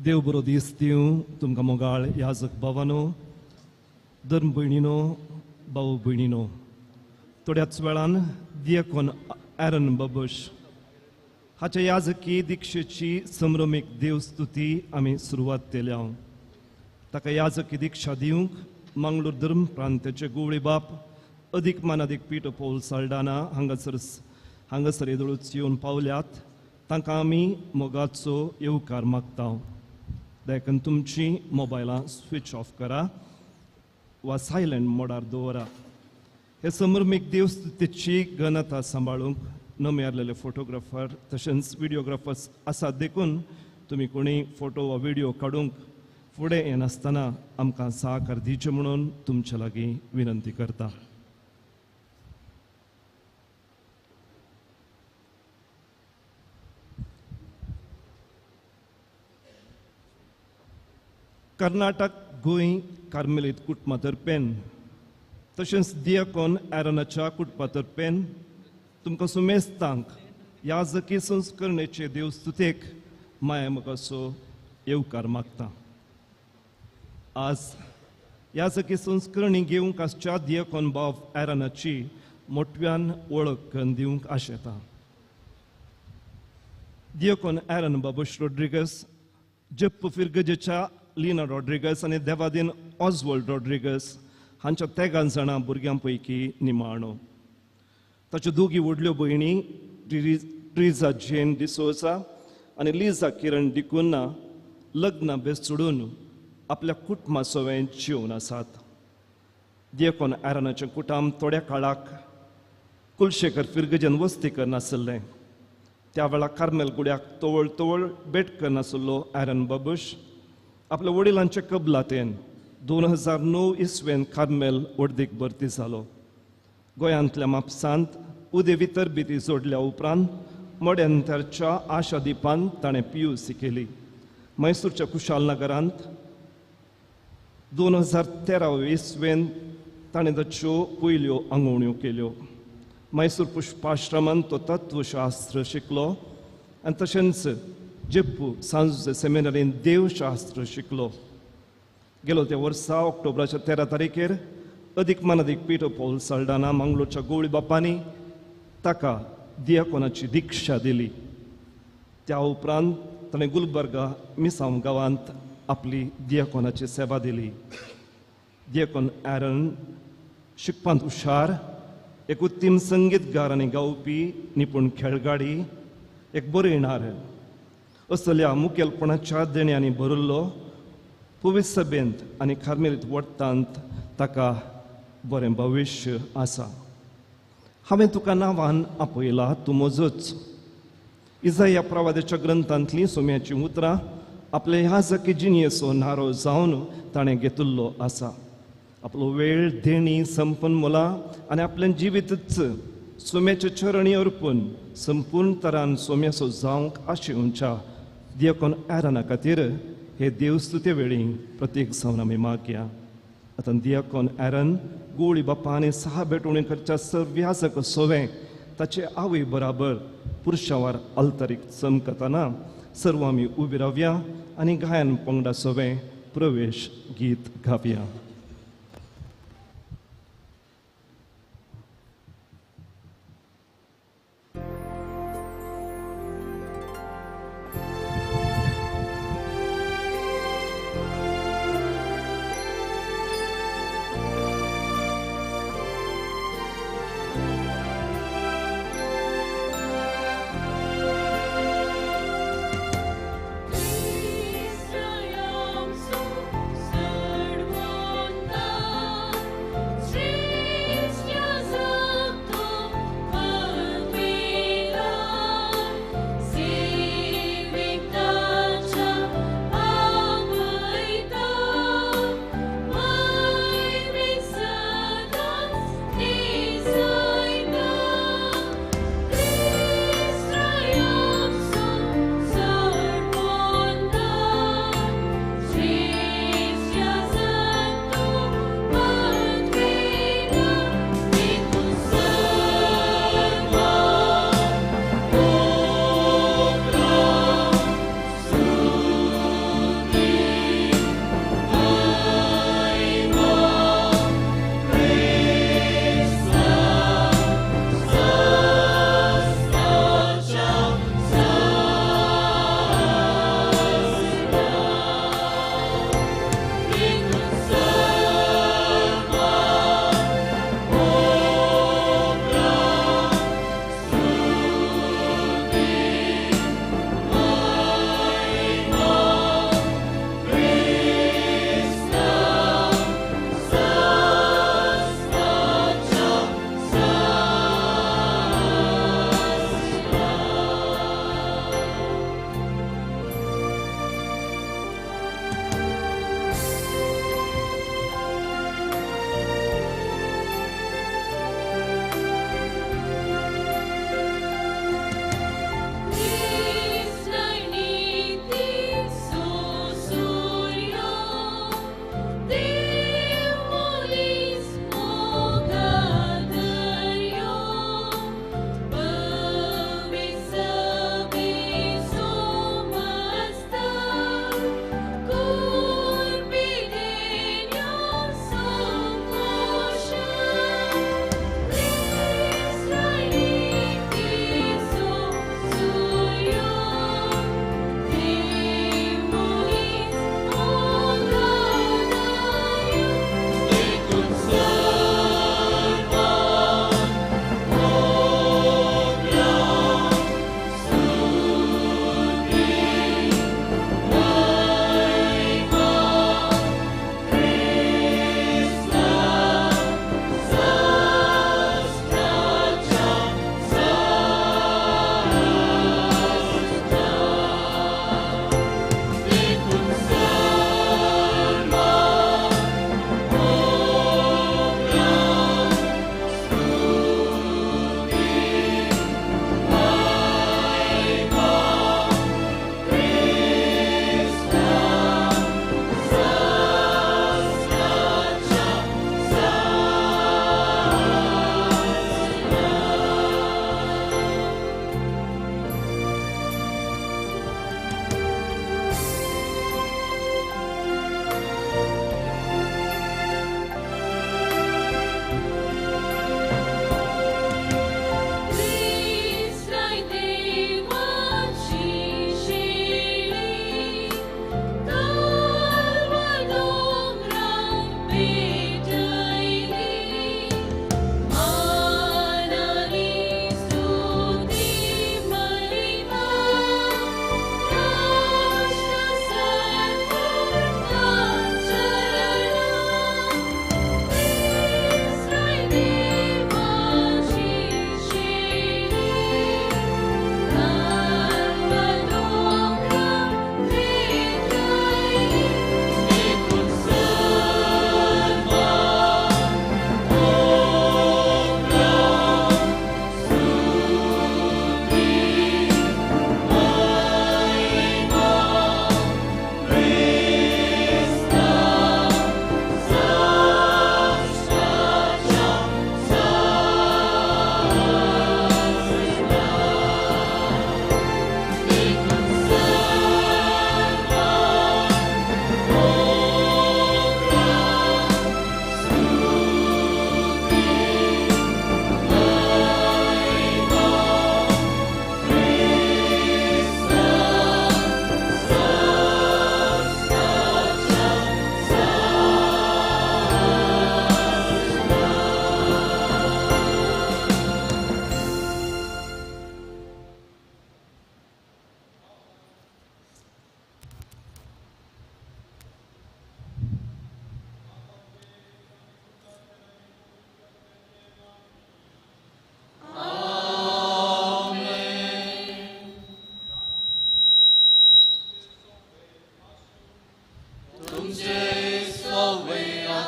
देव बरो दीस दिवं तुमकां मोगाळ याजक भावानो, धर्म भयणीनो, भाव भयणीनो. थोड्याच वेळान दियकोन एरन बाबूश हाच्या याजकी दीक्षेची संभ्रमीक देवस्तुती आमी सुरवात केल्या. ताका याजकी दीक्षा दिवंक मंगळूर धर्म प्रांताचे गोवळी बाप अदीक मानादीक पीटर पॉल साल्डाना हांगासर येदोळूच येवन पावल्यात. तांकां आमी मोगाचो येवकार मागता. देखून तुमची मोबायलां स्विच ऑफ करा वा सायलंट मोडार दवरा. हे संभ्रमीक देवस्तुतीची गणता सांबाळूंक नम्यारलेले फोटोग्राफर तशेंच व्हिडियोग्राफर्स आसात, देखून तुमी कोणी फोटो वा व्हिडियो काडूंक फुडें येनासतना आमकां सहकार दिवचें म्हणून तुमचे लागीं विनंती करता. कर्नाटक गोंय कार्मेलीत कुटुंबा तर्फेन तशेंच दियकोन एरनाच्या कुटुंबा तर्फेन तुमकां सुमेस्तांक याजकी संस्करणेचे देवस्तुतेक माया मोगाचो येवकार मागता. आज याजकी संस्करणी घेवंक आसच्या दियकोन बाब एरनाची मोटव्यान वळख करून दिवंक आशेता. दियकोन एरन बाबूश रोड्रिगस जप्प फिरगजेच्या लिना रॉड्रिगस आनी देवादीन ऑजवॉल्ड रॉड्रिगस हांच्या तेगां जाणां भुरग्यां पैकी निमाणो. ताच्यो दोगी व्हडल्यो भयणी ट्रिजा जेन डिसोजा आनी लिजा किरण डिकुन्ना लग्नां बेस सोडून आपल्या कुटुंबा सवें जिवन आसात. दियकोन एरनाचें कुटुंब थोड्या काळाक कुलशेखर फिरगजेन वस्ती करनासलें. त्या वेळार कार्मेल गुड्याक तवळ तवळ भेट करनासलो एरन बाबूश आपल्या वडिलांचे कबलातेन 2009 इसवेन कार्मेल वर्दीक भरती जालो. गोंयांतल्या म्हापसांत उदेवी तरबेती जोडल्या उपरांत मोड्यांतरच्या आशा दिपान ताणें PUC केली. मैसूरच्या कुशालनगरांत 2013 इसवेन ताणें ताच्यो पयल्यो आंगवण्यो केल्यो. मैसूर पुष्पाश्रमांत तो तत्वशास्त्र शिकलो आनी तशेंच जेप्पू सांजुजे सेमिनारीन देवशास्त्र शिकलो. गेलो त्या वर्सा ऑक्टोबराच्या 13 तारखेर अदीक मानादीक पीटर पॉल साल्डाना मंगलोरच्या गोवळी बापांनी ताका दियाकोनाची दीक्षा दिली. त्या उपरांत ताणें गुलबर्गा मिसांव गांवांत आपली दियाकोनाची सेवा दिली. दियाकोन एरन शिकपांत हुशार, एक उत्तम संगीतगार आनी गावपी, निपूण खेळगाडी, एक बरयणार असल्या मुखेलपणाच्या देण्यांनी भरिल्लो. पवित्र सभेंत आनी कार्मेलीत वट्टांत ताका बरें भविश्य आसा. हांवें तुका नांवान आपयला, तूं म्हजोच. इजाया प्रवादाच्या ग्रंथांतलीं सोम्याचीं उतरां आपले ह्या जकी जिणयेचो नारो जावन ताणें घेतिल्लो आसा. आपलो वेळ देणी संपन्न मुलां आनी आपलें जिवीतच सोम्याच्या चरणी अर्पून संपूर्ण तरान सोम्याचो जावंक आशेवच्या दियकोन एरना खातीर हे देवस्तुते वेळी प्रतीक जावन आमी मागया. आतां दियकोन एरन गोळी बापा आनी सहा भेटवणी करच्या सर्व्याजक सोवें ताचे आवय बराबर पुरशावार आल्तारीक चमकतना सर्व आमी उबी रावया आनी गायन पंगडा सोवें प्रवेश गीत गावया.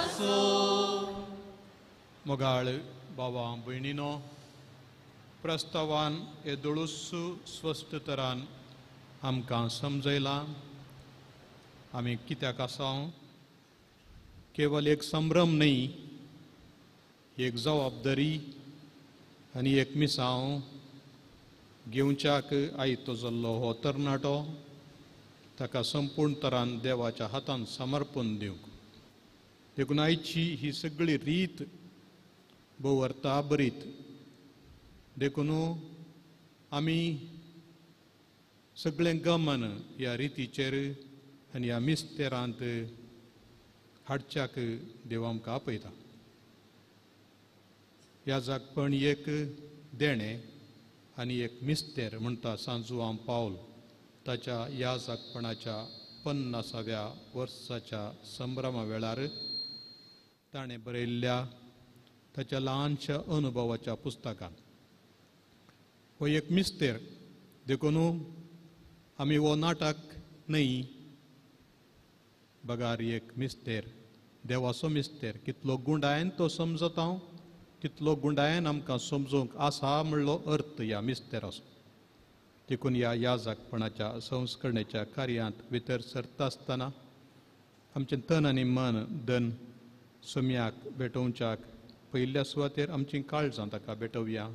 आसूं. मोगाळ बाबा भयणीनो, प्रस्तावान येदोळूस स्पश्ट तरान आमकां समजयलां आमी कित्याक आसा. केवल एक संभ्रम न्हय, एक जबाबदारी आनी एक मिसांव घेवच्याक आयतो जाल्लो हो तरणाटो ताका संपूर्ण तरान देवाच्या हातान समर्पण दिवंक. देखून आयची ही सगळी रीत भोव बरीत. देखून आमी सगळें गमन ह्या रितीचेर आनी ह्या मिस्तेरांत हाडच्याक देव आमकां आपयता. ह्या जागपण एक देणें आनी एक मिस्तेर म्हणटा सांजुआंव पावल ताच्या ह्या जागपणाच्या 50व्या वर्साच्या संभ्रमा वेळार ताणें बरयल्ल्या ताच्या ल्हानशा अनुभवाच्या पुस्तकान. हो एक मिस्तेर. देखून आमी हो नाटक न्हय बगार एक मिस्तेर, देवाचो मिस्तेर. कितलो गुंडायन तो समजता हांव, तितलो गुंडायन आमकां समजूंक आसा म्हणलो अर्थ ह्या मिस्तेराचो. देखून ह्या याजकपणाच्या संस्करणेच्या कार्यांत भितर सरता आसतना आमचें तन आनी मन धन सोम्याक भेटोवच्याक पयल्या सुवातेर आमचीं काळजां ताका भेटोवया.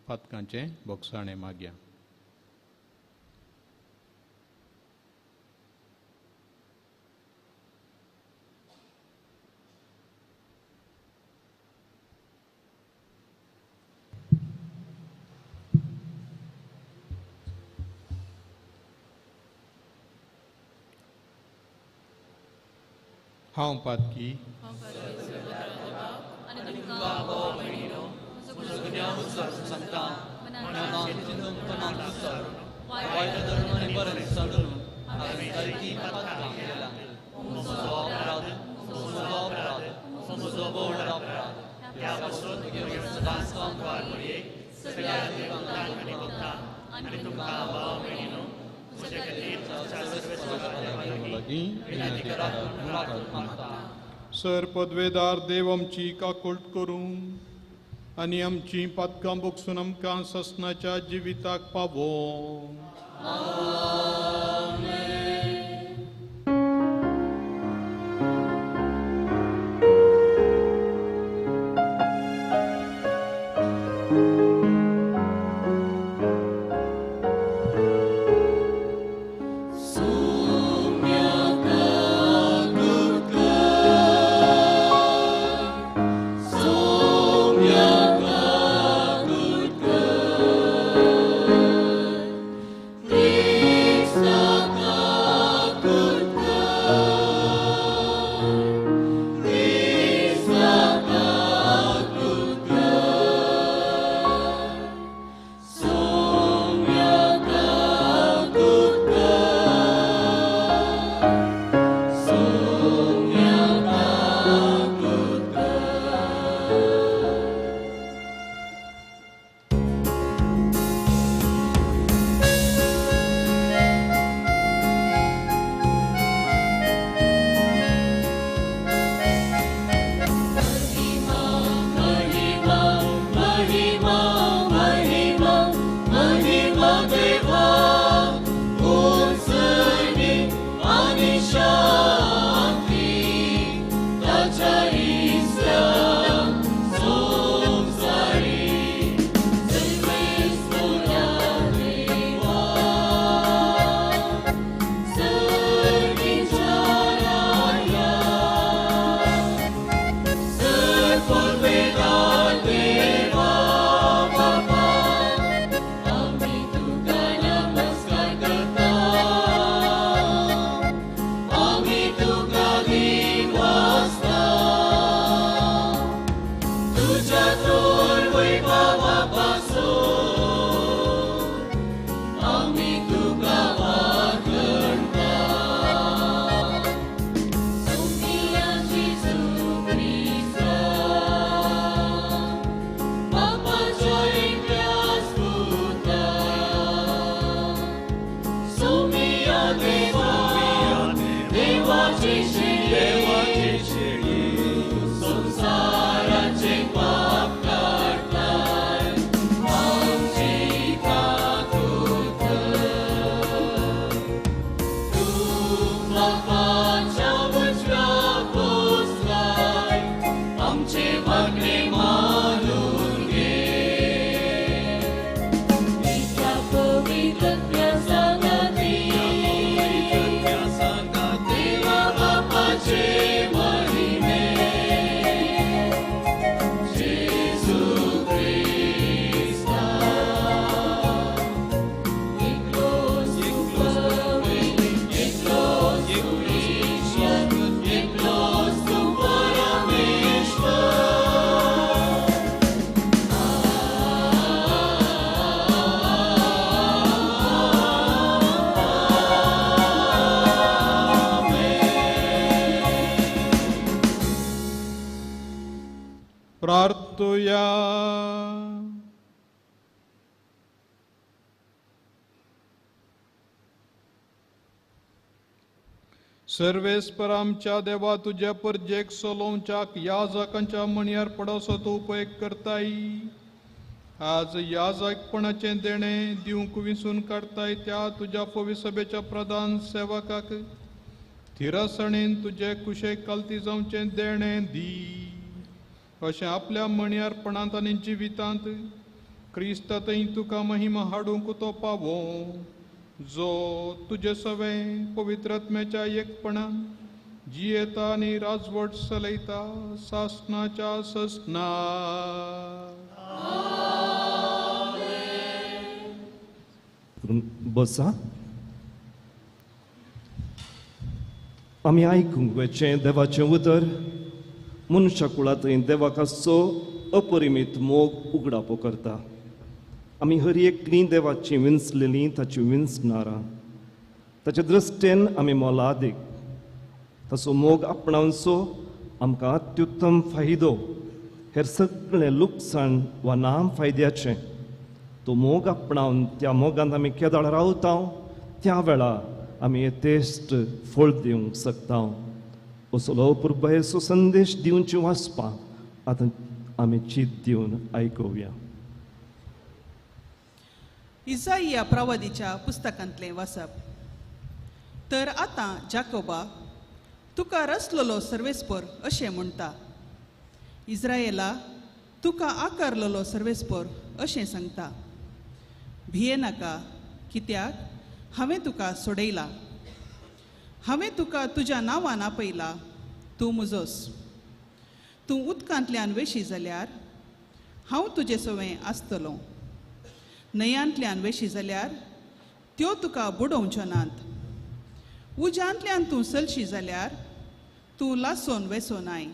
पातकांचें बोगसाणें मागया. हांव पातकी सर पदवेदार देव आमची काकुळट करूं आनी आमची पातकां बोगसून आमकां ससनाच्या जिविताक पावों. Soumya. मागणें मानून घे. त्या पवित्रत्या सांगाती, देवा बापाचे महिमे, जेजू क्रिस्ता. एकलोच एकलोच ईश्वर, एकलोच तूं परमेश्वर. प्रार्थुया. सर्वेस्पर आमच्या देवा, तुज्या परजेक सोलोवच्याक याजकांच्या मणयार पडसो तूं उपयोग करताय. आज याजकपणाचें देणें दिवंक विसून काडताय त्या तुज्या पविसभेच्या प्रधान सेवकाक थिरसणेन तुजे कुशेक कालती जावचें देणें दी. अशें आपल्या मणयारपणांत आनी जिवितांत क्रिस्तांतय तुका महिमा हाडूंक तो पावो, जो तुजे सवें पवित्रात्म्याच्या एकपणान जियेता आनी राजवट चलयता सासनाच्या ससना. बसा. आमी आयकूंक वचें देवाचें उतर. मनशा कुळांतय देवाक आसचो अपरिमीत मोग उगडापो करता. आमी हर एकलीं देवाची विंचलेलीं, ताची विंचणारां. ताचे दृश्टेन आमी मोलादीक. ताचो मोग आपणावचो आमकां अत्युत्तम फायदो, हेर सगळें लुकसाण वा नाम फायद्याचें. तो मोग आपणावन त्या मोगांत आमी केदाळ रावता त्या वेळा आमी येतेश्ट फळ दिवंक शकता. असलो अपुरबायेचो संदेश दिवचे वाचपाक आतां आमी चीत दिवन आयकुया. इजाइया प्रवादीच्या पुस्तकांतलें वाचप. तर आतां जाकोबा, तुका रचलेलो सर्वेस्पर अशें म्हणटा, इज्रायेला, तुका आकारलेलो सर्वेस्पर अशें सांगता, भियेनाका, कित्याक हांवें तुका सोडयला, हांवें तुका तुज्या नांवान आपयला, तूं म्हजोस. तूं उदकांतल्यान वेशी जाल्यार हांव तुजे सवें आसतलो, न्हंयांतल्यान वेशी जाल्यार त्यो तुका बुडोवच्यो नात, उज्यांतल्यान तूं चलशी जाल्यार तूं लासोन वेसो नाय,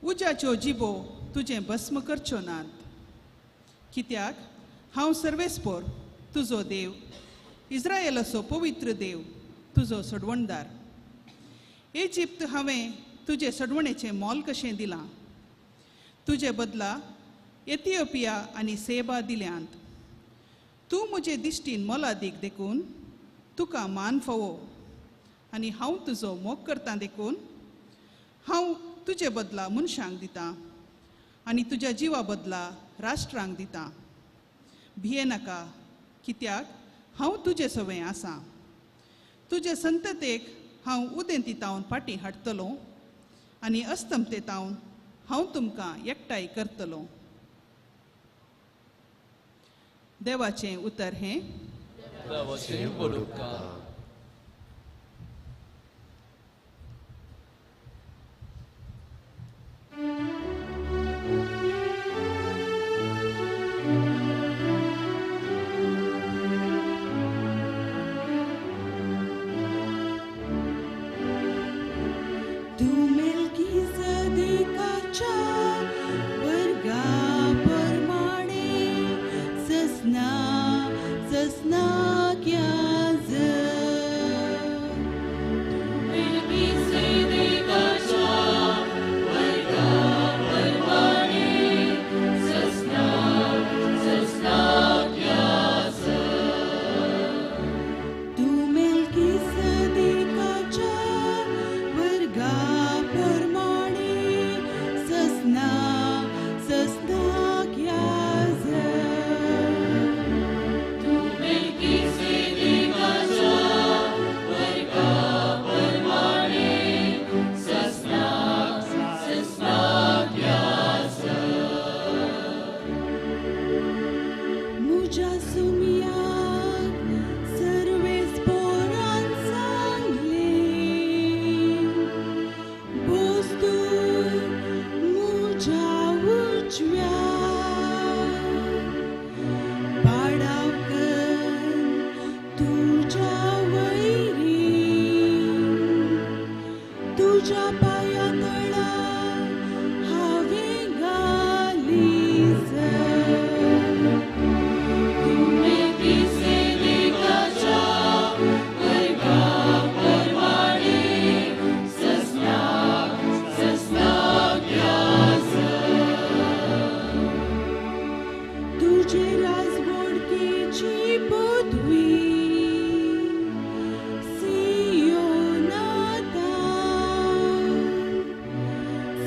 उज्याच्यो जिबो तुजें भस्म करच्यो नात. कित्याक हांव सर्वेस्पर तुजो देव, इज्रायेलाचो पवित्र देव, तुजो सडवणदार. इजिप्त हांवें तुजे सडवणेचें मोल कशें दिलां, तुजे बदला एथिओपिया आनी सेबा दिल्यांत. तूं म्हजे दिश्टीन मोलादीक देखून तुका मान फावो, आनी हांव तुजो मोग करता देखून हांव तुजे बदला मनशांक दितां आनी तुज्या जिवा बदला राष्ट्रांक दितां. भियेनाका, कित्याक हांव तुजे सवें आसा. तुजे संततेक हांव उदेंती तावन फाटीं हाडटलो आनी अस्तमते तावन हांव तुमकां एकठांय करतलो. देवाचें उतर हें. देवाचें बरोवपा. तूं मेल्कीसदेकाच्या वर्गा परमाणे ससना ससना क्या जर.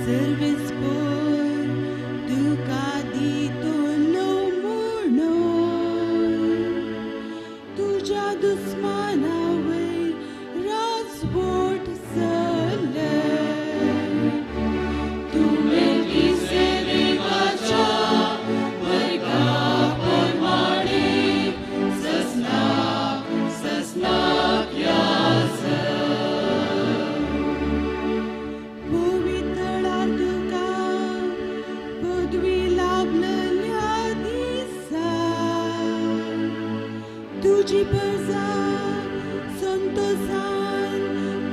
सर्वेस्पोर तुका दितलो म्हणून तुज्या दुस्माना वयर राजवट चलय. तूं मेल्कीसेदेकाच्या वर्गा प्रमाणे ससना ससनाक याजक. पवित्रळार तुका पदवी लाभलेल्या दिसा तुजी प्रजा संतोसान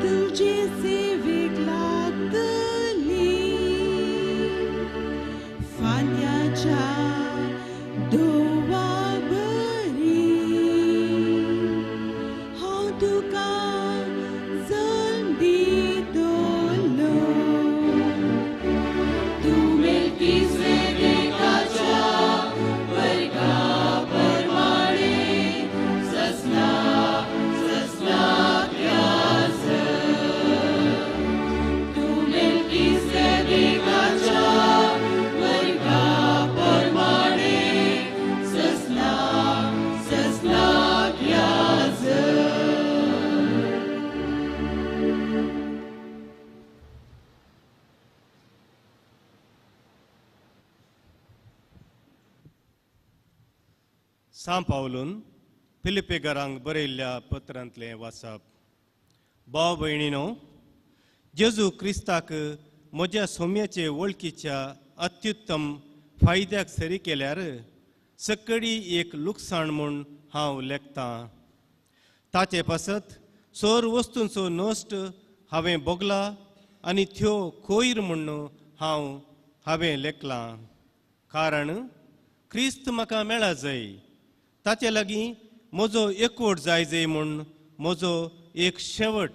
तुजे सेवेक लागतली. फांत्याच्या दोवा बरी हांव तुका जल्म दितलो. तूं मेल्कीसेदेकाच्या वर्गा प्रमाणे ससना ससनाक याजक. तूं मेल्कीसेदेकाच्या वर्गा प्रमाणे ससना ससनाक याजक. सां पावलून फिलिपेगरांक बरयल्ल्या पत्रांतलें वाचप. भाव भयणीनो, जेजू क्रिस्ताक म्हज्या सोम्याचे वळखीच्या अत्युत्तम फायद्याक सरी केल्यार सकडी एक लुकसाण म्हूण हांव लेखतां. ताचे पासत सोर वस्तूंचो नश्ट हांवें भोगला आनी त्यो कोयर म्हूण हांवें लेखलां. कारण क्रिस्त म्हाका मेळा जाय, ताचे लागीं म्हजो एकवट जाय जाय म्हूण म्हजो एक शेवट.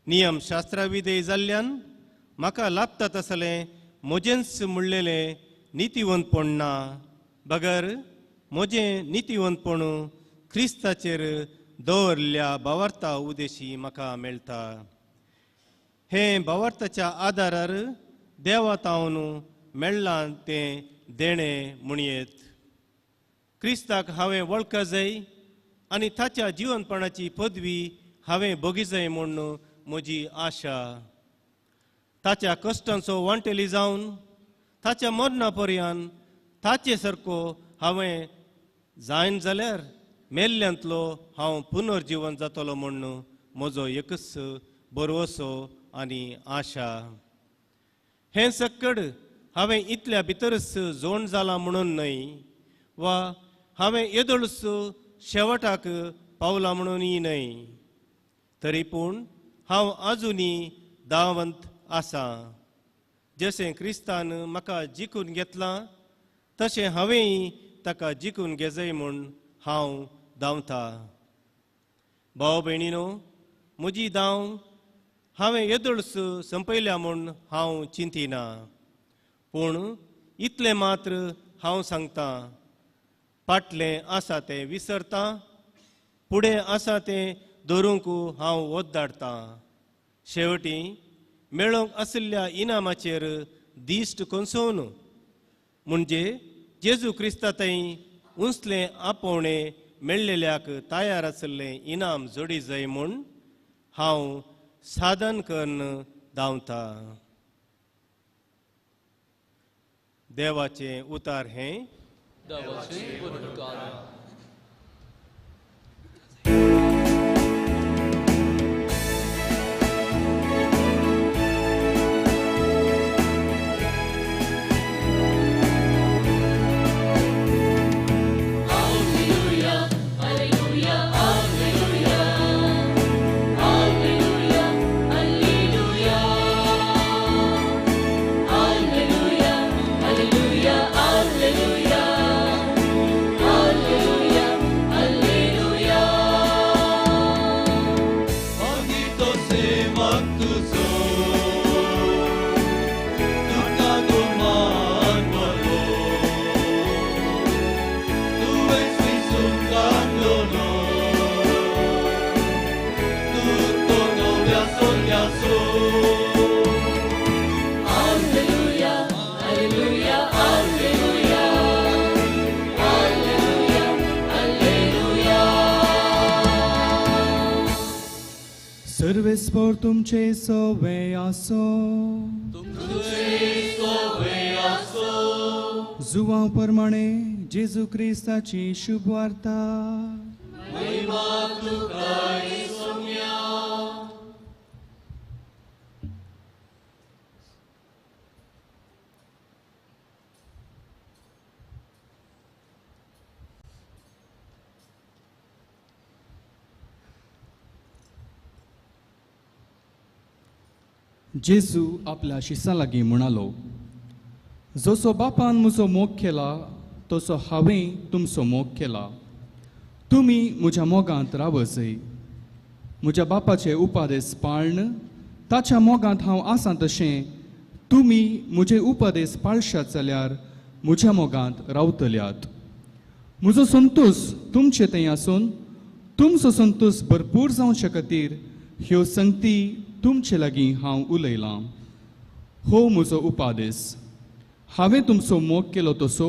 नियम शास्त्रा विधेय जाल्ल्यान म्हाका लाभता तसलें म्हजेंच म्हणलेलें नितीवंतपण ना, बगर म्हजें नितीवंतपण क्रिस्ताचेर दवरल्या भावार्था उदेशी म्हाका मेळटा. हें भावार्थाच्या आदारार देवा तावन मेळ्ळां तें देणें म्हणयेत. क्रिस्ताक हांवें वळखा जाय आनी ताच्या जिवनपणाची पदवी हांवें भोगी जाय म्हूण म्हजी आशा. ताच्या कश्टांचो वांटेली जावन ताच्या मरणा पर्यान ताचे सारको हांवें जायन जाल्यार मेल्ल्यांतलो हांव पुनर्जिवन जातलो म्हूण म्हजो एकच भरवसो आनी आशा. हें सक्कड हांवें इतल्या भितरच जोण जालां म्हणून न्हय वा हांवें येदोळच शेवटाक पावलां म्हणूनय न्हय, तरी पूण हांव आजुनी दावंत आसा. जशें क्रिस्तान म्हाका जिखून घेतलां तशें हांवेंय ताका जिखून घेजय म्हूण हांव धांवता. भाव भयणीनो, म्हजी धांव हांवें येदोळच संपयल्या म्हूण हांव चिंतिना, पूण इतलें मात्र हांव सांगतां, फाटलें आसा तें विसरतां, फुडें आसा तें धरूंक हांव ओद्दाडतां. शेवटी मेळोवंक आशिल्ल्या इनामाचेर दिश्ट कोसोवन म्हणजे जेजू क्रिस्ता थंय उंचलें आपोवणें मेळ्ळेल्याक तयार आशिल्लें इनाम जोडी जाय म्हूण हांव साधन करून धांवता. देवाचें उतार हें. देवाचें उपकार. Hallelujah, hallelujah, hallelujah, hallelujah. सर्वेस्पोर तुमचे सवे आसो, जुवां प्रमाणे जेजू क्रिस्ताची शुभवार्ता. जेजू आपल्या शिसां लागीं म्हणालो, जसो बापान म्हजो मोग केला तसो हांवें तुमचो मोग केला. तुमी म्हज्या मोगांत रावजय. म्हज्या बापाचे उपदेश पाळन ताच्या मोगांत हांव आसा तशें तुमी म्हजे उपदेश पाळशात जाल्यार म्हज्या मोगांत रावतल्यात. म्हजो संतोश तुमचे थंय आसून तुमचो संतोश भरपूर जावचे खातीर ह्यो संगती तुमचे लागीं हांव उलयलां. हो म्हजो उपादेश. हांवें तुमचो मोग केलो तसो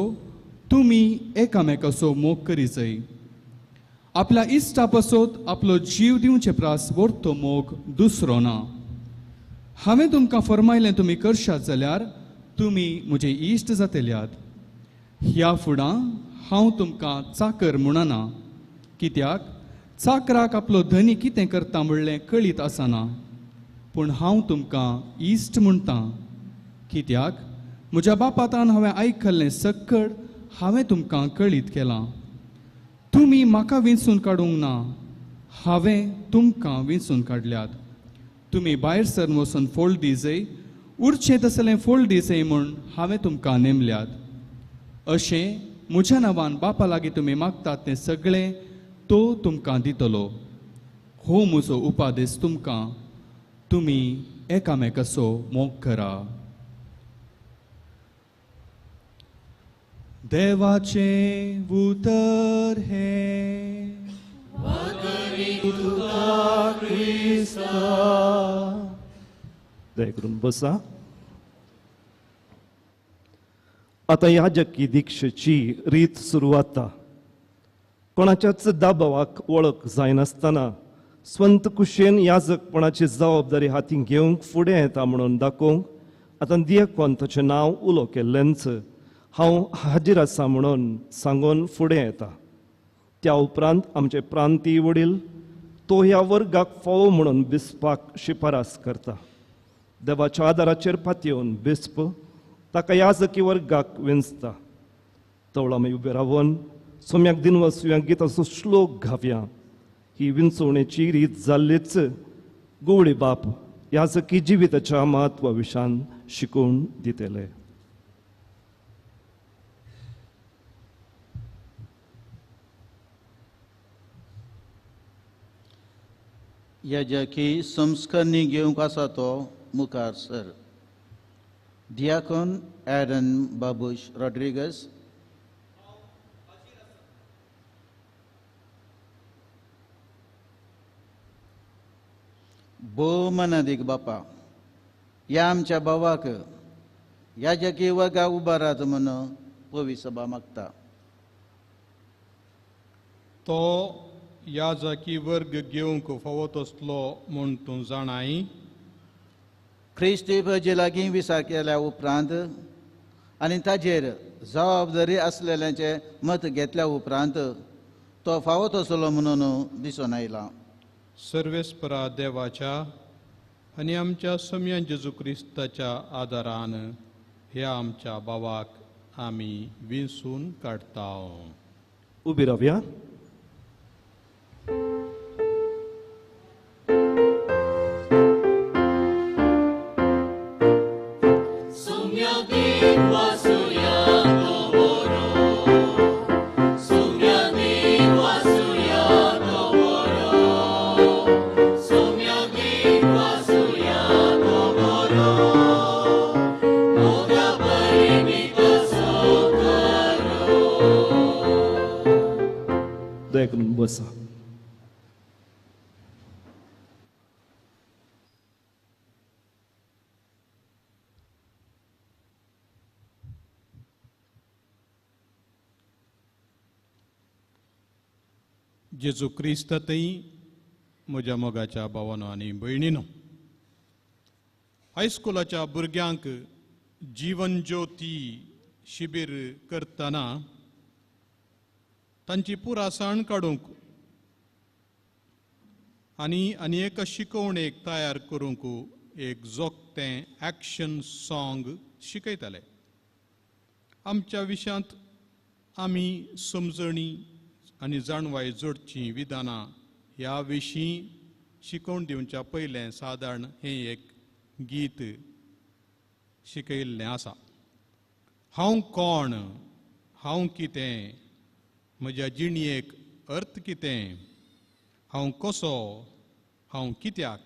तुमी एकामेकाचो मोग करीजय. आपल्या इश्टा पासत आपलो जीव दिवचे प्रास व्हरतो मोग दुसरो ना. हांवें तुमकां फरमायलें तुमी करशात जाल्यार तुमी म्हजे इश्ट जातल्यात. ह्या फुडां हांव तुमकां चाकर म्हणना, कित्याक चाकराक आपलो धनी कितें करता म्हणलें कळीत आसना. पूण हांव तुमकां इश्ट म्हणटा, कित्याक म्हज्या बापातान हांवें आयकल्लें सक्कड हांवें तुमकां कळीत केलां. तुमी म्हाका विंचून काडूंक ना, हांवें तुमकां विंचून काडल्यात. तुमी भायर सरन वचून फोल दिजय, उरचें तसलें फोल दिजय म्हूण हांवें तुमकां नेमल्यात. अशें म्हज्या नांवान बापा लागीं तुमी मागतात तें सगळें तो तुमकां दितलो. हो म्हजो उपादेश तुमकां, तुमी एकामेकाचो मोग करा. देवाचें उतर हें. दया करून बसा. आतां याजकी दीक्षेची रीत सुरवात. कोणाच्याच दाबावाक वळख जायनासतना स्वंत कुशेन याजकपणाची जबाबदारी हातीं घेवंक फुडें येता म्हणून दाखोवंक आतां दियकोन ताचें नांव उलो केल्लेंच हांव हाजीर आसा म्हणून सांगून फुडें येता. त्या उपरांत आमचे प्रांतीय वडील तो ह्या वर्गाक फावो म्हणून बिस्पाक शिफारस करता. देवाच्या आदाराचेर पातयेवन बिस्प ताका याजकी वर्गाक विंचता. तवळ आमी उबे रावन सोम्याक दिनवासुया गिताचो श्लोक घावया. ही विंचवणेची रीत जाल्लीच गोवळी बाप याजकी जिविताच्या म्हत्वा विशान शिकोवन दितले. याजकी संस्करणी घेवंक आसा तो मुखार सर. दियाकोन एरन बाबूश रॉड्रिगस. भोव मनादीक बापा, ह्या आमच्या भावाक याजकी वर्गा उबारात म्हूण पवी सभा मागता. तो याजकी वर्ग घेवंक फावो तसलो म्हूण तूं जाणाय. क्रिस्ती भजे लागीं विचार केल्या उपरांत आनी ताजेर जबाबदारी आसलेल्यांचें मत घेतल्या उपरांत तो फावो तसलो म्हणून दिसून आयला. सर्वेस्परा देवाच्या आनी आमच्या सम्या जेजू क्रिस्ताच्या आदारान ह्या आमच्या भावाक आमी विंचून काडटा. उबी रावया. बसा. जेजू क्रिस्त थंय म्हज्या मोगाच्या भावानो आनी भयणीनो, हायस्कुलाच्या भुरग्यांक जीवन ज्योती शिबीर करतना तांची पुरासाण काडूंक आनी आनी एका शिकवणेक तयार करूंक एक जोगतें एक्शन सॉंग शिकयताले. आमच्या विशयांत आमी समजणी आनी जाणवाय जोडची विधानां ह्या विशीं शिकोवन दिवच्या पयलें सादारण हें एक गीत शिकयिल्लें आसा. हांव कोण, हांव कितें, म्हज्या जिणयेक अर्थ कितें, हांव कसो, हांव कित्याक,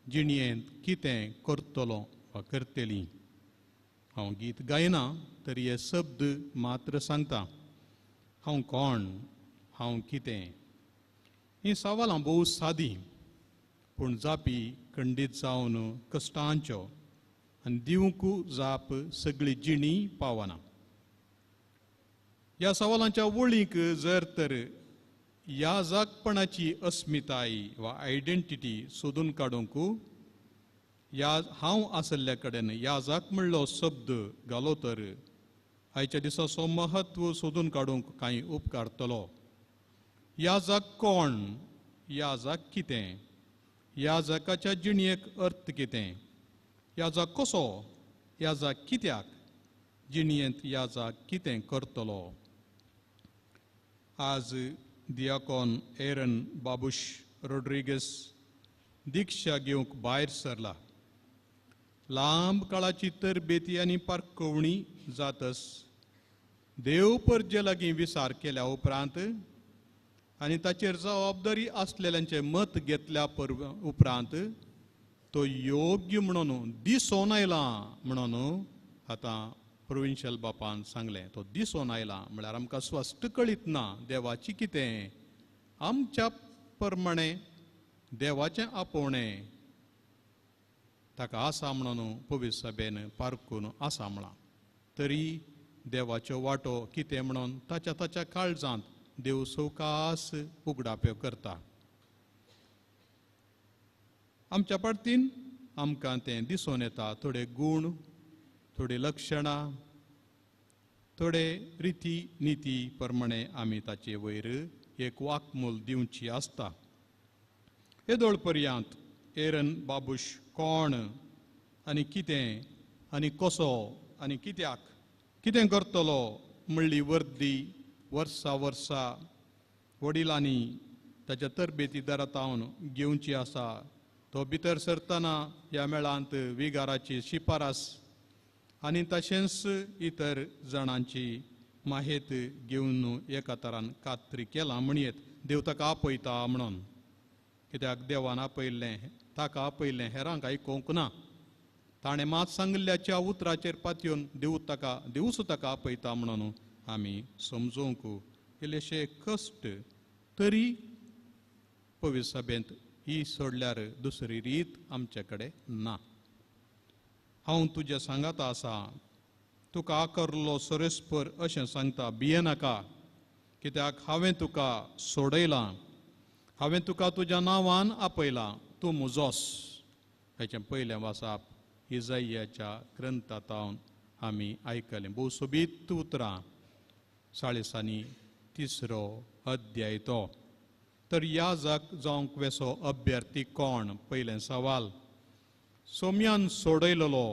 जिणयेंत कितें करतलो वा करतली. हांव गीत गायना तरी हे शब्द मात्र सांगता. हांव कोण, हांव कितें. हीं सवालां भोव सादी पूण जापी खंडीत जावन कश्टांच्यो आनी दिवंक जाप सगळी जिणी पावना. ह्या सवालांच्या वळीक जर तर ह्या जागपणाची अस्मिताय वा आयडेंटिटी सोदून काडूंक ह्या हांव आसल्ल्या कडेन ह्या जाग म्हणलो शब्द घालो तर आयच्या दिसाचो महत्व सोदून काडूंक कांय उपकारतलो. ह्या जाग कोण, ह्या जाग कितें, ह्या जाकाच्या जिणयेक अर्थ कितें, ह्या जाग कसो, ह्या जाग कित्याक, जिणयेंत ह्या जाग कितें करतलो. आज दियाकॉन एरन बाबूश रोड्रिगस दीक्षा घेवंक भायर सरला. लांब काळाची तरबेती आनी पारखवणी जातस देव परजे लागीं विचार केल्या उपरांत आनी ताचेर जबाबदारी आसलेल्यांचें मत घेतल्या उपरांत तो योग्य म्हणून दिसोन आयला म्हणून आतां प्रोविन्शियल बापान सांगलें. तो दिसोन आयला म्हळ्यार आमकां स्पश्ट कळीत ना देवाची कितें आमच्या प्रमाणें देवाचें आपोवणें ताका आसा म्हणून पवित्र सभेन पारखून आसा म्हळां तरी देवाच्यो वांटो कितें म्हणून ताच्या ताच्या काळजांत देव सवकास उगडाप्यो करता. आमच्या पार्टीन आमकां तें दिसून येता. थोडे गूण, थोडी लक्षणां, थोडे रिती निती प्रमाणे आमी ताचे वयर एक वाकमूल दिवची आसता. येदोळ पर्यंत एरन बाबूश कोण आनी कितें आनी कसो आनी कित्याक कितें करतलो म्हणली वर्दी वर्सा वर्सा वडिलांनी ताच्या तरबेती दरातावन घेवची आसा. तो भितर सरतना ह्या मेळांत विगाराची शिफारस आनी तशेंच इतर जाणांची माहेत घेवन एका तरान खात्री केला म्हणयेत देव ताका आपयता म्हणून. कित्याक देवान आपयल्लें ताका आपयल्लें हेरांक आयकूंक ना. ताणें मात सांगिल्ल्याच्या उतराचेर पातयेवन देव ताका देवूच ताका आपयता म्हणून आमी समजूंक इल्लेशे कश्ट तरी पवित्र सभेंत ही सोडल्यार दुसरी रीत आमचे कडेन ना. हांव तुज्या सांगाता आसा, तुका आकरलो सरेस्पर अशें सांगता, भियेनाका, कित्याक हांवें तुका सोडयलां, हांवें तुका तुज्या नांवान आपयलां, तूं म्हजोस. हेचें पयलें वासाप इजायाच्या ग्रंथांत आमी आयकलें. भोव सोबीत उतरां, 40 तिसरो अध्याय तो. तर ह्या जाग जावंक वेसो अभ्यर्थी कोण? पयलें सवाल. सोम्यान सोडयलेलो,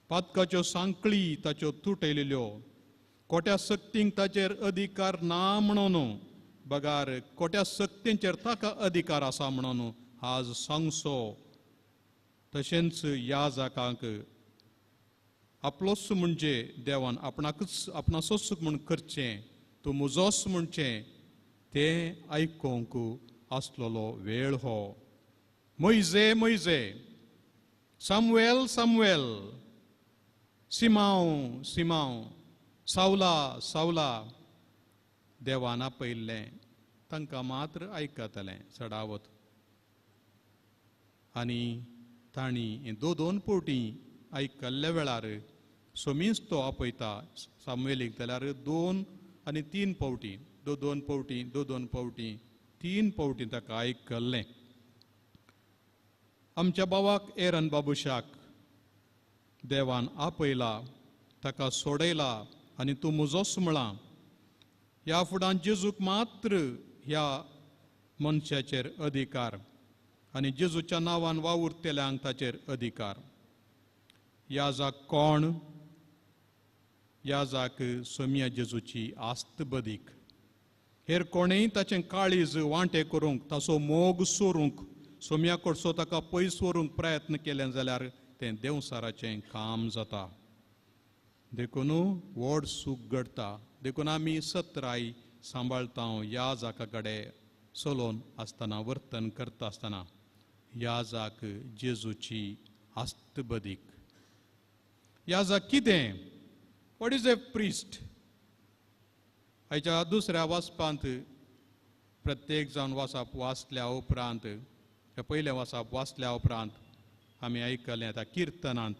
पातकाच्यो सांकळी ताच्यो तुटयलेल्यो, कोट्या सक्तींक ताचेर अधिकार ना म्हणून, बगार कोट्या सक्तींचेर ताका अधिकार आसा म्हणून आज सांगचो. तशेंच ह्या जाकांक आपलोच म्हणजे देवान आपणाकच आपणासोच म्हूण करचें, तूं म्हजोच म्हणचें, तें आयकूंक आसलेलो वेळ हो. मोयजे मोयजे, सामुएल सामुएल, सिमांव सिमांव, सावला सावला, देवान आपयल्लें तांकां मात्र आयकतलें चडावत. आनी तांणी दोन फावटी आयकल्ल्या वेळार सोमीच तो आपयता सामुएलीक जाल्यार 2 आनी 3 फावटी, 2-2 फावटी, 2-2 फावटी, 3 फावटी ताका आयकल्लें. आमच्या भावाक एरन बाबुशाक देवान आपयला, ताका सोडयला आनी तूं म्हजोच म्हळां. ह्या फुडान जेजूक मात्र ह्या मनशाचेर अधिकार आनी जेजूच्या नांवान वावुरतल्यांक ताचेर अधिकार. याजाक कोण? याजाक सोम्या जेजूची आस्त बदीक. हेर कोणेय ताचें काळीज वांटे करूंक, ताचो मोग सोरूंक, सोम्या कडचो ताका पयस व्हरूंक प्रयत्न केलें जाल्यार तें देंवसाराचें काम जाता. देखून व्हड सूख घडटा. देखून आमी सत्राय सांबाळता ह्या जाका कडेन चलोवन आसतना, वर्तन करता आसतना याजाक जेजूची आस्त बदीक. याजाक कितें? What is a priest? आयच्या दुसऱ्या वाचपांत प्रत्येक जावन वाचप वाचल्या उपरांत, पयलें वाचप वाचल्या उपरांत आमी आयकलें आतां किर्तनांत,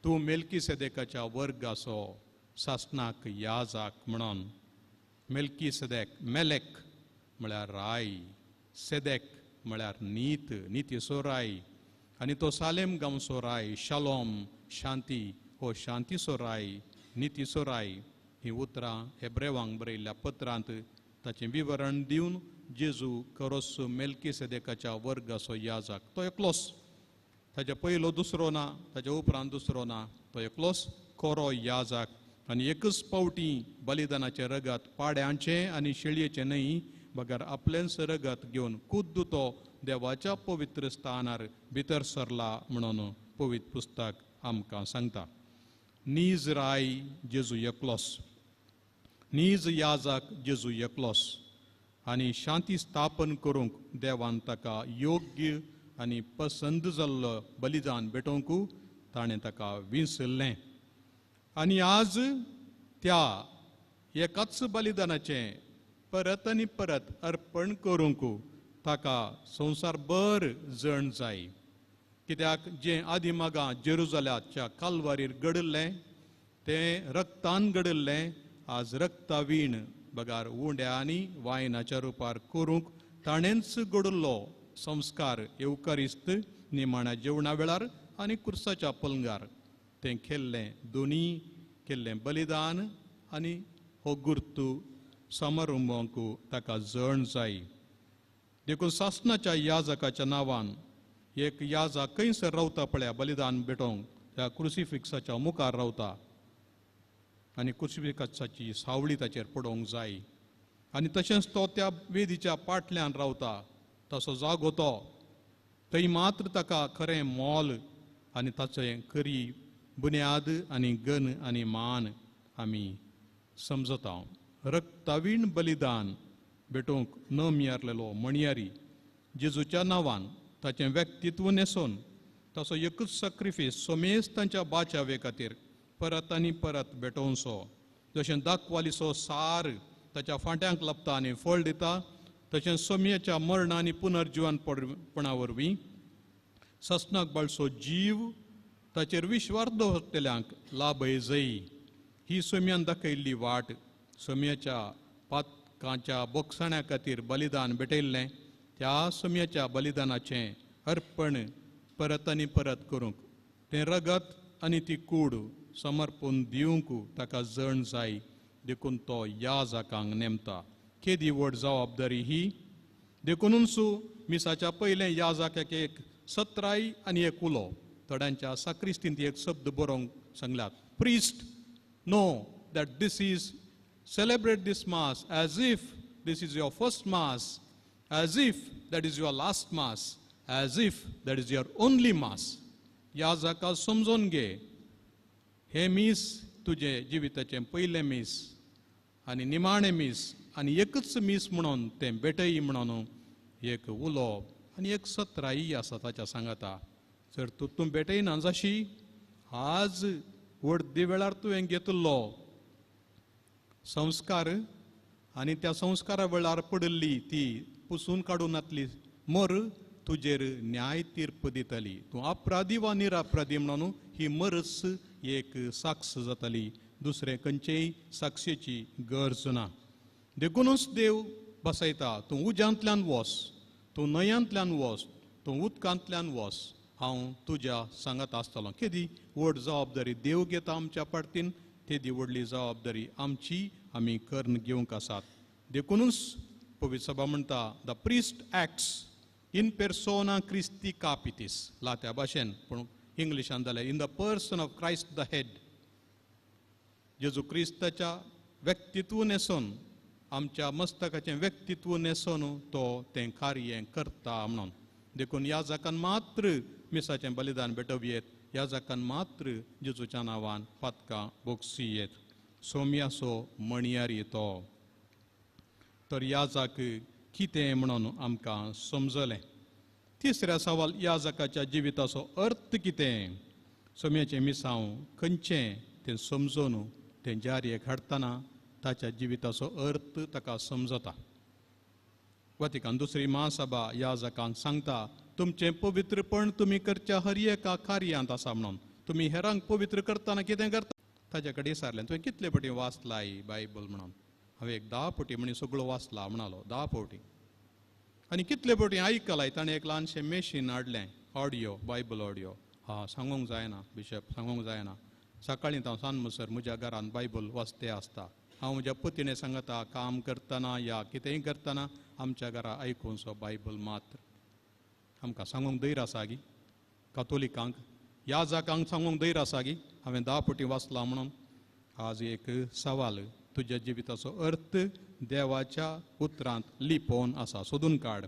तूं मेल्कीसेदेकाच्या वर्गाचो सासणाक याजाक म्हणून. मेल्कीसेदेक, मेलेक म्हळ्यार राय, सेदेक म्हळ्यार नीत, नितीचो राय, आनी तो सालेम गांवचो राय, शालोम शांती, हो शांतीचो राय, नितीचो राय. ही उतरां हेब्रेवांक बरयल्ल्या पत्रांत ताचें विवरण दिवन जेजू खरोच मेल्कीसेदेकाच्या वर्गाचो याजाक. तो एकलोच, ताच्या पयलो दुसरो ना, ताच्या उपरांत दुसरो ना, तो एकलोच खरो याजाक. आनी एकच पावटी बलिदानाचें रगत पाड्यांचें आनी शेळयेचें न्हय, बगर आपलेंच रगत घेवन खुद्द तो देवाच्या पवित्र स्थानार भितर सरला म्हणून पवित्र पुस्तक आमकां सांगता. नीज राय जेजू एकलोच, नीज याजाक जेजू एकलोच. आनी शांती स्थापन करूंक देवान ताका योग्य आनी पसंद जाल्लो बलिदान भेटोवंक ताणें ताका विसरलें. आनी आज त्या एकाच बलिदानाचें परत आनी परत अर्पण करूंक ताका संवसारभर जण जाय. कित्याक जें आदिमागां जेरुजाल्याच्या कालवारीर घडिल्लें तें रक्तान घडिल्लें, आज रक्तावीण बगार उंड्या आनी वायनाच्या रुपार करूंक ताणेंच घडिल्लो संस्कार येवकारिस्त निमाण्या जेवणा वेळार आनी कुर्साच्या पलंगार तें केल्लें दोनी केल्लें बलिदान आनी हो गुर्तू समारंभांक ताका जण जाय. देखून सासणाच्या याजकाच्या नांवान एक याजक खंयसर रावता पळया बलिदान भेटोवंक, त्या क्रुसिफिक्साच्या मुखार रावता आनी क्रुसिफिक्साची सावळी ताचेर पडोवंक जाय. आनी तशेंच तो त्या वेदीच्या पाटल्यान रावता, तसो जागो तो, थंय मात्र ताका खरें मोल आनी ताचें खरी बुन्याद आनी गन आनी मान आमी समजता. रक्तावीण बलिदान भेटोवंक न मियारलेलो मणयारी जेजूच्या नांवान ताचें व्यक्तित्व न्हेसोवन ताचो एकूच सॅक्रिफीस सोमेस तांच्या बाचावे खातीर परत आनी परत भेटोवचो. जशें दाखवालीचो सार ताच्या फांट्यांक लपता आनी फळ दिता, तशें सोमयेच्या मरण आनी पुनर्जिवनपणा वरवीं ससनाक बाळसो जीव ताचेर विश्वास दवरतल्यांक लाभय जय. ही सोम्यान दाखयल्ली वाट, सोम्याच्या पातकांच्या बोगसाण्या खातीर बलिदान भेटयल्लें, त्या सोम्याच्या बलिदानाचें अर्पण परत आनी परत करूंक तें रगत आनी ती कूड समर्पण दिवंक ताका जण जाय. देखून तो याजकांक नेमता. केदी व्हड जबाबदारी ही. देखूनच मिसाच्या पयलें याजकाक एक सत्राय आनी एक उलो, थोड्यांच्या साक्रिस्तींत एक शब्द बरोवंक सांगल्यात, priest know that this is celebrate this mass as if this is your first mass, as if that is your last mass, as if that is your only mass. याजका समजून घे, हें मीस तुजें जिविताचें पयलें मीस आनी निमाणें मीस आनी एकच मीस म्हणून तें भेटय म्हणून एक उलो आनी एक सत्राई आसा ताच्या सांगाता. जर तूं भेटयना जाशी, आज वर्दी वेळार तुवें घेतिल्लो संस्कार आनी त्या संस्कारा वेळार पडिल्ली ती पुसून काडून नातली मर तुजेर न्याय तीर्प दितली. तूं अपराधी वा निरापराधी म्हणून ही मरच एक साक्ष जातली, दुसरें खंयचेय साक्षेची गरज ना. देखूनच देव बसयता, तूं उज्यांतल्यान वस, तूं न्हंयांतल्यान वस, तूं उदकांतल्यान वस, हांव तुज्या सांगात आसतलो. केदी व्हड जबाबदारी देव घेता आमच्या पार्टीन, तेदी व्हडली जबाबदारी आमची आमी करून घेवंक आसात. देखुनूच पवित्र सभा म्हणटा, the priest acts in persona Christi capitis, लात्या भाशेन, पूण इंग्लिशान जाल्यार in the person of Christ the head. जेजू क्रिस्ताच्या व्यक्तित्व न्हेसून, आमच्या मस्तकाचें व्यक्तित्व न्हेसून तो तें कार्य करता म्हणून. देखून ह्या जाकान मात्र मिसाचें बलिदान भेटोवयेत, ह्या जाकान मात्र जेजूच्या नांवान पातकां बोगसियेत. सोम्यासो मणयारी तो. तर ह्या जाक कितें म्हणून आमकां समजलें. तिसऱ्या सवाल, ह्या जाकाच्या जिविताचो अर्थ कितें? सोम्याचें मिसांव खंयचें तें समजून तें जारयेक हाडटना ताच्या जिविताचो अर्थ ताका समजता. वातिकान दुसरी महासभा ह्या जाकांक सांगता, तुमचें पवित्रपण तुमी करच्या हर एका कार्यांत आसा म्हणून. तुमी हेरांक पवित्र करतना कितें करता? ताच्या कडेन विचारलें, तुवें कितले फावटी वाचलाय बायबल म्हणून? हांवें एक 10 फावटी म्हणी सगळो वाचला म्हणालो, 10 फावटी. आनी कितले फावटी आयकलाय? ताणें एक ल्हानशें मेशीन हाडलें, ऑडियो, बायबल ऑडियो. हा, सांगूंक जायना बिशप, सांगूंक जायना. सकाळीं हांव सांज म्हणसर म्हज्या घरांत बायबल वाचते आसता. हांव म्हज्या पतीणे सांगता, काम करतना या कितेंय करतना आमच्या घरा आयकुनसो बायबल मात्र. आमकां सांगूंक धैर्य आसा गी? कातोलिकांक, ह्या जाकांक सांगूंक धैर्य आसा गी हांवें 10 फावटी वाचलां म्हणून? आज एक सवाल, तुज्या जिविताचो अर्थ देवाच्या उतरांत लिपोवन आसा, सोदून काड.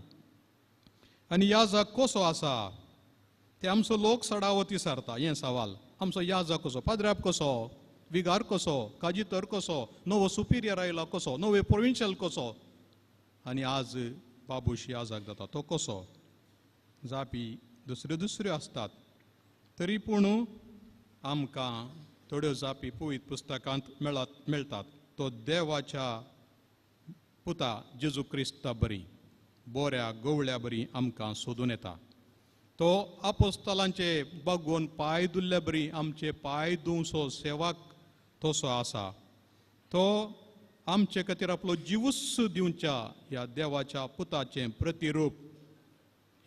आनी याजक कसो आसा ते आमचो लोक सडावत विसारता. हें सवाल, आमचो याजक कसो, पाद्राप कसो, विगार कसो, काजितर कसो, नवो सुपिरियर आयला कसो, नवे प्रोविन्शियल कसो, आनी आज बाबूश याजक जाता तो कसो? जापी दुसऱ्यो दुसऱ्यो आसतात. तरी पूण आमकां थोड्यो जापी पवित्र पुस्तकांत मेळटात. तो देवाच्या पुता जेजू क्रिस्ता बरी, बोऱ्या गवळ्या बरी आमकां सोदून येता. तो आपोस्तलांचे बागोवन पांय धुल्ल्या बरी आमचे पांय धुवचो सेवाक तसो आसा. तो आमचे खातीर आपलो जिवूच दिवच्या ह्या देवाच्या पुताचें प्रतिरूप.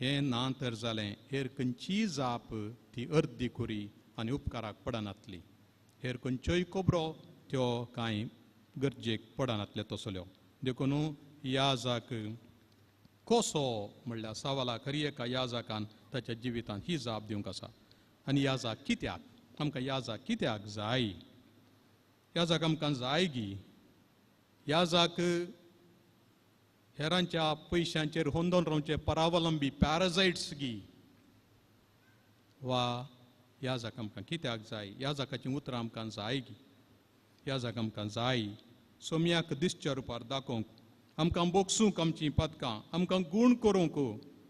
हें ना तर जालें हेर खंयचीय जाप ती अर्दी कुरी आनी उपकाराक पडनातली. हेर खंयच्योय खबरो त्यो कांय गरजेक पडनातल्यो तसल्यो. देखून याजक कसो म्हणल्यार सवालाक हर एका याजकान ताच्या जिवितांत ही जाप दिवंक आसा. आनी याजक कित्याक? आमकां याजक कित्याक जाय? याजक आमकां जाय गी? याजक हेरांच्या पयशांचेर होंदोन रावचे परावलंबी पॅरासायट्स गी? वा याजक आमकां कित्याक जाय? याजकाचीं उतरां आमकां जाय गी? याजक आमकां जाय सोम्याक दिसच्या रुपार दाखोवंक, आमकां बोगसूंक आमचीं पातकां, आमकां गूण करूंक,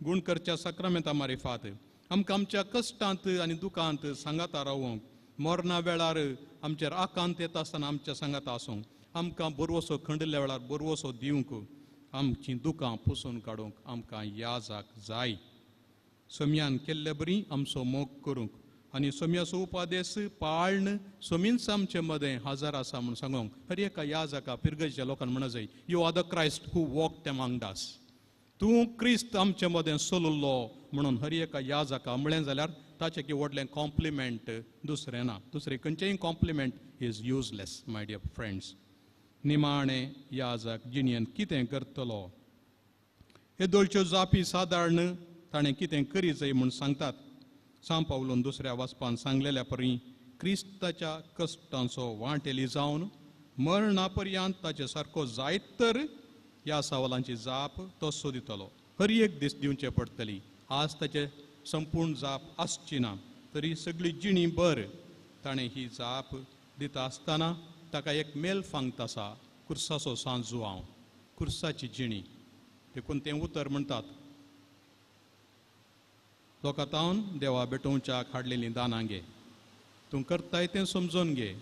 गूण करच्या साक्रामेंता मारिफात, आमकां आमच्या कश्टांत आनी दुखांत सांगाता रावोंक, मरणा वेळार आमचेर आकांत येता आसतना आमच्या सांगाता आसूंक, आमकां बरवसो खंडिल्ल्या वेळार बरवसो दिवंक, आमचीं दुकां पुसून काडूंक आमकां याजक जाय. सोम्यान केल्ले बरी आमचो मोग करूंक आनी सोम्याचो उपादेस पाळण सोमींच आमचे मदें हजर आसा म्हूण सांगूंक हर एका याजका पिरगजच्या लोकांक म्हणा जाय, you are the Christ who walk among us. तूं क्रिस्त आमचे मदें सोलुल्लो म्हणून हर एका याजका म्हळें जाल्यार ताचें की व्हडलें कॉम्प्लिमेंट दुसरें ना. दुसरें खंयचेंय compliment is useless my dear friends. निमाणें याजक जिणेन कितें करतलो? हे दोळच्यो जापी सादारण ताणें कितें करी जाय म्हूण सांगतात. सांव पावलून दुसऱ्या वाचपान सांगलेल्या परी क्रिस्ताच्या कश्टांचो वांटेली जावन मरणा पर्यंत ताचे सारको जायत तर ह्या सवालांची जाप तसो दितलो. हर एक दीस दिवचे पडटली. आज ताचे संपूर्ण जाप आसची ना तरी सगळी जिणी बर ताणें ही जाप दिता आसतना ताका एक मेल फांगत आसा, कुर्साचो सांजू हांव, कुर्साची जिणी. देखून तें उतर म्हणटात, लोकां तावन देवा भेटोवच्याक हाडलेलीं दानां घे, तूं करताय तें समजून घे,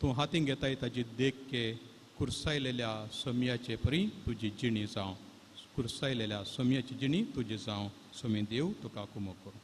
तूं हातीन घेताय ताजी देख घे, कुर्सायलेल्या सोम्याचे परी तुजी जिणी जावं, कुर्सायलेल्या सोम्याची जिणी तुजी जावं. सोमी देव तुका कुमो करूं.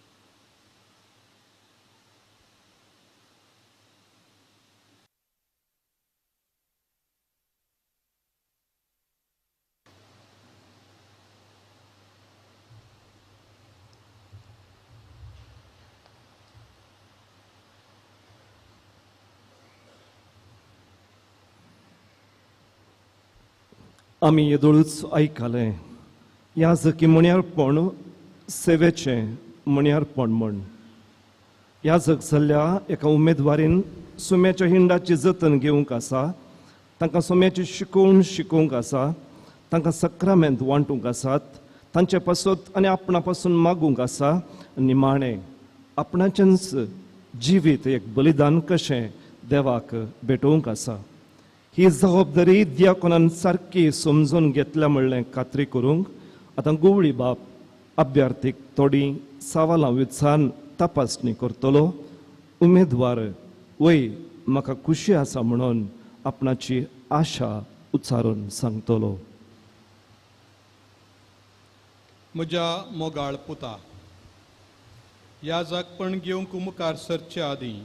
आमी येदोळूच आयकलें याजकी म्हणयारपण सेवेचें म्हणयारपण म्हण. याजक जाल्ल्या एका उमेदवारीन सुम्याच्या हिंडाची जतन घेवंक आसा, तांकां सुम्याची शिकोवण शिकोवंक आसा, तांकां सक्रामेंत वांटूंक आसात, तांचे पासत आनी आपणा पासून मागूंक आसा. निमाणें आपणाचेंच जिवीत एक बलिदान कशें देवाक भेटोवंक आसा. ही जबाबदारी दियाकोनान सारकी समजून घेतल्या म्हणलें खात्री करूंक आतां गोवळी बाप अभ्यार्थीक थोडी सवालां विचारून तपासणी करतलो. उमेदवार वय म्हाका खुशी आसा म्हणून आपणाची आशा उच्चारून सांगतलो. म्हज्या मोगाळ पुता, ह्या जागपण घेवंक मुखार सरचे आदीं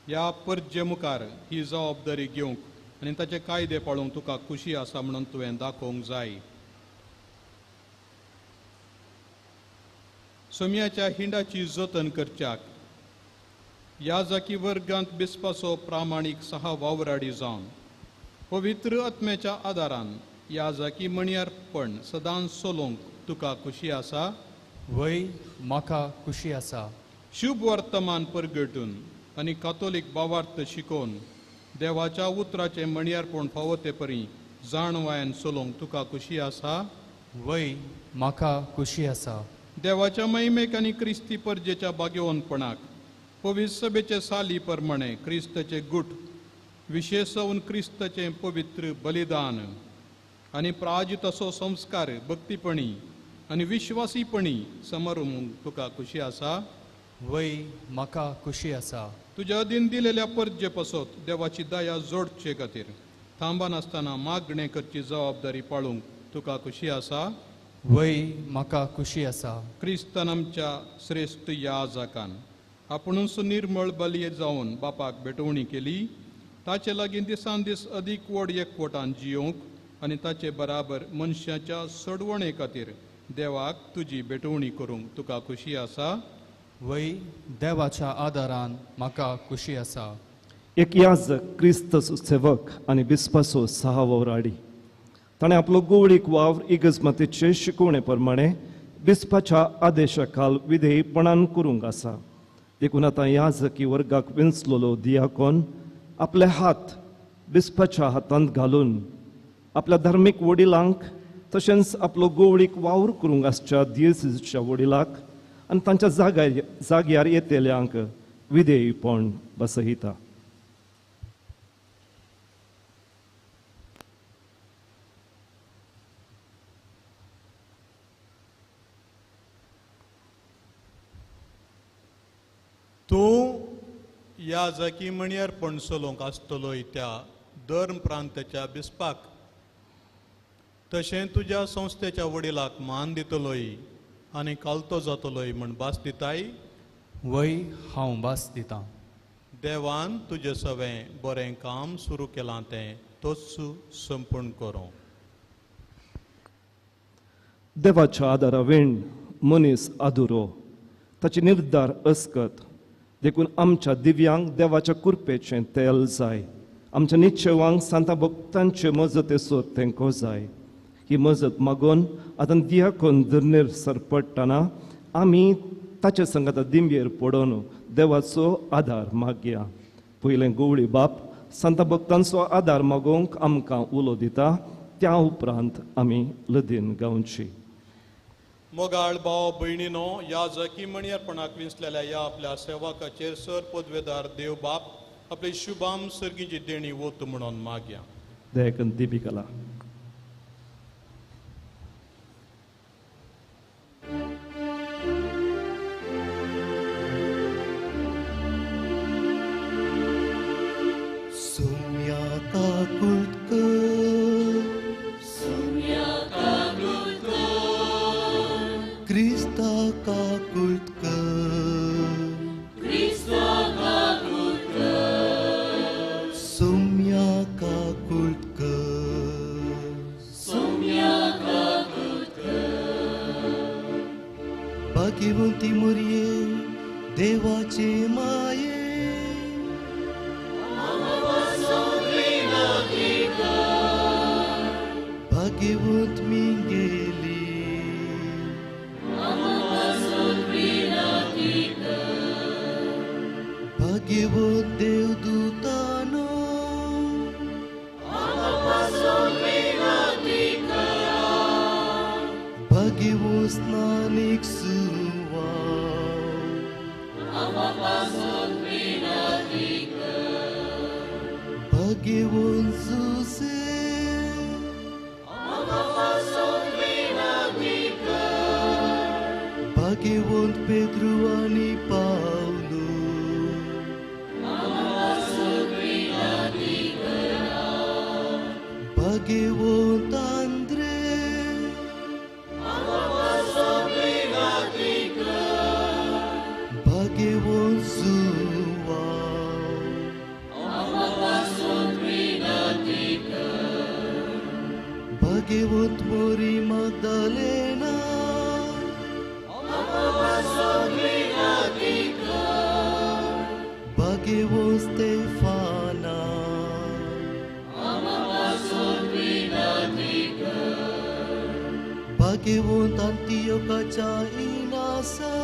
ह्या परजे मुखार ही जबाबदारी घेवंक आनी ताचे कायदे पाळूंक तुका खुशी आसा म्हणून तुवें दाखोवंक जाय. सोम्याच्या हिंडाची जतन करच्याक ह्या जाकी वर्गांत बिस्पाचो प्रामाणीक सहा वावराडी जावन पवित्र आत्म्याच्या आदारान ह्या जाकी म्हणयारपण सदांच चलोवंक तुका खुशी आसा? वय, म्हाका खुशी आसा. शुभ वर्तमान परगटून आनी कातोलीक भावार्थ शिकोवन देवाच्या उतराचें म्हणयारपण फावो ते परी जाणवायन चलोवंक तुका खुशी आसा? वय, म्हाका खुशी आसा. देवाच्या महिमेक आनी क्रिस्ती परजेच्या भाग्यवंतपणाक पवित्र सभेचे साली प्रमाणे क्रिस्ताचे गुट विशेषावन क्रिस्ताचें पवित्र बलिदान आनी प्राजित असो संस्कार भक्तीपणी आनी विश्वासीपणी समारोंक तुका खुशी आसा? वय, म्हाका खुशी आसा. तुज्या अधीन दिलेल्या परजे पासत देवाची दया जोडचे खातीर थांबनासतना मागणें करची जबाबदारी पाळूंक तुका खुशी आसा? वय, म्हाका खुशी आसा. क्रिस्तान आमच्या श्रेश्ठ याजकान आपुणूच निर्मळ बलये जावन बापाक भेटवणी केली, ताचे लागीं दिसान दीस अदीक व्हड एकवटान जियोवंक आनी ताचे बराबर मनशाच्या सोडवणे खातीर देवाक तुजी भेटवणी करूंक तुका खुशी आसा? वय, देवाच्या आदारान म्हाका खुशी आसा. एक याजक क्रिस्त सेवक आनी बिस्पाचो सहा वावराडी ताणें आपलो गोवळीक वावर इगर्ज शिकोवणे प्रमाणे बिस्पाच्या आदेशा खाल विधेयपणान करूंक आसा. देखून आतां याजकी वर्गाक विंचलेलो दियाकोन आपले हात बिस्पाच्या हातांत घालून आपल्या धार्मीक वडिलांक तशेंच आपलो गोवळीक वावर करूंक आसच्या दियेसीच्या वडिलाक आनी तांच्या जाग्यार येतल्यांक विधेयपण बसयता. तूं ह्या जाकी म्हणयारपण चलोवंक आसतलोय त्या धर्म प्रांताच्या बिस्पाक तशें तुज्या संस्थेच्या वडिलाक मान दितलोय आनी कालतो जातलोय म्हण भास दिताय? वय, हांव भास दितां. देवान तुजें सवें बरें काम सुरू केलां तें तोच संपूर्ण करूं. देवाच्या आदारा वेण मनीस आदुरो, ताची निर्धार अस्कत. देखून आमच्या दिव्यांक देवाच्या कुरपेचें तेल जाय, आमच्या निश्चेवांक सांता भक्तांचे मजतेचो तेंको जाय. ही मजत मागून आतां दियाकोन धरणेर सरपडटना आमी ताचे संगात दिंबेर पडोवन देवाचो आदार मागया. पयलें गोवळी बाप सांता भक्तांचो आदार मागोवंक आमकां उलो दिता, त्या उपरांत आमी लदीन गावची. मोगाळ भाव भयणीनो, ह्या जाकी म्हणयारपणाक विंचलेल्या ह्या आपल्या सेवकाचेर सर पदवेदार देव बाप आपली शुभाम सर्गीची देणी वत म्हणून मागया. देखून दिपिकला भाग्यवंत मिंगेली भाग्यवंत देवदूतानो भाग्यवंत स्नानीक सुवा भाग्यवंत जुसे भाग्यवंत पेद्रू आनी पावलू भाग्यवंत आंद्रे भाग्यवंत जुवा भाग्यवंत मोरी माग्दालेना भाग्यवंत स्तेफाना भाग्यवंत अंतियोकाच्या इनासा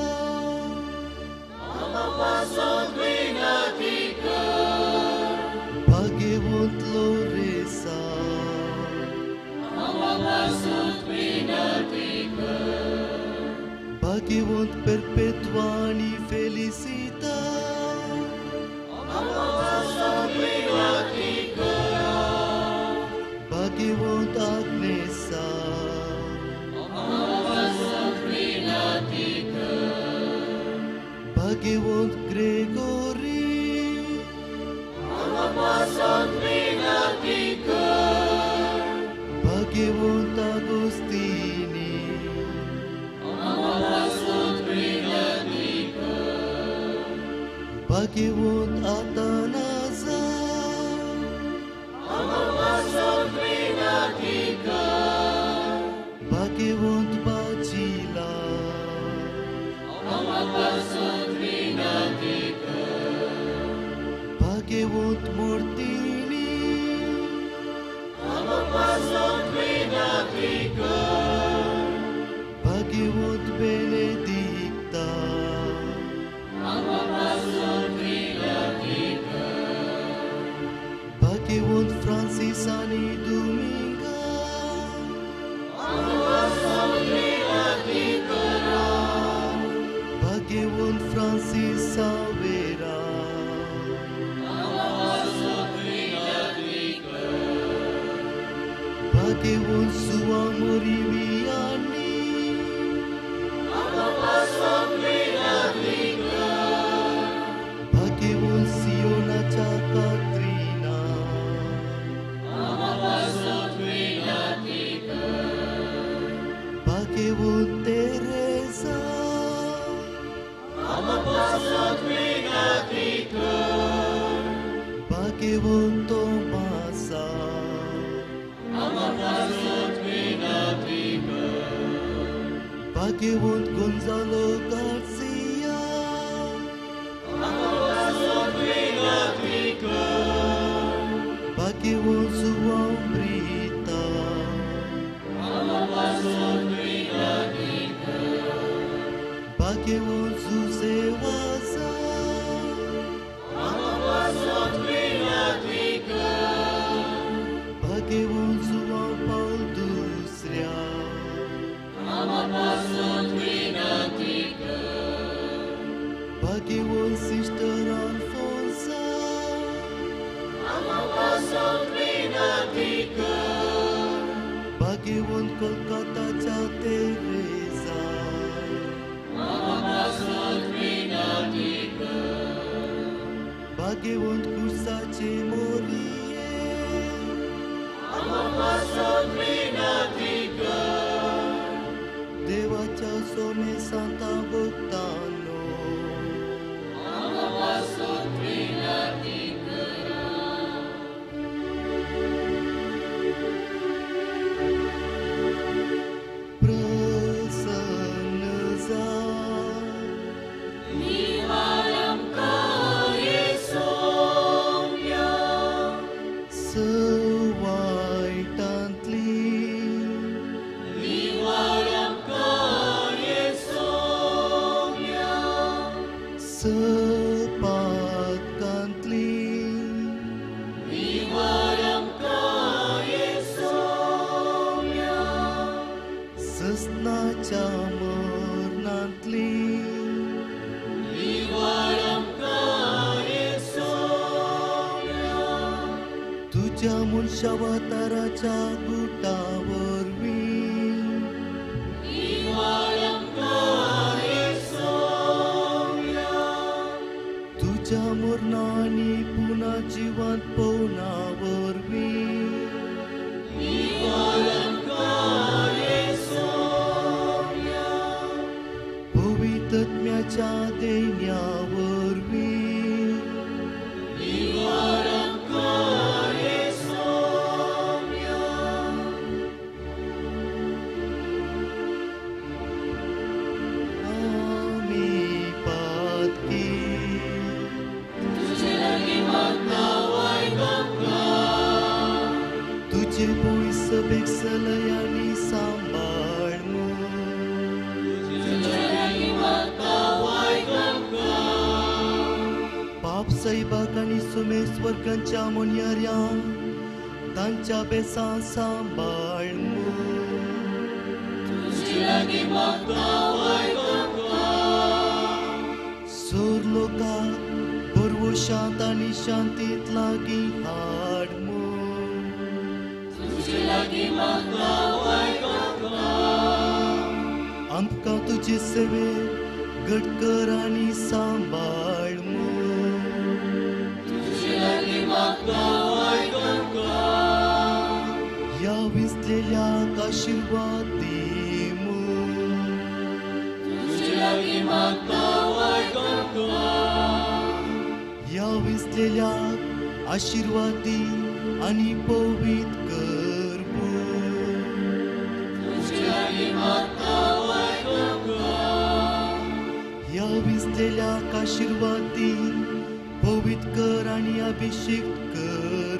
भाग्यवंत लोरेसा भाग्यवंत परपेत्वा आनी फेलिसिता भाग्यवंत आग्नेसा भाग्यवंत ग्रेगोरी भाग्यवंत आगोस्तिनी भाग्यवंत आतानाजा भाग्यवंत बाजिला भाग्यवंत मूर्तिनी भाग्यवंत बेनेदिक्ता भाग्यवंत फ्रांसीस आनी दुमिंगा भाग्यवंत फ्रांसीस सावेरा भाग्यवंत सुवा मोरी वियानी भाग्यवंत सियोनाच्या कात्रिना भाग्यवंत तेरेसा भाग्यवंत तोमासा भाग्यवंत गोंजालो गार्सिया भाग्यवंत जुआंव ब्रिता भाग्यवंत जुझे वाजा भाग्यवंत जुआंव पावल दुसऱ्या भाग्यवंत सिस्टर आल्फोन्सा भाग्यवंत कोलकाताच्या तेरेसा भाग्यवंत कुर्साचे मोरिये देवाच्या सोमे सांता भक्तानो प्रसन्न जा निवारम काये सोम्या। तुज्या मनशावताराच्या गुटा वरवीं तुज्या मरणा आनी पुना जिवांत पवना वरवीं पवित्रत्म्याच्या देण्या वरवीं आमी पातकी तुजे भूंय सभेक सलयांनी सांबाळ पाप सैबाक आनी सुमेस वर्गांच्या मोनयाऱ्यांक तांच्या बेसां सांबाळ सोर लोकांक बरवो शांत आनी शांतीत लागीं हाड आमकां तुजे सेवेक घट कर आनी सांबाळ ह्या विसलेल्याक आशिर्वाद दी ह्या विसलेल्याक आशिर्वाद दी आनी पवित्र कर ह्या विसलेल्याक आशिर्वाद दी पवित्र कर आनी अभिषेक कर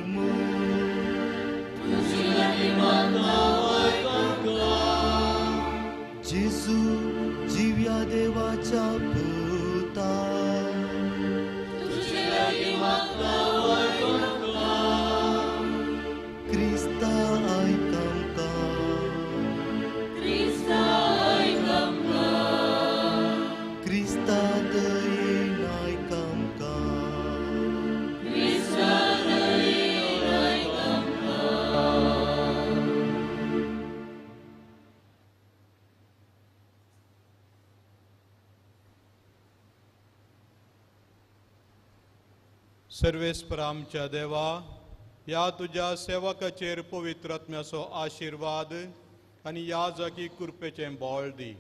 जेजू जिव्या देवाच्या पुता क्रिस्ता आयक आमकां क्रिस्ता दयेन आयक आमकां सर्वेस्पर आमच्या देवा, ह्या तुज्या सेवकाचेर पवित्र आत्म्याचो आशिर्वाद आनी ह्या जागी कृपेचें बळ दी.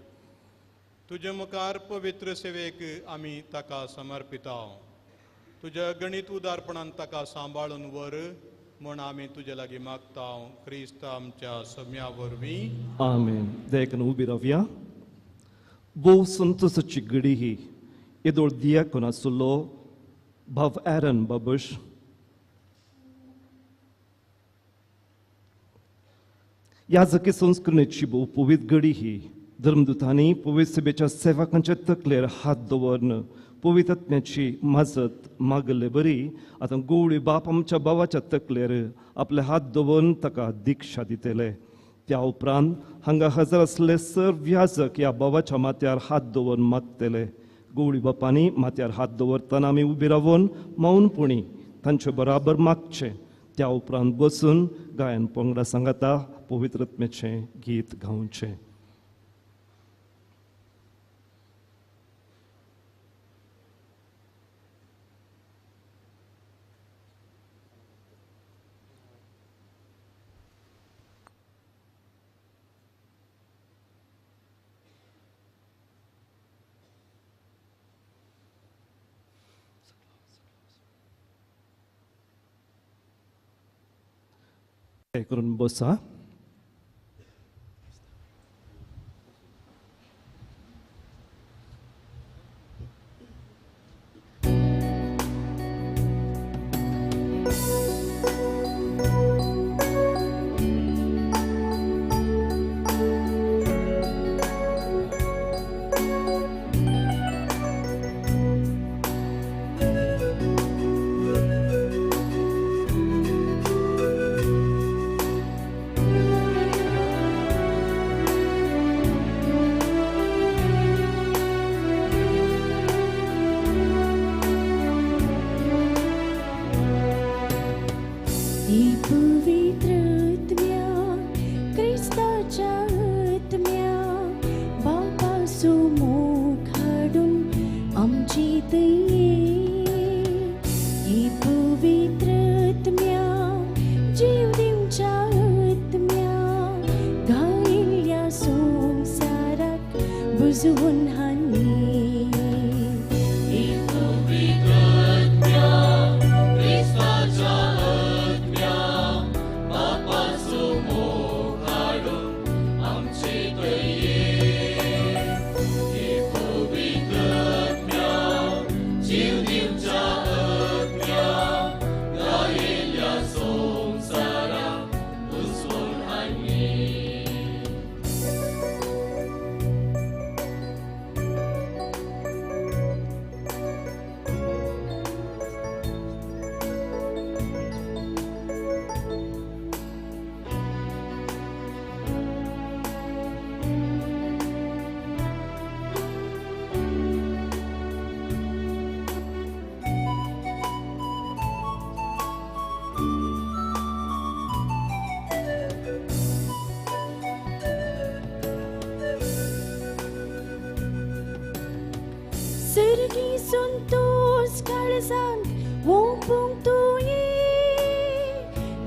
तुजे मुखार पवित्र सेवेक आमी ताका समर्पिता. तुज्या गणीत उदारपणान ताका सांबाळून व्हर म्हूण आमी तुजे लागीं मागता. क्रिस्त आमच्या सम्या वरवीं. आमेन. देखून उबी रावया. भोव संतोसाची घडी ही. येदोळ दियाकोन आसलो भाव एरन बाबूश ह्या जकी संस्कृतीची भोव पवित्र घडी ही. धर्मदूतांनी पवित्र सभेच्या सेवकांच्या तकलेर हात दवरून पवित्र आत्म्याची मजत मागले बरी आतां गवळी बाप आमच्या भावाच्या तकलेर आपले हात दवरून ताका दीक्षा दितले. त्या उपरांत हांगा हजर आसले सर्व याजक ह्या भावाच्या माथ्यार हात दवरून मागतले. गवळी बापांनी माथ्यार हात दवरतना आमी उबी रावन मौनपणी तांचे बराबर मागचें. त्या उपरांत बसून गायन पंगडा सांगाता पवित्र आत्म्याचें गीत गावचें. करून बसा. ही पवित्र आत्म्या क्रिस्ताच्या आत्म्या बापाचो मोग हाडून आमची दये. ही पवित्र आत्म्या जीव दिवच्या आत्म्या घायिल्ल्या संवसाराक बुजवून हाडली. सर्गी संतोष काळजांत ओंपूंक तुवें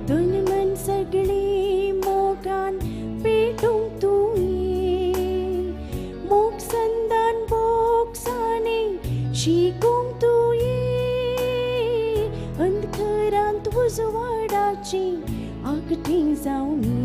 तन मन सगळी मोगान पेटूंक तुवें मोग संदान बोगसाने शिकूंक तुवें अंधकारांत उजवाडाची आगटी जावनी.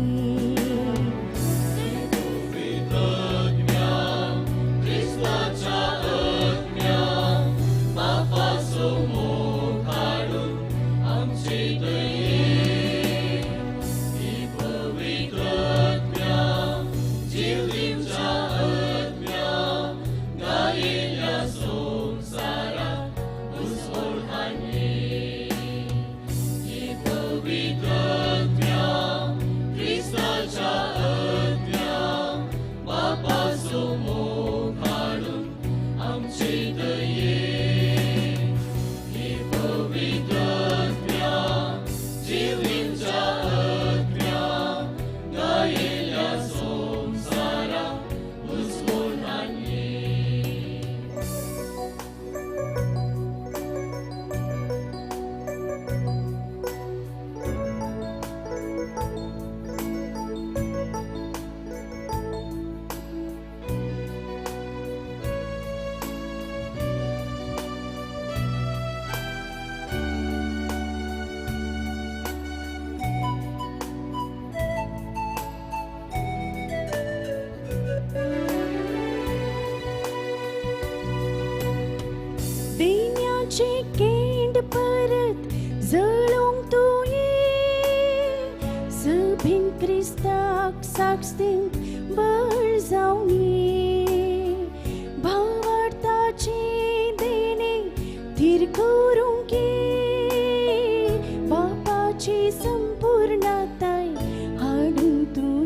देण्याचे केंड परत जळोंक तुवें सभेन क्रिस्ताक साक्षीन बळ जावनी भावार्थाचे देणे थीर करूंक बापाची संपूर्णताय हाडूंक तुवें.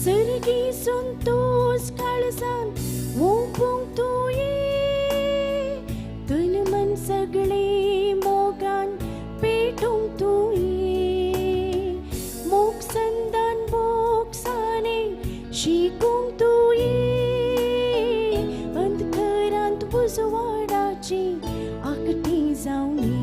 सर्गी संतोष काळजांत ओंपूंक क्रिस्ताची आकटी जावनी.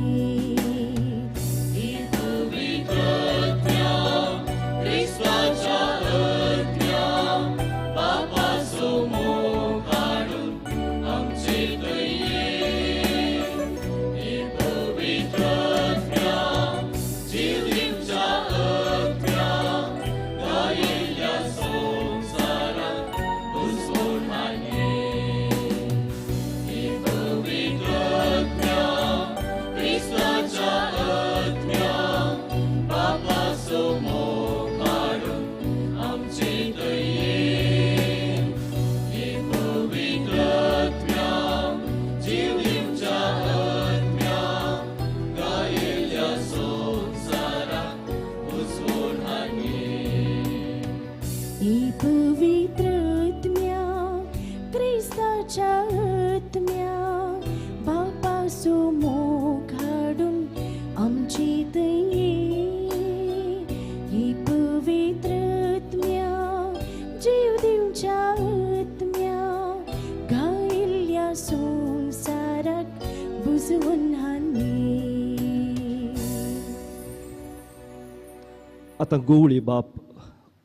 आतां गवळी बाप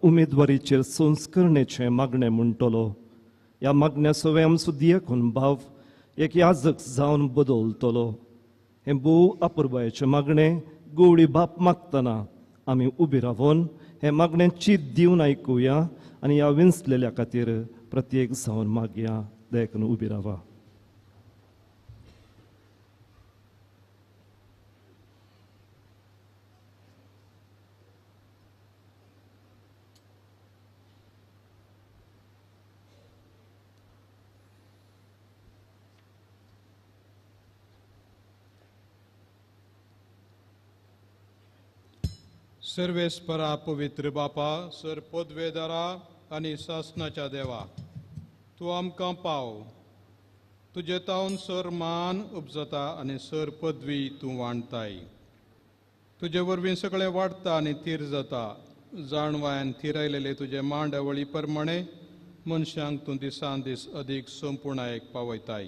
उमेदवारीचेर संस्करणेचें मागणें म्हणटलो. ह्या मागण्या सवें आमचो दियकून भाव एक याजक जावन बदलतलो. हें भोव अपुरबायेचें मागणें गवळी बाप मागतना आमी उबी रावन हें मागणें चीत दिवन आयकुया आनी ह्या विंचलेल्या खातीर प्रत्येक जावन मागया. देखून उबी रावा. सर्वेस्परा पवित्र बापा, सर पदवेदारा आनी सासनाच्या देवा, तूं आमकां पाव. तुजे तावन सर मान उपजता आनी सर पदवी तूं वांडताय. तुजे वरवीं सगळें वाडटा आनी थीर जाता. जाणवायन थिरायलेले तुजे मांडावळी प्रमाणे मनशांक तूं दिसान दीस अदीक संपुर्णायेक पावयताय.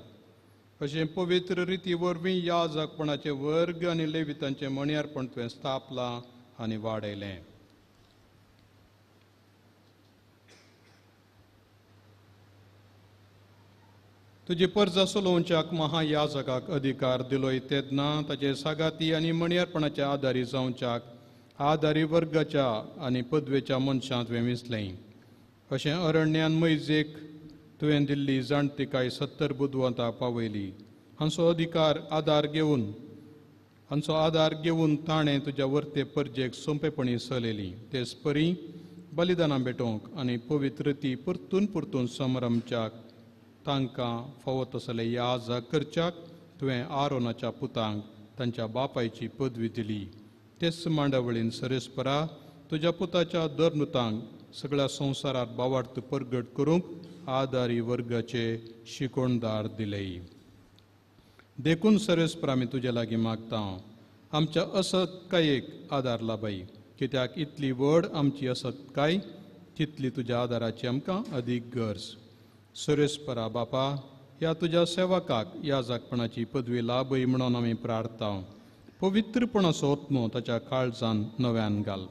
अशें पवित्र रिती वरवीं ह्या जागपणाचे वर्ग आनी लेवितांचें मणयारपण तुवें स्थापलां आनी वाडयलें. तुजी परजा चलोवच्याक महायाजकाक अधिकार दिलोय तेन्ना ताचे सागाती आनी मणयारपणाच्या आदारी जावच्याक आदारी वर्गाच्या आनी पदवेच्या मनशांत तुवें विंचलें. अशें अरण्यान मैजेक तुवें दिल्ली जाणतिकाय 70 बुदवंताक पावयली. हांचो आदार घेवन ताणें तुज्या वर्ते परजेक सोंपेपणी चलयली. तेच परी बलिदानां भेटोवंक आनी पवित्र ती परतून परतून समरमच्याक तांकां फावो तसले याजक करच्याक तुवें आरोनाच्या पुतांक तांच्या बापायची पदवी दिली. तेच मांडावळीन सरेस्परा तुज्या पुताच्या दरनुतांक सगळ्या संवसारात बावार्थ परगट करूंक आदारी वर्गाचे शिकोणदार दिले. देखून सर्वेस्परा आमी तुजे लागीं मागता, आमच्या असत्कायेक आदार लाबाय. कित्याक इतली व्हड आमची असत्काय तितली तुज्या आदाराची आमकां अदीक गरज. सर्वेस्परा बापा, ह्या तुज्या सेवकाक ह्या जागपणाची पदवी लाभय म्हणून आमी प्रार्थता. पवित्रपणाचो आत्मो ताच्या काळजान नव्यान घाल.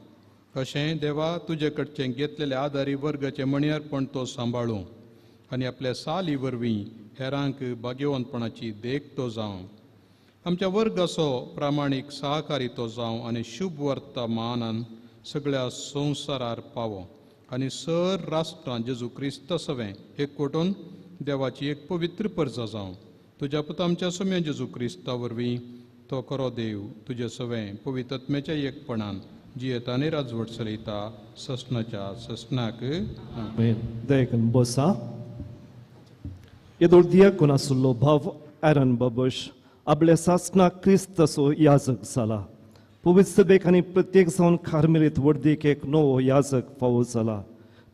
अशें देवा तुजे कडचें घेतलेले आदारी वर्गाचें मणयारपण तो सांबाळूं आनी आपल्या साली वरवीं हेरांक भाग्यवंतपणाची देख तो जावं. आमच्या वर्गाचो प्रामाणीक सहकारी तो जावं आनी शुभ वर्तमानान सगळ्या संवसारार पावो आनी सर राष्ट्रां जेजू क्रिस्त सवें एकवटून देवाची एक पवित्र परजा जावं. तुज्या पुता आमच्या सोम्या जेजू क्रिस्ता वरवीं तो खरो देव तुजे सवें पवित्रत्म्याच्या एकपणान जियेता आनी राजवट चलयता ससनाच्या ससनाक. देखून बसा. येदोळ दियाकून आशिल्लो भाव एरन बाबश आपल्या सासनाक क्रिस्ताचो याजक जाला. पवित्र सभेक आनी प्रत्येक जावन कार्मेलीत वर्दीक एक नवो याजक फावो जाला.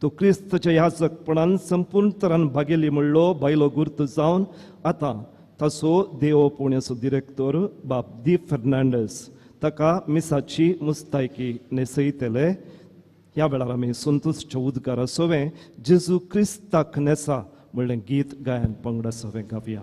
तो क्रिस्ताच्या याजकपणान संपूर्ण तरान भागेली म्हणलो बायलो गुर्त जावन आतां ताचो देव पुण्याचो डिरेक्टर बाप दी फेर्नांडस ताका मिसाची मुस्तायकी न्हेसयतले. ह्या वेळार आमी संतोषच्या उद्गारा सवें जेजू क्रिस्ताक न्हेसा म्हणलें गीत गायन पंगडा सवें गावया.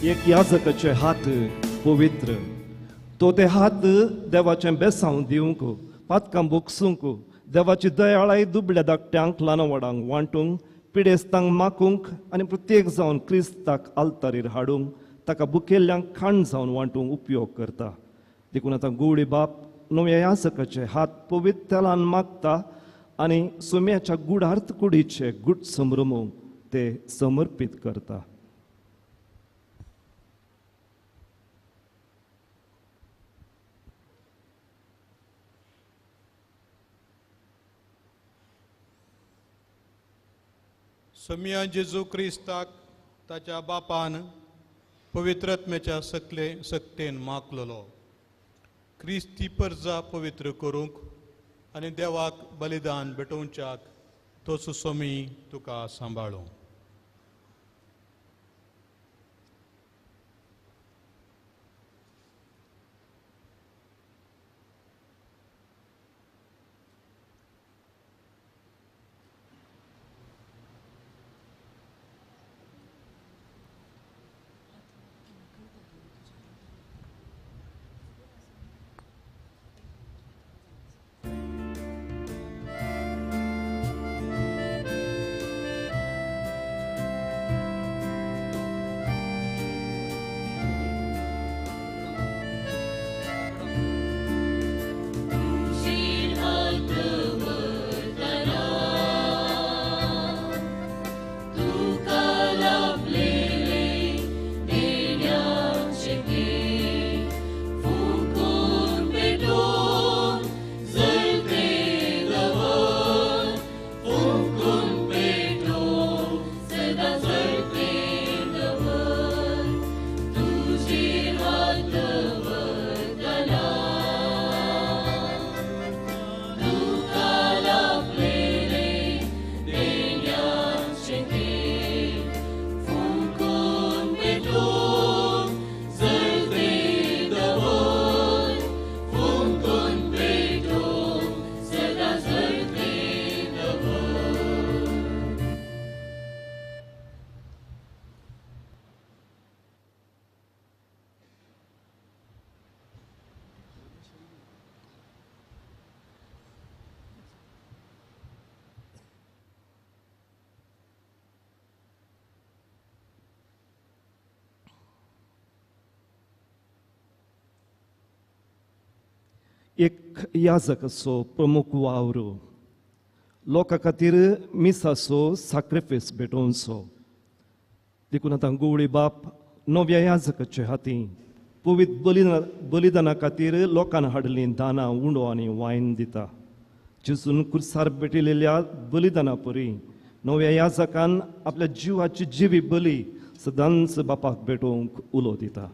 एक याजकाचे हात पवित्र, तो ते हात देवाचें बेसांव दिवंक, पातकां बोगसूंक, देवाची दयाळाय दुबळ्या धाकट्यांक ल्हान व्हडांक वांटूंक, पिडेस्तांक माकूंक आनी प्रत्येक जावन क्रिस्ताक आल्तारीर हाडूंक, ताका बुकेल्ल्यांक खाण जावन वांटूंक उपयोग करता. देखून आतां गुवळी बाप नव्या याजकाचे हात पवित्र तेलान मागता आनी सुम्याच्या गुडार्थ कुडीचे गुट संभ्रमूंक ते समर्पीत करता. सोम्या जेजू क्रिस्ताक ताच्या बापान पवित्रत्म्याच्या सकले सक्तेन मागलेलो क्रिस्ती परजा पवित्र करूंक आनी देवाक बलिदान भेटोवच्याक तो सुसोमी तुका सांबाळूं. एक याजकाचो प्रमुख वावर लोकां खातीर मिसाचो साक्रिफीस भेटोवचो. देखून आतां गुवळी बाप नव्या याजकाचे हाती पवित्र बलिदाना खातीर लोकांना हाडलीं दानां, उंडो आनी वायन दिता. जेजून कुर्सार भेटिल्ल्या बलिदाना परी नव्या याजकान आपल्या जिवाची जिवी बली सदांच बापाक भेटोवंक उलो दिता.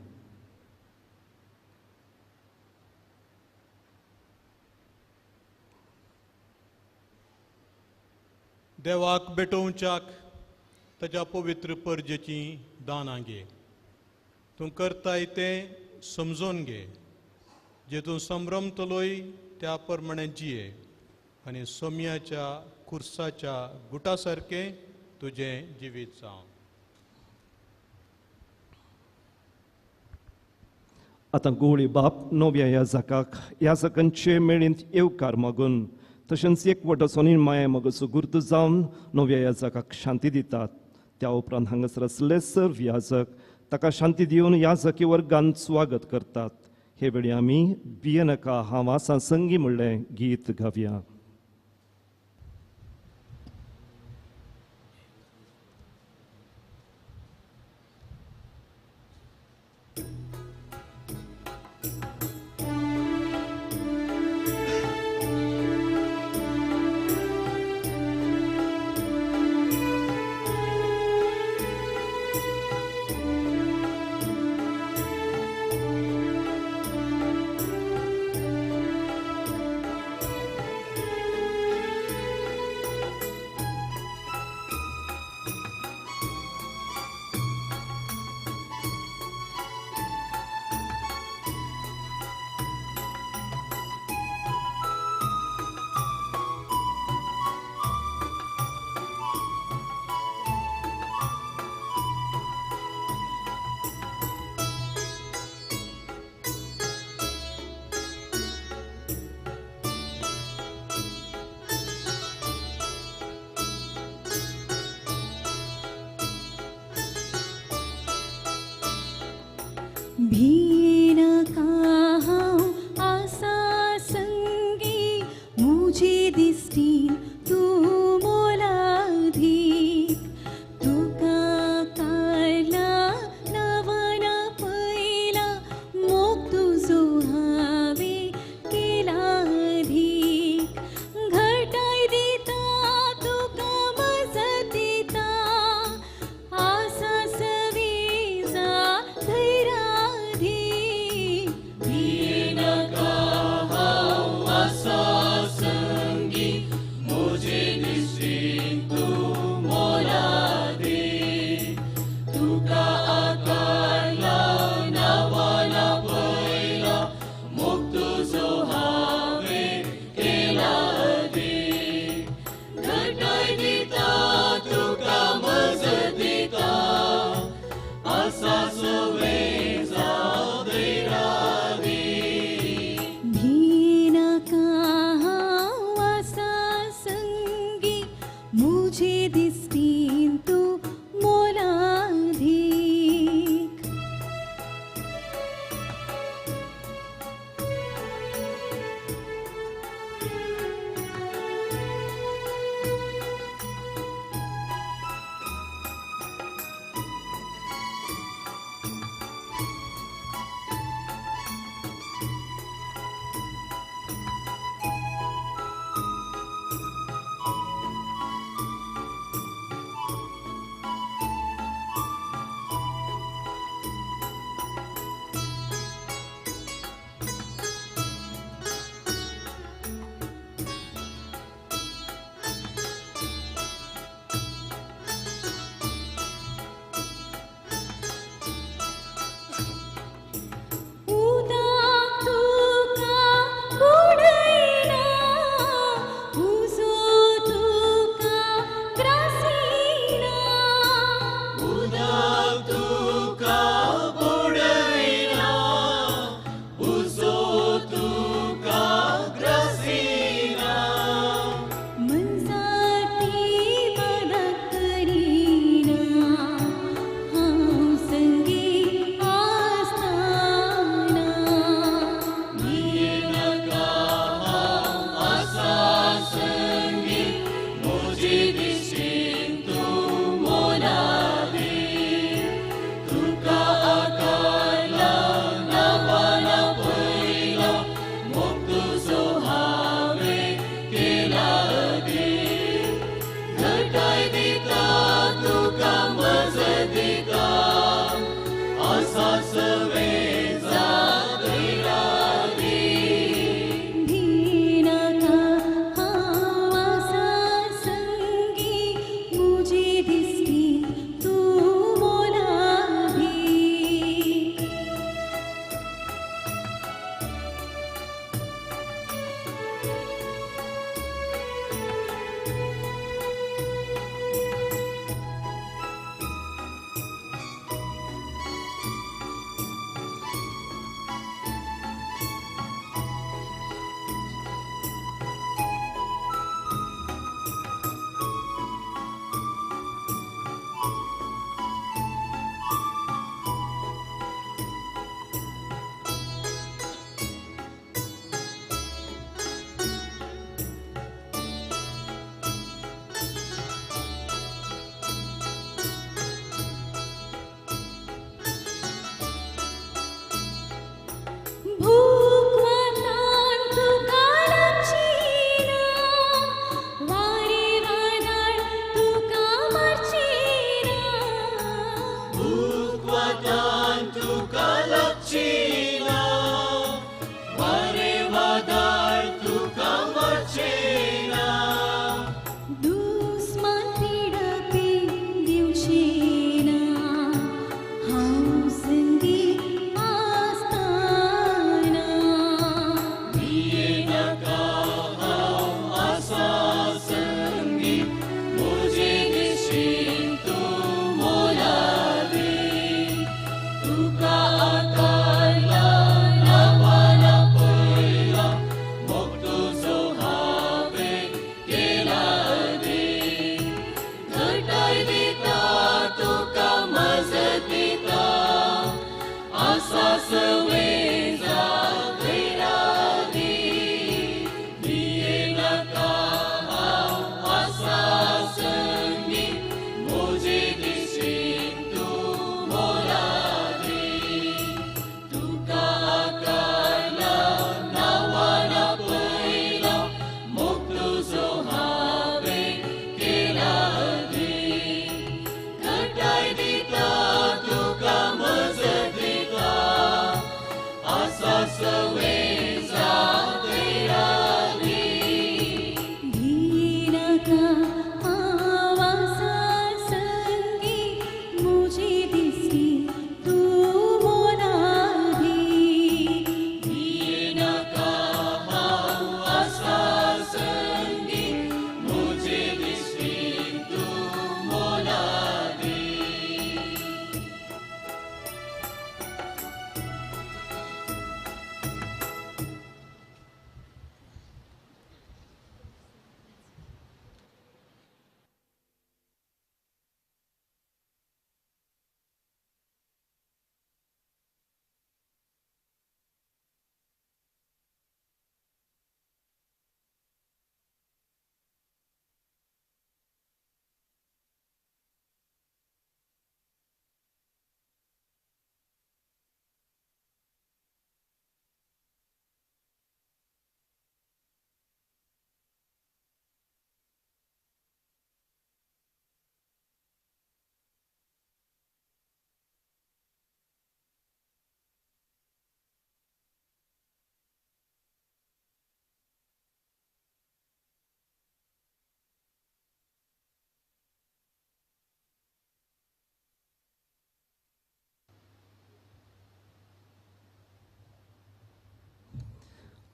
देवाक भेटोवच्याक ताच्या पवित्र परजेची दानां घे. तूं करताय तें समजून घे, जे तूं संभ्रमतलोय त्या प्रमाणे जिये आनी सोम्याच्या कुर्साच्या गुटा सारकें तुजें जिवीत जावं. आतां गोवळी बाप नव्या याजकाक याजकांचे मेळींत येवकार मागून तशेंच एकवटाचो आनी माया मोगाचो गुर्त जावन नव्या याजकाक शांती दितात. त्या उपरांत हांगासर आसले सर्व याजक ताका शांती दिवन याजकी वर्गान स्वागत करतात. हे वेळी आमी भियेनाका हांव आसा संगी म्हणलें गीत गावया. भियेनाका हांव आसा संगी मुजे दिश्टीन तूं मोलादीक तुका काडला नांवान पयला मोग तुजो हांवें केला धीक घटाय दिता तुका मजत दिता आसा सवेजा धैराधीक भियेनाका हांव आसा संगी मुजे दिश्टीन तूं मोलादीक तुका आकारला नांवान पयला मोग तुजो हांवें केला दीक घटाय दिता तुका मजत दिता आसा सवेजा धैरादीक भियेनाका हांव आसा संगी मुजे दिश्टीन तूं मोलादीक.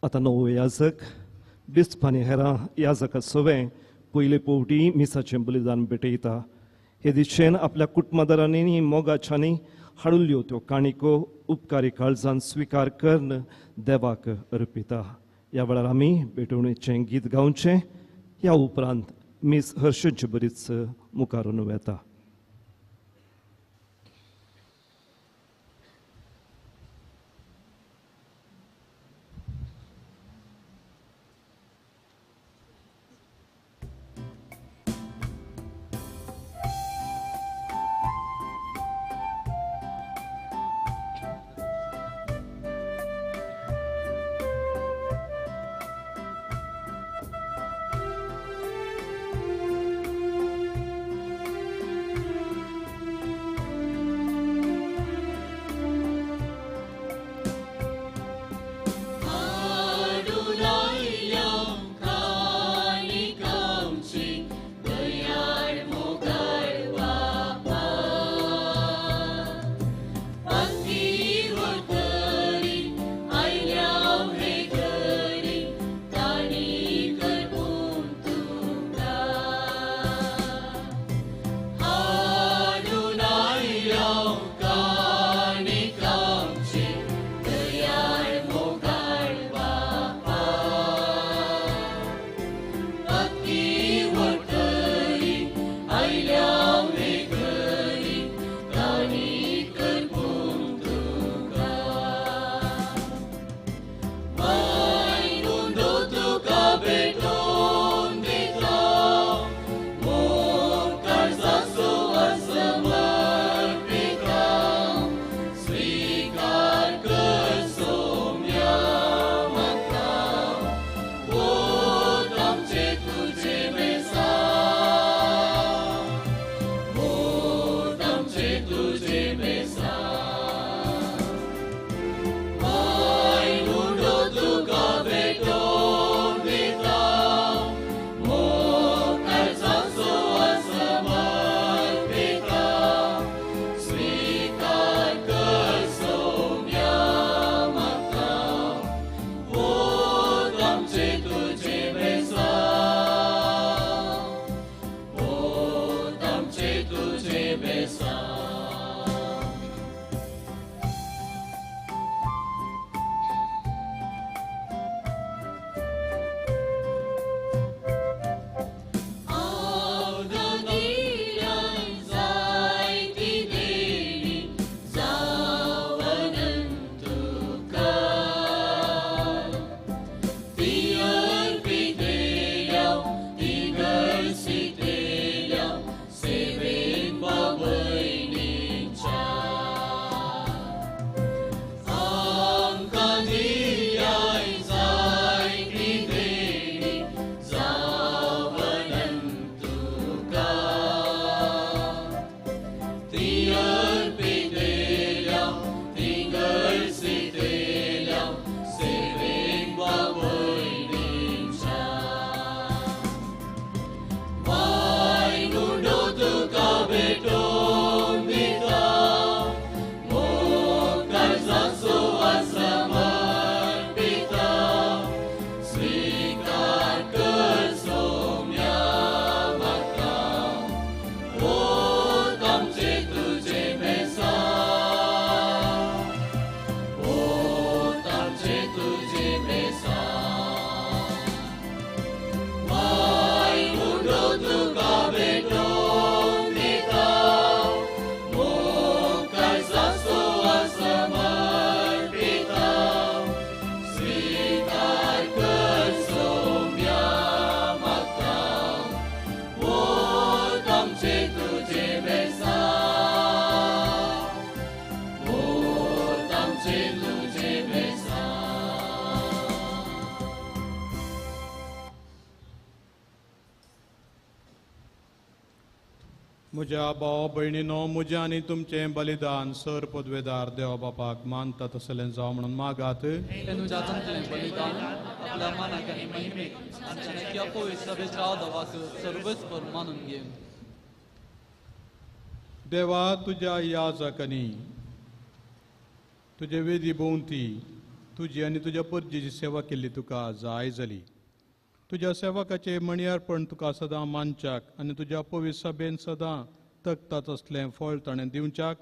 आतां नवो याजक बिस्प आनी हेरां याजका सवें पयले पवटी मिसाचें बलिदान भेटयता. हे दिशेन आपल्या कुटुंबादारांनी मोगाच्यांनी हाडुल्ल्यो त्यो काणिको उपकारी काळजान स्विकार करून देवाक अर्पिता. ह्या वेळार आमी भेटवणेचें गीत गावचें. ह्या उपरांत मीस हर्षाचे बरीच मुखारून वेता. म्हज्या भाव भयणीनो, म्हजें आनी तुमचें बलिदान सर पदवेदार देवा बापाक मानता तसलें जावं म्हणून मागात. बलिदान आपल्या मानाक आनी महिमेक आमच्या पवित्र सभेच्या देवाक सर्वेस्पर मानून घेवन. देवा, तुज्या याजकांनी तुजे वेदी भोंवती तुजी आनी तुज्या परजेची सेवा केल्ली तुका जाय जाली. तुज्या सेवकाचें मणयार्पण तुका सदां मानच्याक आनी तुज्या पवित्र सभेन सदां तकता तसलें फळ ताणें दिवच्याक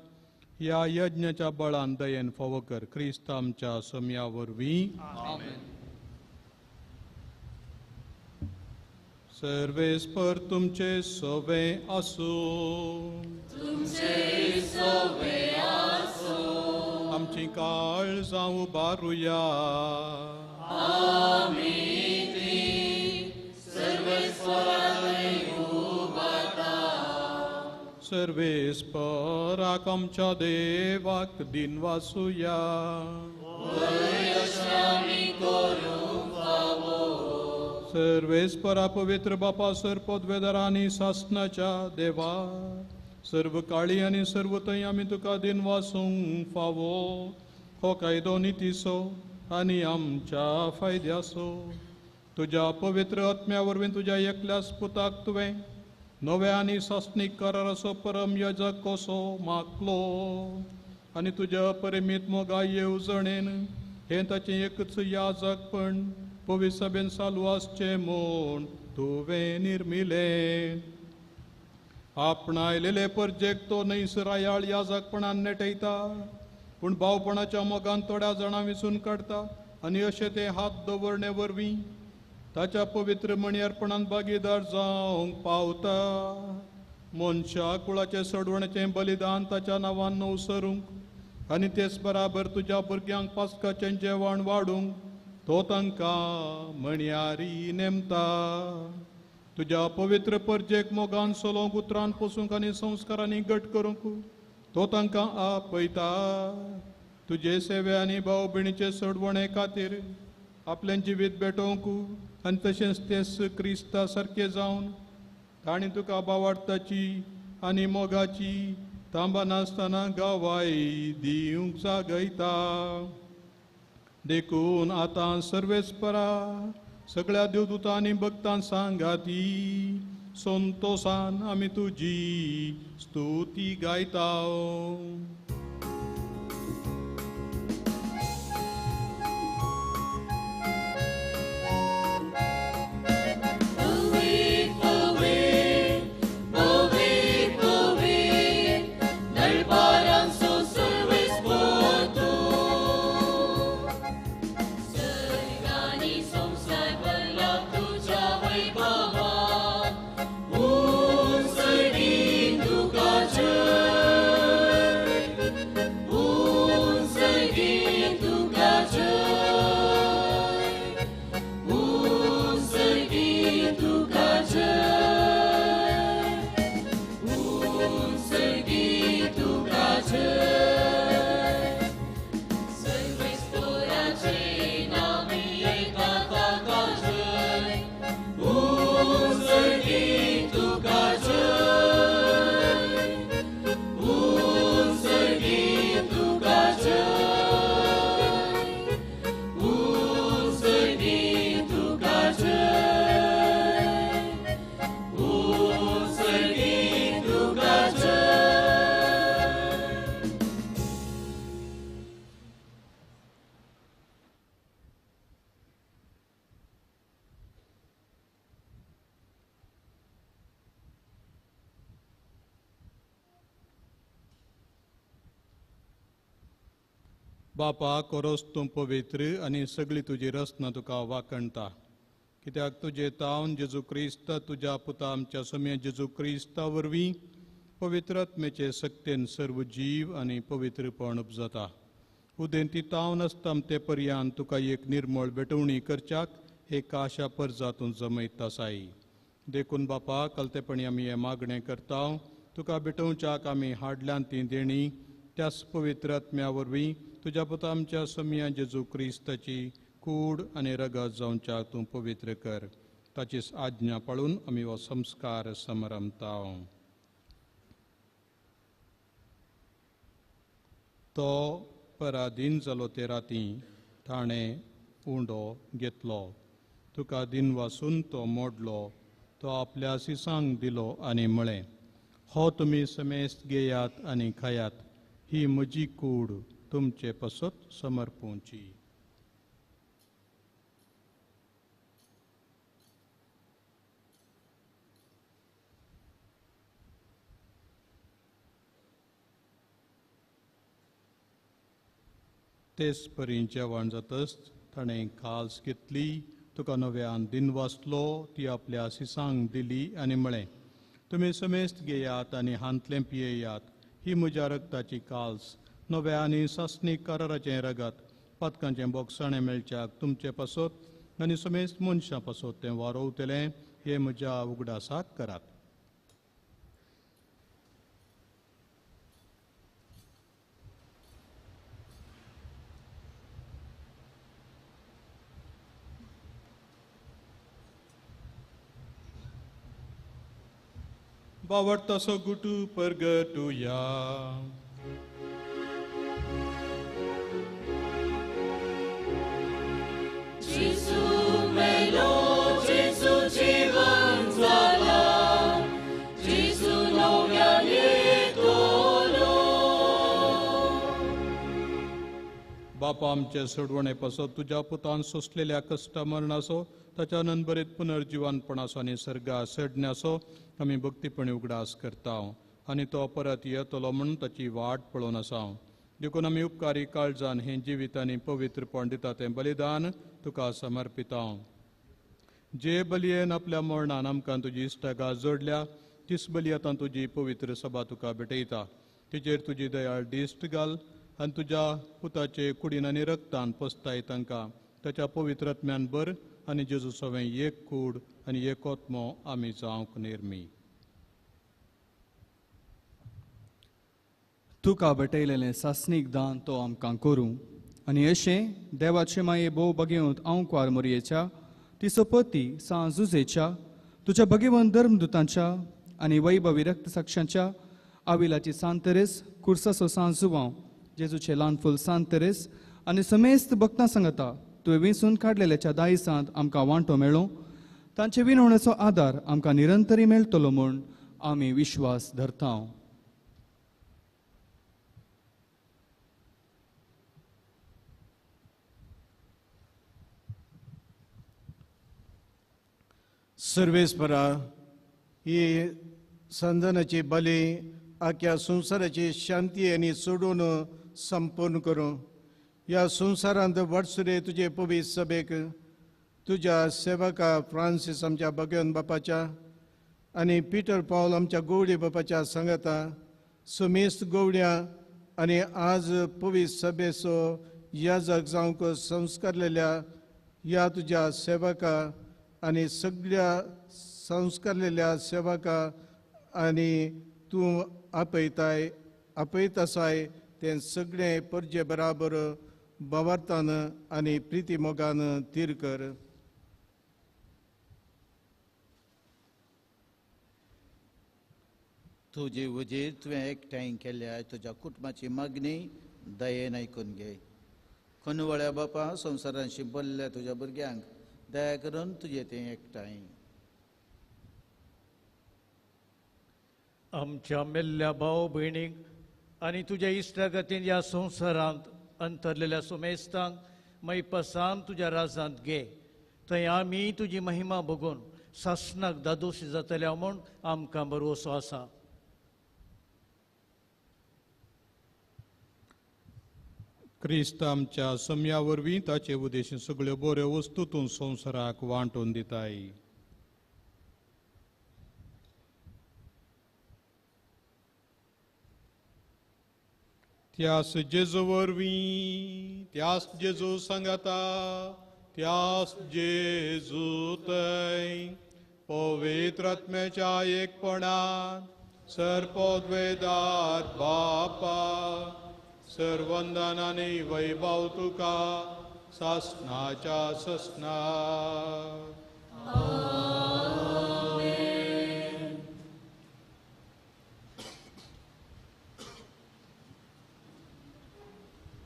ह्या यज्ञाच्या बळान दयेन फावो कर. क्रिस्त आमच्या सोम्या वरवीं. सर्वेस्पर तुमचे सोवे आसूं. आमची काळ जावं बारुया. सर्वेस्पराक आमच्या देवाक दिन वासुया. सर्वेस्परा पवित्र बापा सर पदवेदार आनी सासनाच्या देवा, सर्व काळी आनी सर्व थंय आमी तुका दिन वासूंक फावो. हो कायदो नितीचो आनी आमच्या फायद्याचो. तुज्या पवित्र आत्म्या वरवीं तुज्या एकल्याच पुताक तुवें नव्या आनी सासणीक कराराचो परम याजक कसो मागलो आनी तुज्या परिमीत मोगा येवजणेन हें ताचें एकच याजकपण पवित्र सभेन चालू आसचें म्हूण तुवें निर्मिलें. आपणायलेले परजेक तो न्हयसरायाळ याजकपणान नेटयता, पूण भावपणाच्या मोगान थोड्या जाणां विसून काडटा आनी अशें ते हात दवरणे वरवीं ताच्या पवित्र मणयार्पणान भागीदार जावंक पावता. मनशा कुळाचें सोडवण्याचें बलिदान ताच्या नांवान नवसरूंक आनी तेच बराबर तुज्या भुरग्यांक पास्काचें जेवण वाडूंक तो तांकां मणयारी नेमता. तुज्या पवित्र परजेक मोगान सोलोवंक, उतरान पोसूंक आनी संस्कारांनी घट करूंक तो तांकां आपयता. तुजे सेवे आनी भाव भयणीचे सोडवणे खातीर आपलें जिवीत भेटोवंक आनी तशेंच तेच क्रिस्ता सारकें जावन तांणी तुका बावार्थाची आनी मोगाची तांबा नासतना गवाय दिवंक जागयता. देखून आतां सर्वेस्परा सगळ्या देवदूतां आनी भक्तां सांगाती संतोसान आमी तुजी स्तुती गायता. बापा, कोरोस तूं पवित्र आनी सगळी तुजी रचना तुका वाकणटा, कित्याक तुजे तावन जेजू क्रिस्त तुज्या पुता आमच्या सोम्या जेजू क्रिस्ता वरवीं पवित्र आत्म्याचे सक्तेन सर्व जीव आनी पवित्रपण उपजता. उदेंती तावन आसता ते पर्यान तुका एक निर्मळ भेटवणी करच्याक एक आशा परजातून जमयत आसाय. देखून बापा, कलतेपणी आमी हें मागणें करता, तुका भेटोवच्याक आमी हाडल्यान ती देणी त्याच पवित्र आत्म्या वरवीं तुज्या पुता आमच्या सोम्या जेजू क्रिस्ताची कूड आनी रगत जावच्याक तूं पवित्र कर. ताचीच आज्ञा पाळून आमी हो संस्कार समारंभता. तो पराधीन जालो ते राती ताणें उंडो घेतलो, तुका दिन वासून तो मोडलो, तो आपल्या सिसांक दिलो आनी म्हळें, हो तुमी समेस्त घेयात आनी खायात, ही म्हजी कूड तुमचे पासत समर्पूंची. तेच परी जेवण जातच ताणें काल्स घेतली, तुका नव्यान दिन वाचलो, ती आपल्या सिसांक दिली आनी म्हळें, तुमी समेस्त घेयात आनी हांतलें पियेयात, ही म्हज्या रगताची काल्स, नव्या आनी सासणीक कराराचें रगत, पातकांचें बोगसाणें मेळच्याक तुमचे पासत आनी समेस्त मनशां पासत तें वारोवतलें, हें म्हज्या उगडासाक करात. बावडतासो गुटू परगटुया. जेजू मेलो, जेजू जीवन जाला, जेजू नव्यान येतलो. बापा आमचे सोडवणे पासत तुज्या पुतान सोंसलेल्या कश्टा मरणाचो, ताच्या नंबरीत पुनर्जिवानपणाचो आनी सर्गा चडण्याचो आमी भक्तीपणी उगडास करता आनी तो परत येतलो म्हणून ताची वाट पळोवन आसा. देखून आमी उपकारी काळजान हें जिवीत आनी पवित्रपण दिता तें बलिदान तुका समर्पिता. जे बलयेन आपल्या मरणान आमकां तुजी इश्टागा जोडल्या, तीच बली आतां तुजी पवित्र सभा तुका भेटयता. तिचेर तुजी दयाळ दिश्ट घाल आनी तुज्या पुताचे कुडीन आनी रक्तान पसताय तांकां ताच्या पवित्र आत्म्यान भर आनी जेजू सवें एक कूड आनी एक आत्मो आमी जावंक निर्मी. तुका भेटयलेलें सासणीक दान तो आमकां करूं आनी अशें देवाचे माये भोव बगेवंत आंवकुवार मोरयेच्या, तिचो पती सां जुजेच्या, तुज्या भगेवंत धर्मदुतांच्या आनी वैभवी रक्तसाक्षांच्या, आविलाची सांत तेरेस, कुर्साचो सां जुवांव, जेजूचे ल्हान फूल सांत तेरेस आनी समेस्त भक्तां सांगता तुवें वेंचून काडलेल्याच्या दायसांत आमकां वांटो मेळो, तांचे विनवणेचो आदार आमकां निरंतरी मेळटलो म्हूण आमी विश्वास धरता. सर्वेस्परा, ही संदनाची बली आख्या संवसाराची शांती आनी सोडून संपूर्ण करूं. ह्या संवसारांत वाटसुरे तुजे पवित्र सभेक तुज्या सेवका फ्रांसीस आमच्या भगवन बापाच्या आनी पिटर पावल आमच्या गवळी बापाच्या सांगाता समेस्त गवळ्या आनी आज पवित्र सभेचो याजक जावंक संस्कारलेल्या ह्या तुज्या सेवका आनी सगळ्या संस्कारलेल्या सेवका आनी तूं आपयताय आपयत आसाय तें सगळें परजे बराबर बावार्थान आनी प्रिती मोगान तीर कर. तुजी उजीर तुवें एकठांय केल्या तुज्या कुटुंबाची मागणी दयेन आयकून घे. खनवळ्या बापा, संवसारान शिंपल्ल्या तुज्या भुरग्यांक दया करून तुजें तें एकठांय. आमच्या मेल्ल्या भाव भयणीक आनी तुज्या इश्टागतीन ह्या संवसारांत अंतरलेल्या सुमेस्तांक मैपसान तुज्या राजांत घे, थंय आमी तुजी महिमा बघून सासणाक दादोशी जातल्या म्हूण आमकां भरवसो आसा. क्रिस्त आमच्या सम्या वरवीं ताचे उद्देशीन सगळ्यो बऱ्यो वस्तू तूं संवसाराक वांटून दिताय. त्यास जेजू वरवीं, त्यास जेजू सांगाता, त्यास जेजू तय पवित्र आत्म्याच्या एकपणान सर्पोद्वेदार बापा सर्वंदनानी वैभव तुका सासनाच्या ससना.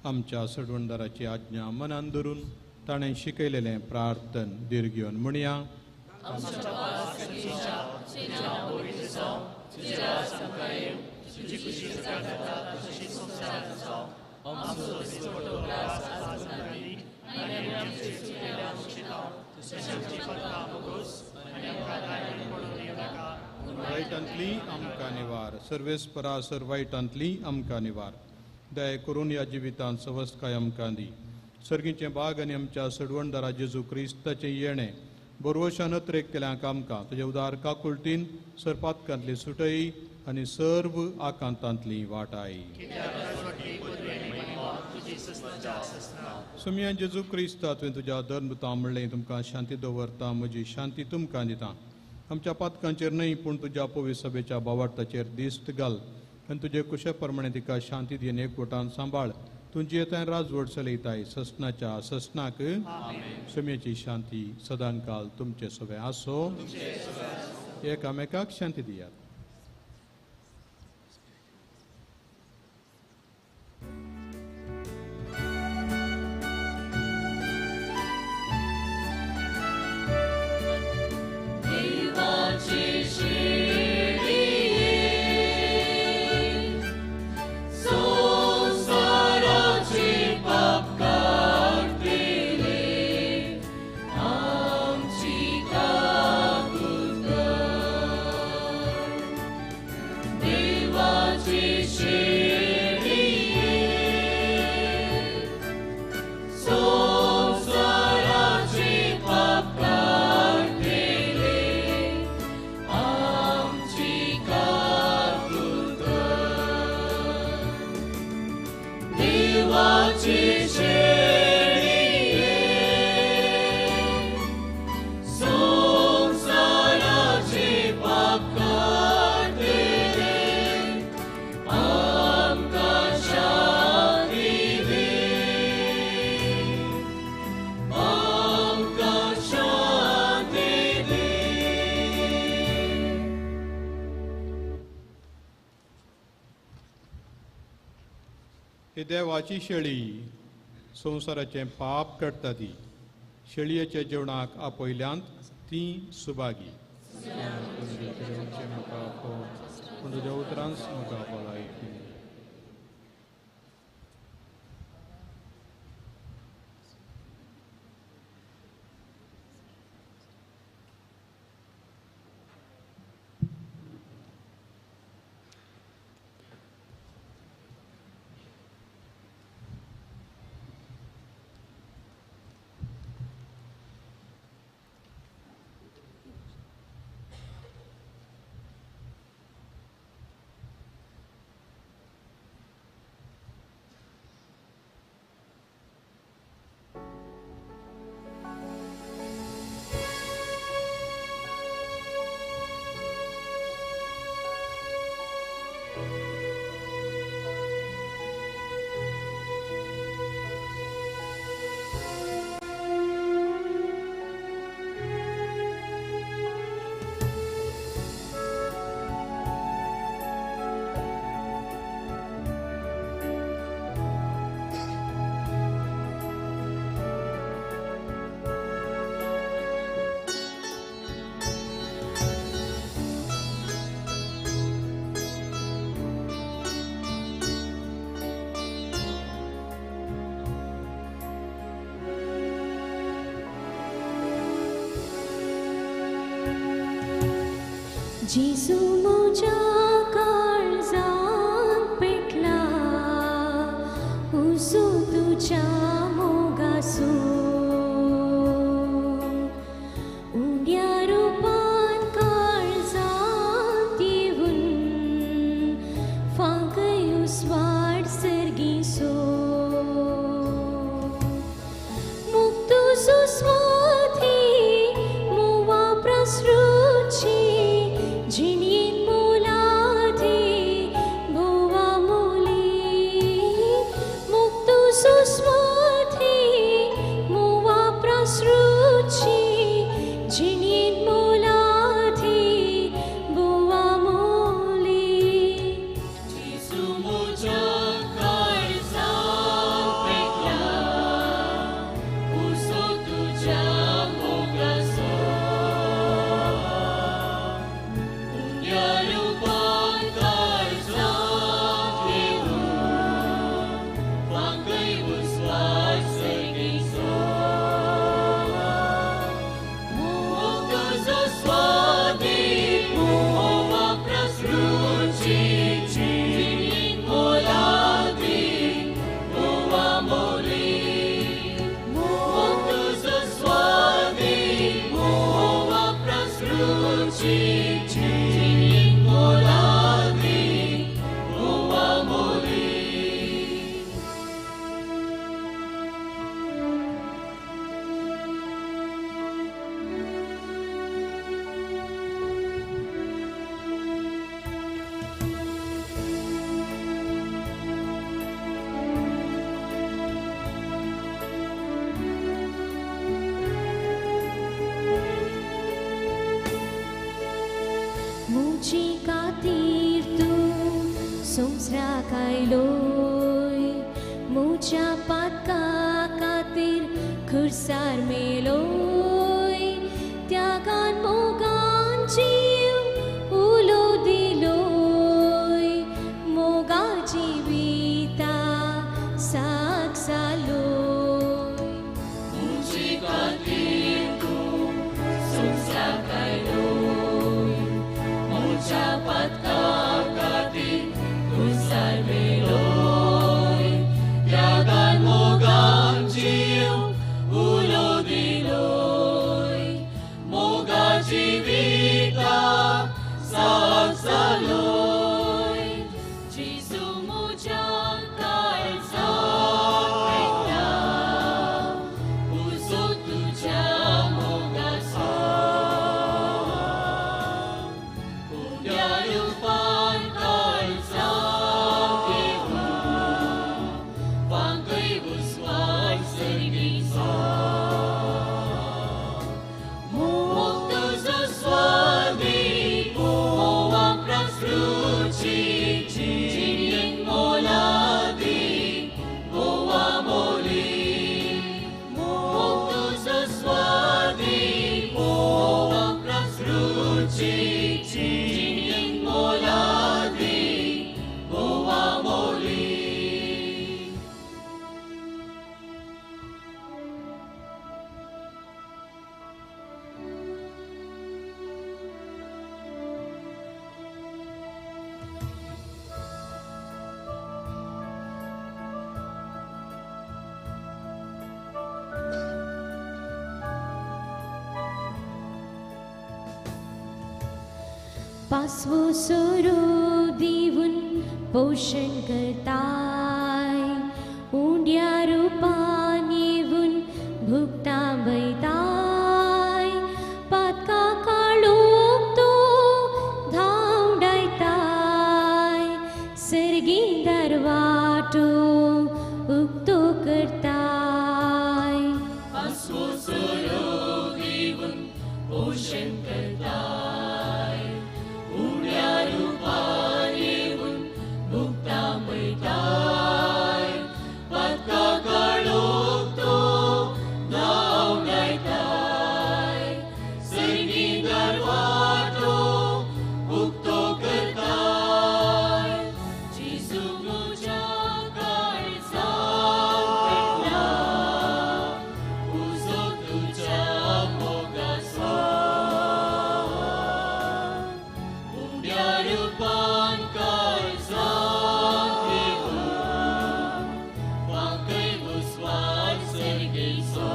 आमच्या सडवणदाराची आज्ञा मनान धरून ताणें शिकयलेलें प्रार्थन दीर्घ घेवन म्हणया. वायटांतली आमकां निवार, सर्वेस्परा सर वायटांतली आमकां निवार. दया करून ह्या जिवितांत सवस्तकाय आमकां दी. सर्गीचें बाग आनी आमच्या सडवणदारा जेजू क्रिस्ताचें येणें बरवशान अत्रेक केल्यांक आमकां तुज्या उदार काकुळटीन सरपातकांतली सुटई आनी सर्व आकांतांतली वाटाय. सुमया जेजू क्रिस्ता तुवें तुज्या धर्मता म्हणलें तुमकां शांती दवरता, म्हजी शांती तुमकां दिता. आमच्या पातकांचेर न्हय पूण तुज्या पवित्र सभेच्या बावार्थाचेर दिस्त घाल आनी तुजे कुशे प्रमाणे तिका शांती दिवन एकवटान सांबाळ. तुजी येताय राजवट चलयताय ससनाच्या ससनाक. सुम्याची शांती सदांकाल तुमचे सगळे आसो. एकामेकाक शांती दियात. देवाची शेळी संवसाराचें पाप काडटा ती शेळयेच्या जेवणाक आपयल्यांत ती सुभागी. पूण तुज्या उतरांच म्हाका आपलाय. जेजू म्हज्या काळजांत पेटला उजो तुज्या मोगासून उण्या रुपान काळजांत येवन फांकय उस्वाड सर्गीसो मुक्त सुस्वाथी मुवा प्रसृची जिणेन मोलाधी भोवा मोली मुक्त सुस्वाथी मुवा प्रसृची जिणेन मोलाधी भोवा मोली. जेजू म्हज्या काळजांत संवसाराक आयलोय, म्हज्या पातका खातीर खुर्सार मेलोय, त्यागान मोगान जीव उलो दिलोय, मोगा जिविता साक जालोय. म्हजे खातीर तूं संवसाराक आयलोय, म्हज्या पातका खातीर खुर्सार मेलोय, त्यागान मोगान जीव उलो दिलोय, मोगा जिविता साक जालोय. जेजू म्हज्या काळजांत पेट्टा, उजो तुज्या मोगाचो, उण्या रुपान काळजांत येवूं, वांकय उजवाड सर्गीचो. मोग तुजो स्वादीक, मोवा प्रसृची, जिणेंत मोलादीक, गोवा मोली. मोग तुजो स्वादीक, मोवा प्रसृची, जिणेंत मोलादीक, गोवा मोली. पासवो सोरो दिवन पोशण करताय, उंड्या रुपान येवन भुगतां वयताय, पातका काळोख तो धांवडायताय, सर्गी दरवाटो उक्तो करताय. पासवो सोरो दिवन पोशण करताय, उण्या रुपान येवन भुगतां वयताय, पातका काळोख तो धांवडायताय, सर्गी दरवाटो उक्तो करताय. जेजू म्हज्या काळजांत पेट्टा, उजो तुज्या मोगाचो, उण्या रुपान काळजांत येवूं, वांकय उजवाड सर्गीचो.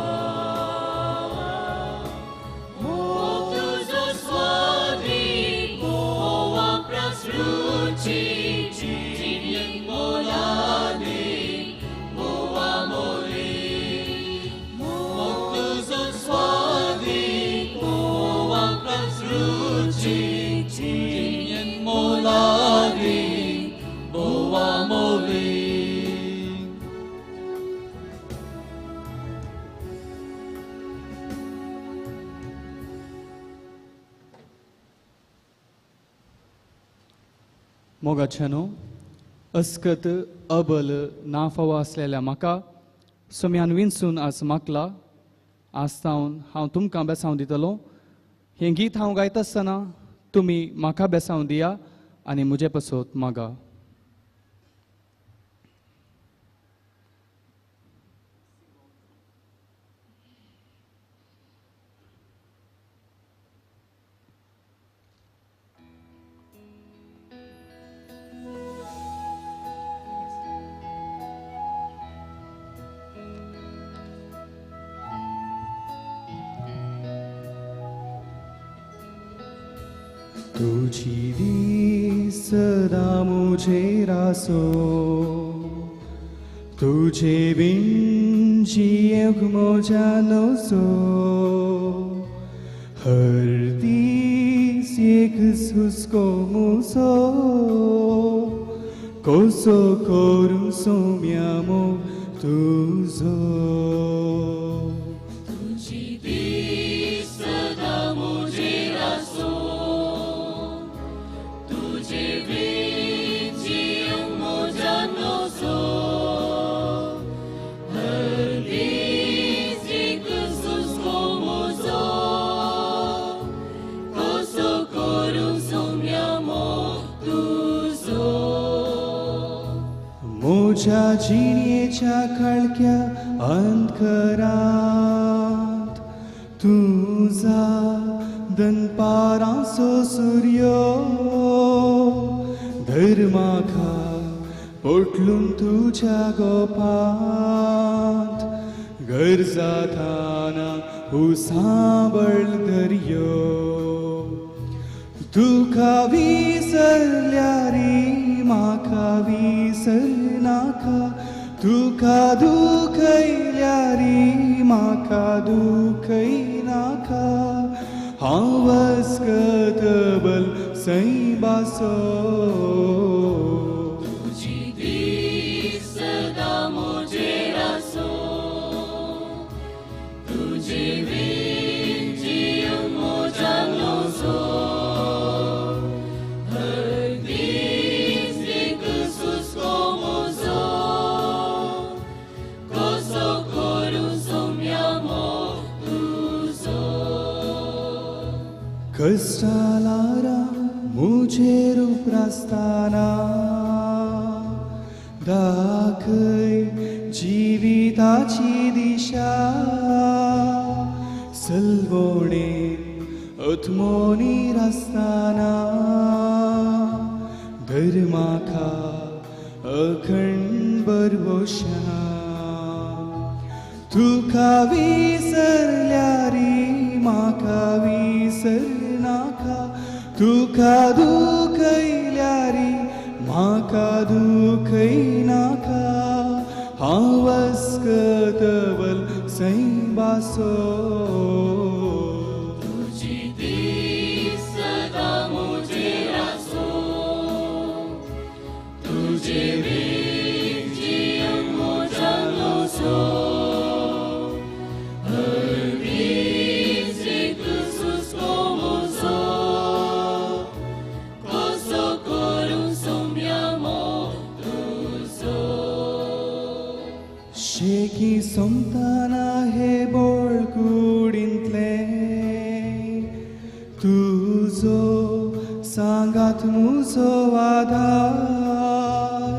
मोग तुजो स्वादीक, मोवा प्रसृची, जिणेंत मोलादीक, गोवा मोली. मोग तुजो स्वादीक, मोवा प्रसृची, जिणेंत मोलादीक, गोवा मोली. मोगाच्यानो, अस्कत अबल ना फावो आसलेल्या म्हाका सोम्यान विंचून आज मागला. आज सावन हांव तुमकां बेसांव दितलो. हें गीत हांव गायता आसतना तुमी म्हाका बेसांव दिया आनी म्हजे पसत मागा. तुझी सदा मुझे रासो, तुझे बिन जियेवंक म्हज्या नसो, हर दीस एक हुस्को मुसो, कसो करूं सोम्या मोग तुजो. तुझी दीस सदा मुझे रासो, तुझे बिन जियेवंक म्हज्या जिणेच्या काळख्या अंधकारांत तुजा दनपारांचो सुर्यो धर्माखा पोटलून तुज्या गोपांत गरजाताना उसाबळ दर्यो तुका विसरल्यारी म्हाका विसरनाका तुका दुखयल्यारी म्हाका दुखयनाका हांव अस्कतबल सैबासो तुजी दीस सदां म्हजेर आसो तुजे वीण जियो म्हज्यान लोजो कश्टालारा म्हजेर उप्रासतना दाखय जिविताची दिशा सलवणे अत्मोनीर आसतना धर्माखा अखंड बरवशा तुका विसरल्यारी म्हाका विसरनाका तुका दुखयल्यारी म्हाका दुखयनाका हांव अस्कतबल सैबासो तुजी दीस सदां म्हजेर आसो तुजे वीण जियो म्हज्यान लोजो शेकी सोमताना हे बोळकुडींतले तुजो सांगात म्हजो आधार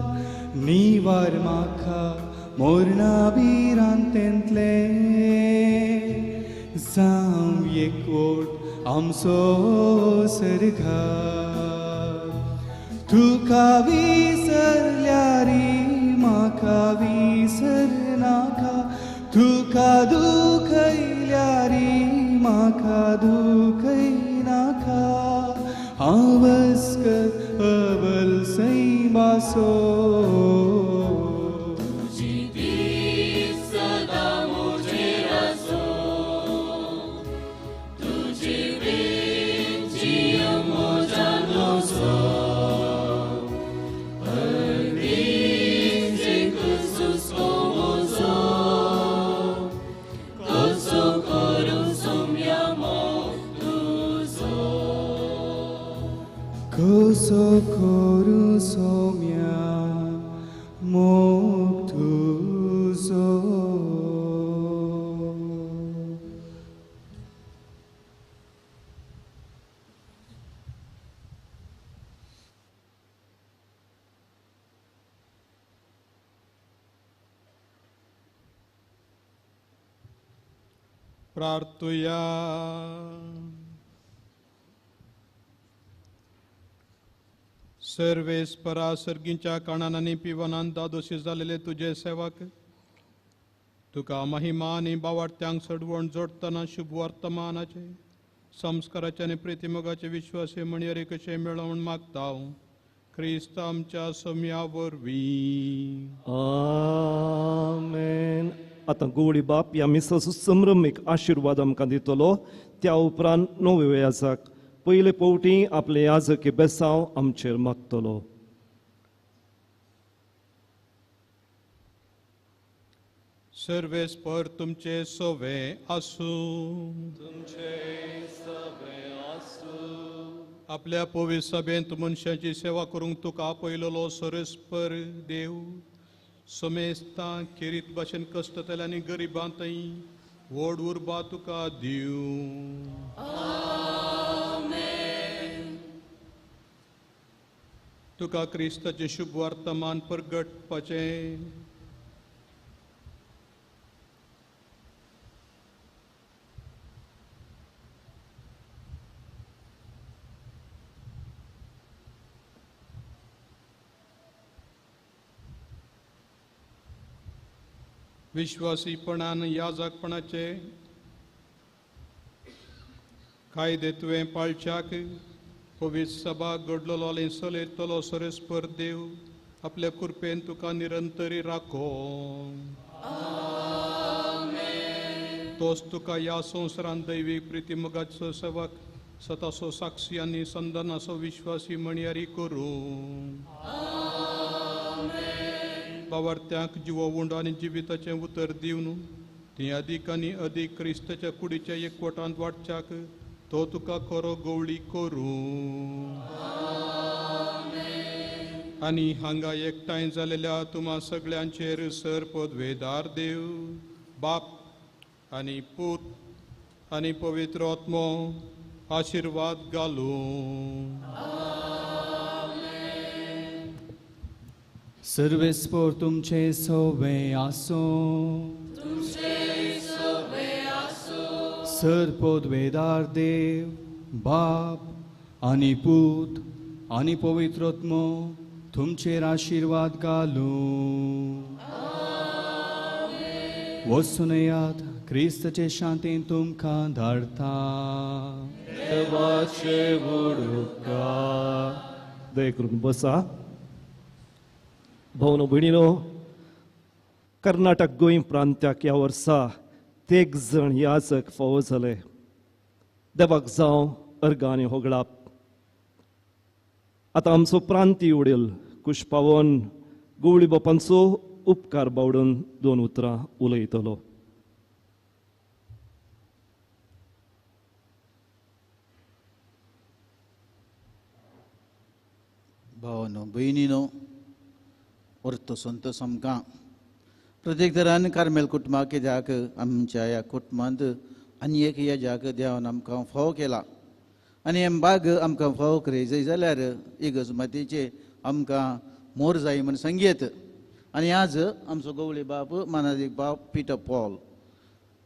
निवार म्हाका मोरना भिरांतेंतले जावं एकवट आमचो सरकार तुका विसरल्यारी म्हाका विसरनाका तुका दुखयल्यारी म्हाका दुखयनाका हांव अस्कत अबल सैबासो तुजी दीस सदां म्हजेर आसो तुजे वीण जियो म्हज्यान लोजो कसो करूं सोम्या मोग तुजो प्रार्थुया. सर्वेस्परा सर्गींच्या काणान आनी पिवनान दादोशी जालेले तुजे सेवक तुका महिमा आनी बावाडत्यांक सडवण जोडटना शुभ वर्तमानाचे संस्काराचे आनी प्रितिमोगाचे विश्वासे म्हणयारे कशें मेळोवं म्हूण मागता क्रिस्त आमच्या सोम्या वरवीं. आमेन. आतां गोवळी बाप ह्या मिसाचो संभ्रमीक आशिर्वाद आमकां दितलो. त्या उपरांत नव्यो याजाक पयले पवटी आपले याजकी बेसांव आमचेर मागतलो. सर्वेस्पर तुमचे सोवे आसूं. तुमचे सवे आसूं. आपल्या पवित्र सभेंत मनशाची सेवा करूंक तुका आपयलेलो सर्वेस्पर देव समेस्तां खेरीत भाशेन कश्टतले आनी गरिबां थंय व्हड उर्बा तुका दिवं. आमेन. तुका क्रिस्ताचें शुभ वर्तमान परगटपाचें विश्वासीपणान याजकपणाचे कायदे तुवें पाळच्याक पवित्र सभा घडलेलो चलयतलो सरेस्पर देव आपल्या कृपेन तुका निरंतरी राखो। तोच तुका ह्या संवसारांत दैवीक प्रितीमोगाचो सेवक सतासो साक्षी आनी संदनाचो विश्वासी म्हणयारी करूं। बावरत्यांक जिवो उंडो आनी जिविताचें उतर दिवन ती अदीक आनी अदीक क्रिस्ताच्या कुडीच्या एकवटांत वाडच्याक तो तुका खरो गवळी करूं। आनी हांगा एकठांय जालेल्या तुमा सगळ्यांचेर सर पदवेदार देव बाप आनी पूत आनी पवित्र आत्मो आशिर्वाद घालूं। सर्वेस्पोर तुमचे सोवे आसूं। सर पदवेदार देव बाप आनी पूत आनी पवित्र आत्मो तुमचेर आशिर्वाद घालूं। वचून येयात, क्रिस्ताचे शांतीन तुमकां धाडटा। दया करून बसा। भावनो भयणीनो, कर्नाटक गोंय प्रांत्याक ह्या वर्सा तेग जण याचक फावो जाले। देवाक जावं अर्गां आनी होगळाप। आतां आमचो प्रांती उडेल कुश पावोन गवळी बापांचो उपकार बावडून दोन उतरां उलयतलो। भावनो भयणीनो, अर्थ संतोष आमकां प्रत्येक तरान कार्मेल कुटुंबाक कित्याक आमच्या ह्या कुटुंबांत आनी एक ह्या जाग देवान आमकां फावो केला आनी हे बाग आमकां फावो करी जाल्यार इगर्ज मातयेचे आमकां मोर जाय म्हूण सांगयेत। आनी आज आमचो गवळी बाप मानादीक बाप पिटर पॉल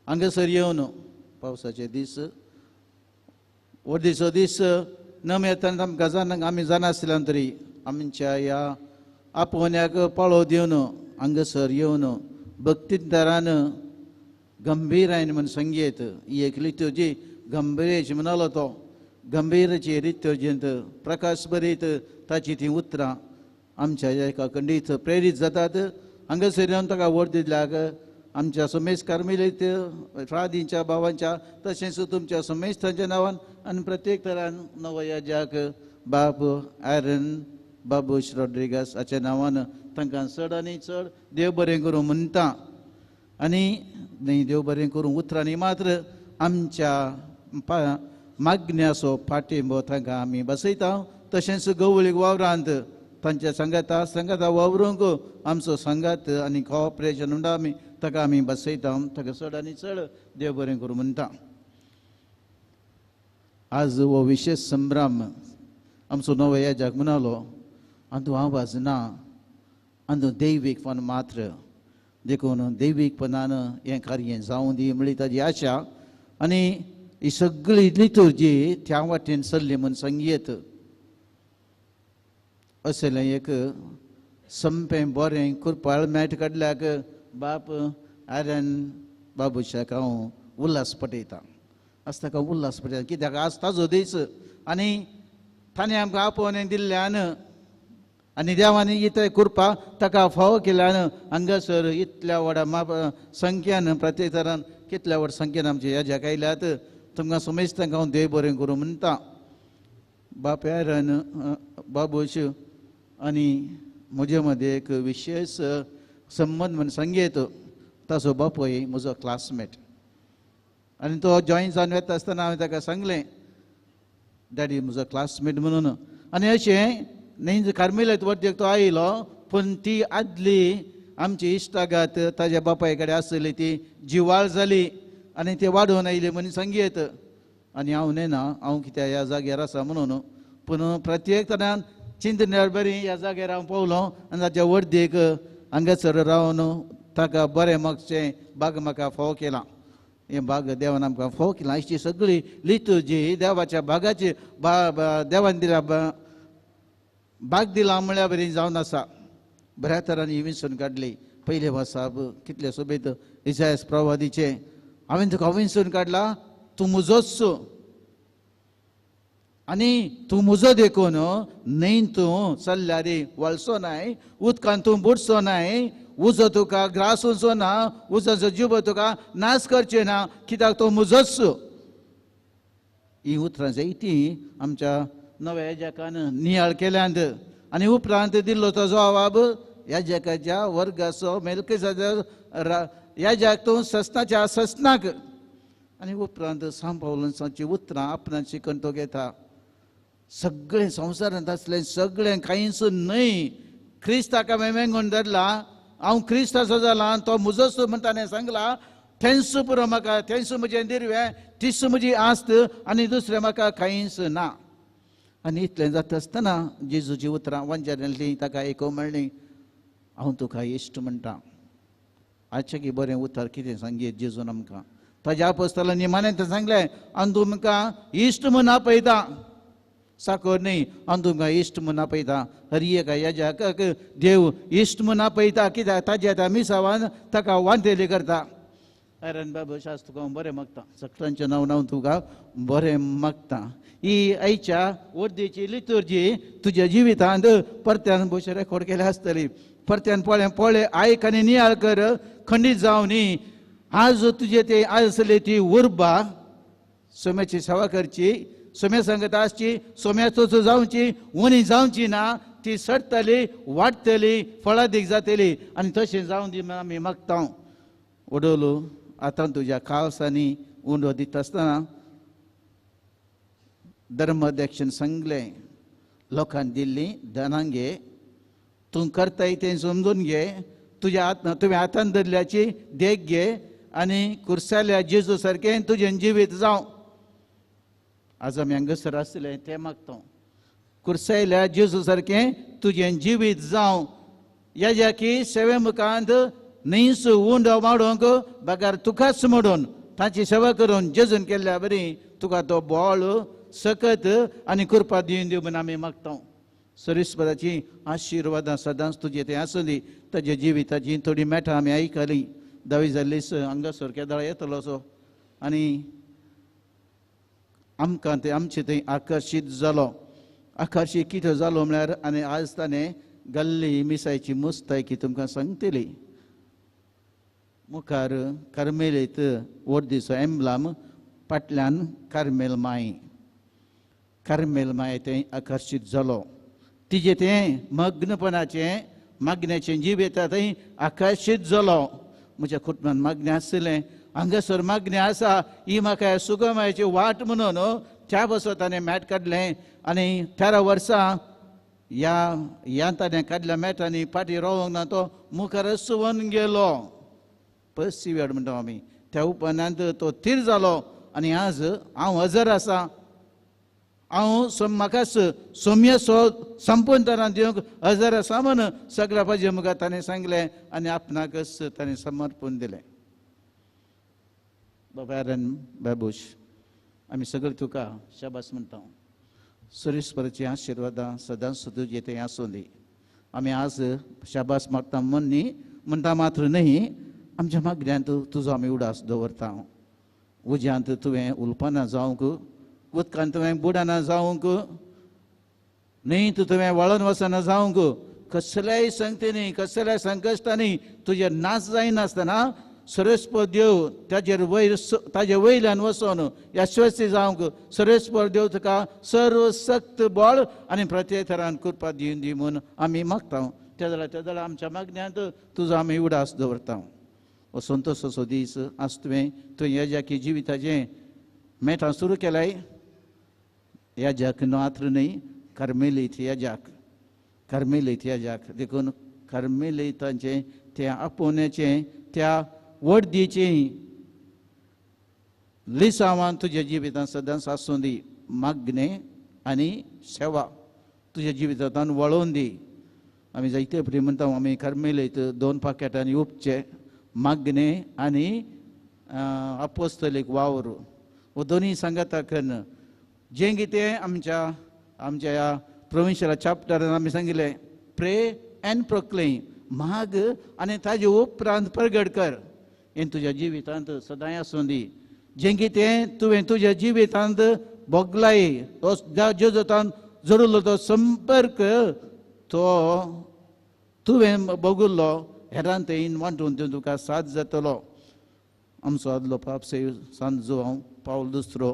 हांगासर येवन पावसाचे दीस वर्दीचो दीस नम येतना आमकां जाण आमी जाणासल्यान तरी आमच्या ह्या आपोवण्याक पाळो दिवन हांगासर येवन भक्तीदारान गंभीरायन म्हूण सांगयेत। ही एक लितुर्जी गंभीरेची म्हणालो तो गंभीराची रितुर्जींत प्रकाश बरीत ताची तीं उतरां आमच्या एका खंडीत प्रेरीत जातात। हांगासर येवन ताका व्हड दिल्याक आमच्या समेस्त कार्मेलीत फ्रादींच्या भावांच्या तशेंच तुमच्या समेस्तांच्या नांवान आनी प्रत्येक तरान नवो याजाक बाप आयरन बाबूश रॉड्रिगस हाच्या नांवान तांकां चड आनी चड देव बरें करूं म्हणटा। आनी न्ही देव बरें करूं उतरांनी मात्र आमच्या मागण्याचो पाठिंबो तांकां आमी बसयता। तशेंच गवळीक वावरांत तांच्या सांगाता सांगाता वावरूंक आमचो सांगात आनी कॉपरेशन म्हणटा आमी ताका आमी बसयता। ताका चड आनी चड देव बरें करूं म्हणटा। आज हो विशेष संभ्रम आमचो नवो याजाक म्हणालो आनी आवाज ना आनी दैवीकपण मात्र देखून दैवीकपणान हें कार्य जावं दी म्हळी ताजी आशा आनी ही सगळी लितुर्जी त्या वाटेन चल्ली म्हूण सांगयेत। असलें एक संपें बरें कुरपाळ मेट काडल्याक बाप आर्यन बाबूशाक हांव उल्हास पटयता। आज ताका उल्हास पटयता कित्याक आज ताजो दीस आनी ताणें आमकां आपोवणें दिल्ल्यान आनी देवान इतले कृपा ताका फावो केल्यान हांगासर इतल्या व्हडा माप संख्यान प्रत्येक तरान कितल्या व्हड संख्येन आमचे ह्या जाग्यार आयल्यात। तुमकां समेस्तांक हांव देव बरें करूं म्हणटा। बाप आयरन बाबूश आनी म्हजे मदें एक विशेष संबंद म्हूण सांगयेत। ताचो बापूय म्हजो क्लासमेट आनी तो जॉईन जावन वता आसतना हांवें ताका सांगलें डॅडी म्हजो क्लासमेट म्हणून। आनी अशें न्ही कार्मेलीत वर्देक तो आयलो पूण ती आदली आमची इश्टागात ताज्या बापाय कडेन आसली ती जिवाळ जाली आनी ती वाडोवन आयली म्हणून सांगयेत। आनी हांव नेना हांव कित्याक ह्या जाग्यार आसा म्हणून पूण प्रत्येक तरान चिंतनार बरी ह्या जाग्यार हांव पावलो आनी ताच्या वर्दीक हांगासर रावन ताका बरें मागचें बाग म्हाका फोव केलां. हें बाग देवान आमकां फोव केलां. अशी सगळी लितुर्जी देवाच्या बागाची देवान दिल्या बाग दिला म्हळ्यार बरी जावन आसा. बऱ्या तरांनी विंचून काडली. पयले वासाब कितले सोबीत इसायास प्रवादीचे, हांवें तुका विंचून काडला, तूं म्हजोच आनी तूं म्हजो देखून न्हंय तूं चल्ल्यार वळसो नाय, उदकान तूं बुडचो नाय, उजो तुका ग्रास वचो ना, उजोचो जिबो तुका नाश करचें ना, कित्याक तो म्हजोच. ही उतरां जायतीं आमच्या नव्या याजकान नियाळ केल्यांत आनी उपरांत दिल्लो तो जवाब याजकाच्या वर्गाचो मेलकेजाच्या याजक तूं ससनाच्या ससनाक. आनी उपरांत सांत पावलांची उतरां आपणाक शिकून तो घेता. सगळें संवसारांत आसलें सगळें कांयच न्हय, क्रिस्ताक हांवें मेंगून धरला, हांव क्रिस्ताचो जाला, तो म्हजोच म्हण ताणें सांगला. थेंच पुरो म्हाका, थेंच म्हजें दिरवें, तीच म्हजी आस्त आनी दुसरें म्हाका कांयच ना. आनी इतलें जाता आसतना जेजूची उतरां वंजारांतलीं ताका आयकूंक मेळ्ळीं, हांव तुका इश्ट म्हणटा. आजचें की बरें उतर कितें सांगीत जेजून आमकां. ताज्या आपोस्तलांनी मानेंत सांगलें, आनी तुमकां इश्ट म्हूण आपयता, साकर न्हय, आनी तुमकां इश्ट म्हूण आपयता. हर एका याजकाक देव इश्ट म्हूण आपयता, कित्याक ताज्या त्या मिसावान ताका वांटेली करता. आयरन बाबू शास तुका हांव बरें मागता, सगळ्यांचें नांव नांव तुका बरें मागता. ही आयच्या वर्दीची लितुर्जी तुज्या जिवितांत परत्यान भोवशे रेकॉर्ड केल्या आसतली. परत्यान पळय पळय आयक आनी नियाळ कर, खंडीत जावं न्ही. आज तुजे ते आज आसली ती उर्बा सोम्याची सेवा करची, सोम्या सांगत आसची, सोम्याचोच जावची, उणी जावची ना, ती सडटली, वाडटली, फळादीक जातली. आनी तशें जावन दी आमी मागता. वडोलो आतां तुज्या काळसांनी उंडो दिता आसतना धर्माध्यक्षान सांगलें, लोकांक दिल्ली दानां घे, तूं करताय तें समजून घे, तुज्या हात तुवें हातान धरल्याची देख घे आनी कुर्साल्या जेजू सारकें तुजें जिवीत जावं. आज आमी हांगासर आसले तें मागता, कुर्सायल्या जेजू सारकें तुजें जिवीत जावं. याज्याकी सेवे मुखांत न्हंयस उंडो माडोवंक बगार तुकाच मोडून ताची सेवा करून जेजून केल्ल्या बरी तुका तो बळ सकत आनी कृपा दिवन दिव म्हूण आमी मागता. सरीस्पदाची आशिर्वादां सदांच तुजे थंय आसूं दी. ताज्या जिविताची थोडी मेठां आमी आयकली. दावी जाल्लीच हांगासर केदळा येतलो असो आनी आमकां ते आमचे थंय आकर्शीत जालो. आकर्शीत कितें जालो म्हळ्यार आनी आज ताणें गल्ली मिसायची मुस्तायकी तुमकां सांगतली. मुखार कार्मेलीत वर्दीचो एम्बलाम, फाटल्यान कार्मेल माय. कार्मेल माय थंय आकर्शीत जालो. तिजें तें मग्नपणाचें मागण्याचें जीव येता थंय आकर्शीत जालो. म्हज्या कुटुंबान मागणें आसलें, हांगासर मागणें आसा, ही म्हाका सुगमायाची वाट म्हणून त्या बसो ताणें मॅट काडलें. आनी 13 वर्सां ह्या ह्या ताणें काडल्या मॅटांनी फाटीं रावंक ना, तो मुखारच वन गेलो. पर्सिवियर्ड म्हणटा आमी. त्या उपरांत तो थीर जालो आनी आज हांव हजर आसा, हांव म्हाका सोम्याचो संपूर्ण तरान दिवंक हजर आसा म्हूण सगळ्या पाजे मुखार ताणें सांगलें आनी आपणाकच ताणें समर्पण दिलें. बाबा आरन बाबूश, आमी सगळे तुका शाबास म्हणटा. सरीस्पराची आशिर्वादां सदांच तुजे थंय आसूं दी. आमी आज शाबास मागता म्हण न्ही म्हणटा मात्र न्ही, आमच्या मागण्यांत तुजो आमी उडास दवरता. उज्यांत तुवें उलपाना जावंक, उदकांत तुवें बुडाना जावंक, न्हंयत तुवें वळोन वचना जावंक, कसल्याय संगतींनी कसल्याय संकश्टांनी तुजेर नाच जायनासतना सर्वेस्पर देव ताजेर वयर ताजे वयल्यान वचोन यशस्वी जावंक सर्वेस्पर देव तुका सर्वशक्त बळ आनी प्रत्येक कृपा दिवन दी म्हूण आमी मागता. त्या जाल्यार त्या जाल्यार आमच्या मागण्यांत तुजो आमी उडास दवरता. हो संतोषाचो दीस आज तुवें तुवें याजकी जिविताचें मेठां सुरू केलाय. याजक मात्र न्हय, कार्मेलीत याजक, कार्मेलीत याजक. देखून कार्मेलितांचें त्या आपोवण्याचें त्या वर्दीचें लिसांवान तुज्या जिवितांत सदांच आसूं दी. मागणें आनी सेवा तुज्या जिवितांत वळोवन दी. आमी जायते फावटी म्हणटा आमी कार्मेलीत 2 पाकेटांनी उपचे मागणें आनी आपोस्तलीक वावर हो दोनूय सांगाता कन्न जें कितें आमच्या आमच्या ह्या प्रोविन्शियल चॅप्टरान आमी सांगिल्लें प्रे एन्ड प्रोक्लेम माग आनी ताजे उपरांत प्रगट कर हें तुज्या जिवितांत सदांय आसूं दी. जें कितें तुवें तुज्या जिवितांत भोगलाय तो जेजूतान जोडिल्लो तो संपर्क तो तुवें भोगिल्लो हेरान थंय वांटून दिवन तुका साथ जातलो. आमचो आदलो पाप सांत जुआंव पावल दुसरो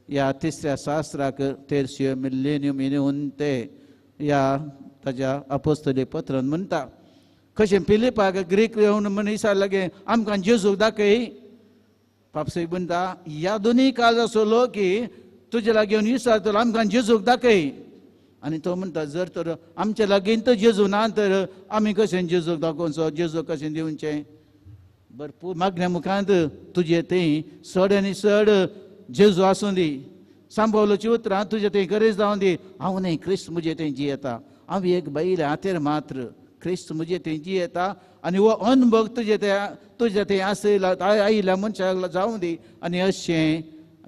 ह्या तिसऱ्या शास्त्राक तेरशियो मिलेनियम इनेउन ते ह्या ताज्या अपोस्तली पत्रान म्हणटा कशें फिलिपाक ग्रीक येवन मनीसा लागीं आमकां जेजूक दाखय. पापसे म्हणटा ह्या दोनूय काळ आसलो की तुजे लागीं येवन विचारतलो आमकां जेजूक दाखय. आनी तो म्हणटा जर तर आमच्या लागीं तर जेजू ना तर आमी कशें जेजूक दाखोवचो, जेजू कशें दिवचें. भरपूर मागण्या मुखांत तुजे थंय चड आनी चड जेजू आसूं दी. सांबावलोची उतरां तुजे थंय गरज जावं दी. हांव न्हय क्रिस्त म्हजे थंय जियेता, हांव एक बैल हातेर मात्र क्रिस्त म्हजे थंय जियेता आनी हो अनभोग तुजे तुज्या थंय आसयला आयिल्ल्या मनशाक जावं दी. आनी अशें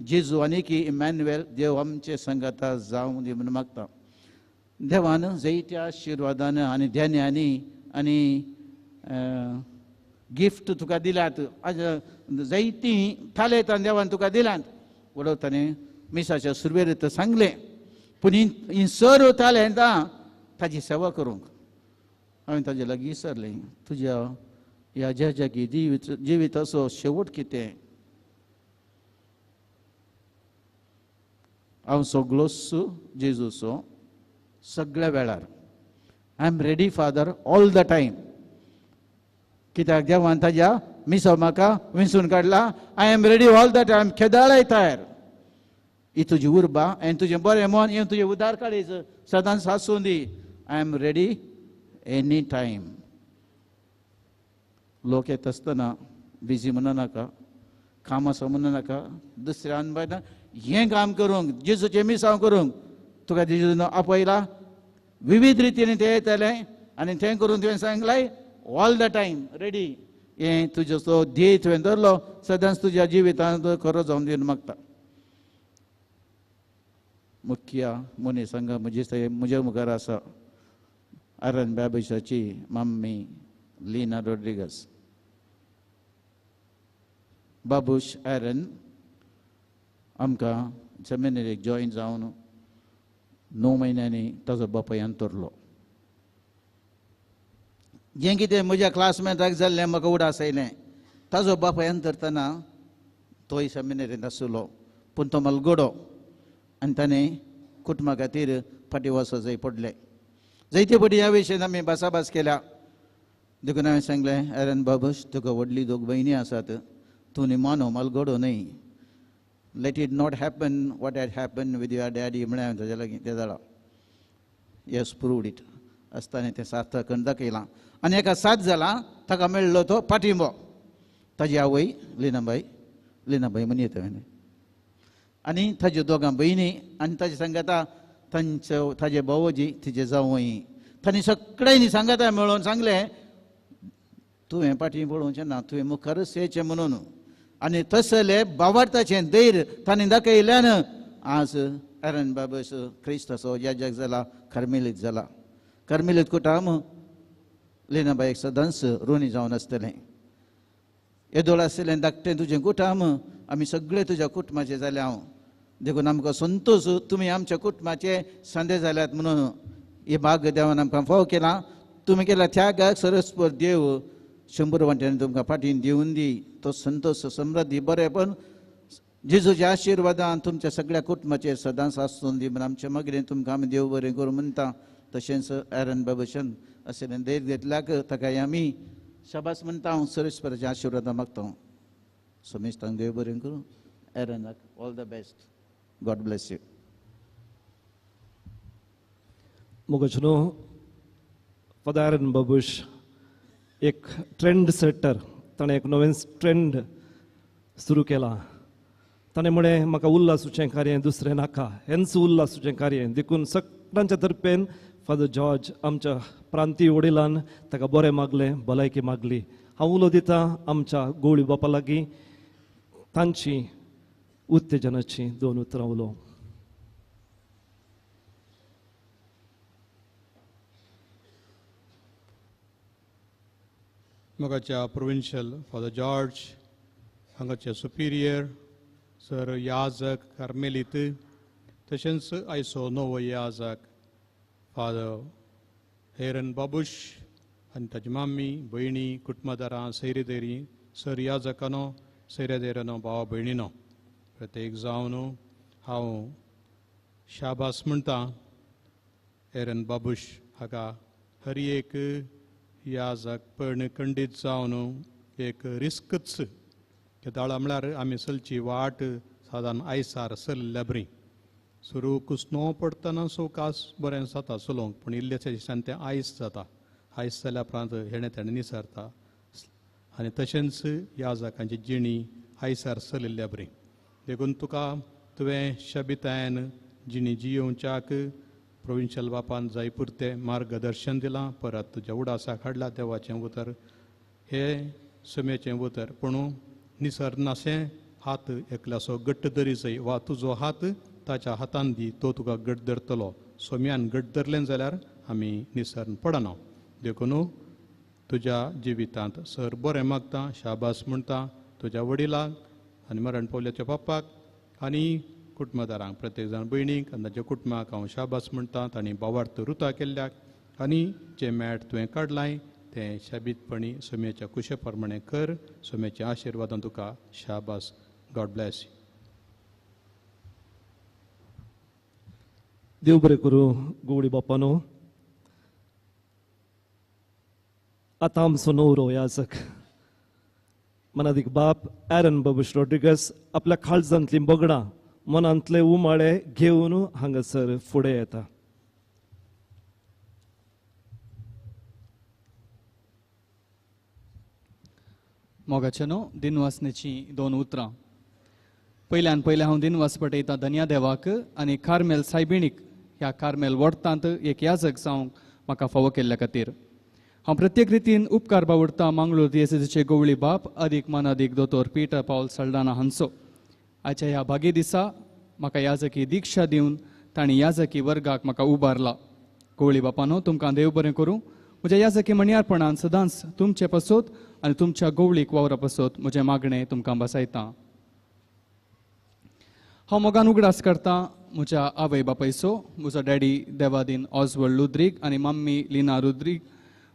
जेजू आनी की इमॅन्युएल देव आमचे संगाता जावं दी म्हूण मागता. देवान जायत्या आशिर्वादान आनी ध्यान्यांनी आनी गिफ्ट तुका दिल्यात, जायतीं थालेतान देवान तुका दिल्यात. उडोवताने मिसाच्या सुरवेर तर सांगलें पूण ही सर्व तालेंतां ताजी सेवा करूंक हांवें ताजे लागीं विचारलें तुज्या ह्या ज्या जागी जिविताचो शेवट कितें. हांव सगळोच जेजूचो सगळ्या वेळार I am ready father all the time. कित्याक देवान ताज्या मिसो म्हाका विंचून काडला. I am ready all the time खेदाळय तयार. ही तुजी उर्बा आनी तुजें बरें मन हें तुजें उदार काडीच सदांच आसूं दी. I am ready any time. लोक येत आसतना बिजी म्हणू नाका, काम आसा म्हणू नाका, दुसऱ्यान बायना हें काम करूंक जेजूचें मिसांव करूंक तुका जेजून आपयला विविध रितीन तें येतलें आनी तें करून तुवें सांगलें ऑल the time ready. हें तुजो तो ध्येय तुवें धरलो सदांच तुज्या जिवितांत खरो जावन दिवन मागता. मुख्य मनीस हांगा म्हजे म्हज्या मुखार आसा आरन बाबेशाची मम्मी लीना रोड्रिगस. बाबूश आरन आमकां सेमिनरीक जॉयन जावन 9 म्हयन्यांनी ताजो बापाय अंतरलो. जें कितें म्हज्या क्लासमेटाक जाल्लें म्हाका उडास आयलें. ताजो बापाय अंतरतना तोय सेमिनरींत आसलो पूण तो मलगोडो आनी ताणें कुटुंबा खातीर फाटीं वचो जाय पडलें. जायते फावटी ह्या विशयान आमी भासाभास केल्या. देखून हांवें सांगलें एरन बाबूश तुका व्हडली दोग भयणी आसात, तूं निमानो मलगोडो न्हय. Let it not happen what had happen with your daddy म्हळ्यार हांवें ताज्या लागीं तें जालां. येस प्रूव्ड it आसतना तें सार्थक करून दाखयलां. आनी एका साथ जाला ताका मेळ्ळो तो पाठिंबो. ताजी आवय लिनाबाई, लिनाबाई म्हण येता आनी ताज्यो दोगां भयणी आनी ताजे सांगाता तांचो ताजे भावोजी तिजे जावंय तांणी सगळ्यांनी सांगाता मेळोवन सांगलें तुवें फाटीं पळोवचें ना, तुवें मुखारच येचें म्हणून. आनी तसले बावार्थाचें धैर्य तांणी दाखयल्यान आज एरन बाबस क्रिस्ताचो याजक जाला, कार्मेलीत जाला. कार्मेलीत कुटाम लिनाबाईक सदांच रोनी जावन आसतलें. येदोळ आसलें धाकटें तुजें कुटाम आमी सगळे तुज्या कुटुंबाचें जालें हांव. देखून आमकां संतोश तुमी आमच्या कुटुंबाचे सांदे जाल्यात म्हणून हे भाग्य देवान आमकां फाव केलां. तुमी केल्या त्यागाक सरस्पर देव 100 वांट्यांनी तुमकां फाटीन दिवन दी तो संतोश समृद्धी बरें. पण जेजूच्या आशिर्वादान तुमच्या सगळ्या कुटुंबाचेर सदांच आसून दी म्हूण आमच्या मागीर तुमकां आमी देव बरें करूं म्हणटा. तशेंच एरन बाबूशन अशें धैर्य घेतल्याक ताका आमी शाबास म्हणटा. हांव सरस्पराच्या आशिर्वादां मागता. समेस्तांक देव बरें करूं. एरनाक all the best. God bless you. मोगचनो father Aaron Babush एक ट्रेंड सेटर, ताणें एक नवें ट्रेंड सुरू केला. ताणें म्हळें म्हाका उल्हासूचें कार्य दुसरें नाका, हेंच उल्हासूचें कार्य. देखून सगळ्यांच्या तर्फेन फादर जॉर्ज आमच्या प्रांतीय वडिलान ताका बरें मागलें, भलायकी मागली. हांव उलो दितां आमच्या गोवळी बापा लागीं तांची उत्तेजनाची दोन उतरां उलोवंक. मोगाच्या प्रोविन्शियल फादर जॉर्ज, हांगाचे सुपिरियर सर याजक कार्मेलीत, तशेंच आयचो नवो याजक फादर हेरन बाबूश आनी ताजी मामी, भयणी, कुटुंबदारां, सैरेदेरी, सर याजकानो, सैरेदेरानो, भाव भयणीनो, प्रत्येक जावन हांव शाबास म्हणटा हेरन बाबूश हाका. हर एक याजक पण खंडीत जावन एक रिस्कच केदाळा म्हळ्यार आमी चलची वाट सादारण आयसार चल्ल्या बरी. सुरू कुसनो पडटना सवकास बरें जाता चलोवंक, पूण इल्लेशे दिसान तें आयस जाता. आयस जाल्या उपरांत हेणें तेणें निसरता आनी तशेंच याजकांची जिणी आयसार चलिल्ल्या बरी. देखून तुका तुवें शबितायन जिणी जियोवच्याक प्रोविन्शियल बापान जाय पुरतें मार्गदर्शन दिलां. परत तुज्या उडासाक हाडला देवाचें उतर, हें समेचें उतर. पूण निसरनाशें हात एकल्याचो घट्ट धरी जाय वा तुजो हात ताच्या हातान दी, तो तुका घट धरतलो. सोम्यान घट धरलें जाल्यार आमी निसरण पडना. देखून तुज्या जिवितांत सर बरें मागता, शाबास म्हणटा तुज्या वडिलांक आनी मरण पावल्याच्या पप्पाक आनी कुटुंबदारांक, प्रत्येक जाण भयणीक आनी ताच्या कुटुंबाक हांव शाबास म्हणटा. तांणी बावार्थ रुता केल्ल्याक आनी जें मॅट तुवें काडलाय तें शाबीतपणी सोम्याच्या कुशे प्रमाणें कर. सोम्याच्या आशिर्वादान तुका शाबास. God bless. देव बरें करूं गोवडी बापानो. आतां आमचो नवरो याजक मनादीक बाप एरन बाबूश रॉड्रिगस आपल्या काळजांतलीं बगडां, मनांतले उमाळे घेवन हांगासर फुडें येता. मोगाचेनो दिनवासनेचीं दोन उतरां. पयल्यान पयलें हांव दिनवास पटयतां धन्या देवाक आनी कार्मेल सायबिणीक ह्या कार्मेल वोडतांत एक याजक जावंक म्हाका फावो केल्ल्या खातीर. हांव प्रत्येक रितीन उपकार बावडटा मांगलोर दियेसेचे गोवळी बाप अदीक मानादीक दोतोर पीटर पावल सल्डाना हांचो. आयच्या ह्या भागी दिसा म्हाका याजकी दिक्षा दिवन तांणी याजकी वर्गाक म्हाका उबारला. गोवळी बापानो, तुमकां देव बरें करूं. म्हज्या याजकी म्हणयारपणान सदांच तुमचे पासत आनी तुमच्या गोवळीक वावरा पासत म्हजें मागणें तुमकां बसायता. हांव मोगान उगडास करता म्हज्या आवय बापायचो, म्हजो डॅडी देवादीन ऑजवल्ड लुद्रीग आनी मम्मी लिना रुद्रीग,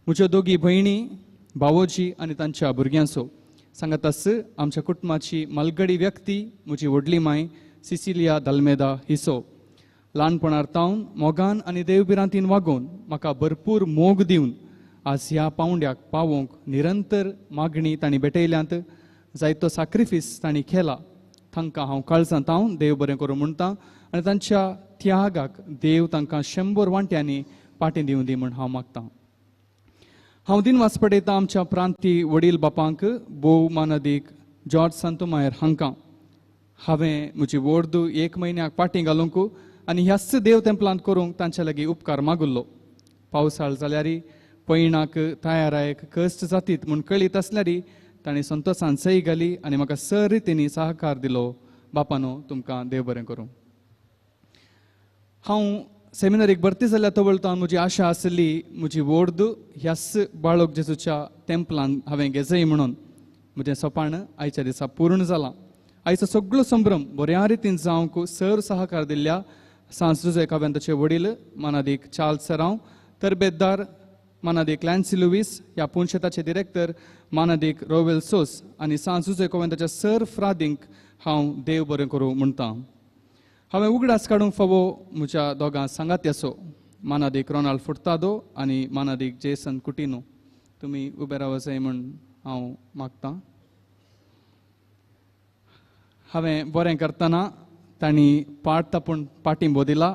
म्हज्यो दोगी भयणी, भावोजी आनी तांच्या भुरग्यांचो. सांगातास आमच्या कुटुंबाची मालगडी व्यक्ती म्हजी व्हडली माय सिसिलिया दाल्मेदा हिसो. ल्हानपणार तावन मोगान आनी देवभिरांतीन वागोवन म्हाका भरपूर मोग दिवन आज ह्या पावंड्याक पावोवंक निरंतर मागणी तांणी भेटयल्यांत. जायतो साक्रिफीस तांणी केला. तांकां हांव काळजांत हांव देव बरें करूं म्हणटा आनी तांच्या त्यागाक देव तांकां 100 वांट्यांनी पाटी दिवं दी म्हूण हांव मागतां. हांव दिनवास पडयतां आमच्या प्रांती वडील बापांक, भोव मानादीक जॉर्ज सांतोमायर हांकां. हांवें म्हजी वोर्द 1 म्हयन्याक पाटी घालूंक आनी ह्याच देव तेंपलांत करूंक तांच्या लागीं उपकार मागुल्लो. पावसाळ जाल्यार पयणाक तयारायक कश्ट जातीत म्हूण कळीत आसल्यार तांणी संतोशान सही घाली आनी म्हाका सर रितींनी सहकार दिलो. बापानो, तुमकां देव बरें करूं. हांव सेमिनारीक भरती जाल्यार तवळतान म्हजी आशा आसली म्हजी वोर्द ह्याच बाळक जेजूच्या तेंपलान हांवें घेजय म्हणून. म्हजें सपाण आयच्या दिसा पूर्ण जालां. आयचो सगळो संभ्रम बऱ्या रितीन जावंक सर सहकार दिल्ल्या सांज जुजे काव्यांताचे वडील मानादीक चार्ल्स सरांव, तरबेतदार मानादीक लॅन्सी लुवीस, ह्या पुनशेताचे डिरेक्टर मानादीक रोवेल सोस आनी सांज जुजे कोवेंताच्या सर फ्रादींक हांव देव बरें करूं म्हणटा. हांवें उगडास काडूंक फावो म्हज्या दोगां सांगात्याचो, मानादीक रोनाल्ड फुर्तादो आनी मानादीक जेसन कुटिनो. तुमी उबे रावचें म्हूण हांव मागतां. हांवें बरें करतना तांणी पाट तापून पाटिंबो दिला,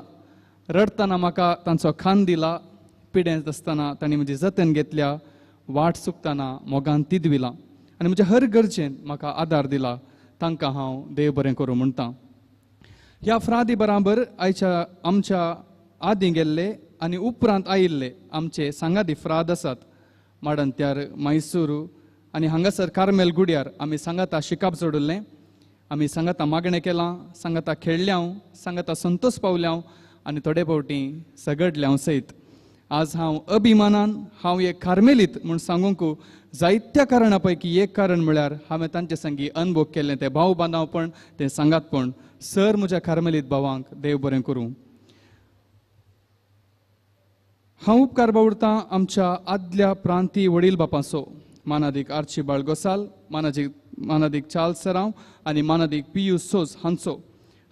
रडटना म्हाका तांचो खांद दिला, पिडेंत आसतना तांणी म्हजी जतन घेतल्या, वाट चुकतना मोगान तिदविला आनी म्हज्या हर गरजेन म्हाका आदार दिला. तांकां हांव देव बरें करूं म्हणटा. ह्या फ्रादी बराबर आयच्या आमच्या आदीं गेल्ले आनी उपरांत आयिल्ले आमचे सांगादी फ्राद आसात. माडंत्यार, मैसूर आनी हांगासर कार्मेल गुड्यार आमी सांगाता शिकाप जोडिल्लें, आमी सांगाता मागणें केलां, सांगाता खेळ्ळ्यांव, सांगाता संतोष पावल्यांव आनी थोडे फावटी सगडल्यांव सयत. आज हांव अभिमानान हांव एक कार्मेलीत म्हूण सांगूंक जायत्या कारणां पैकी एक कारण म्हळ्यार हांवें तांचे संगी अनुभव केल्लें तें भाव बांदावपण, तें सांगातपण. सर म्हज्या कार्मेलीत भावांक देव बरें करूं. हांव उपकार बावडतां आमच्या आदल्या प्रांती वडील बापांचो, मानादीक आर्ची बाळगोसाल, मानादीक चार्ल्स सरांव आनी मानादीक पियू सोज हांचो.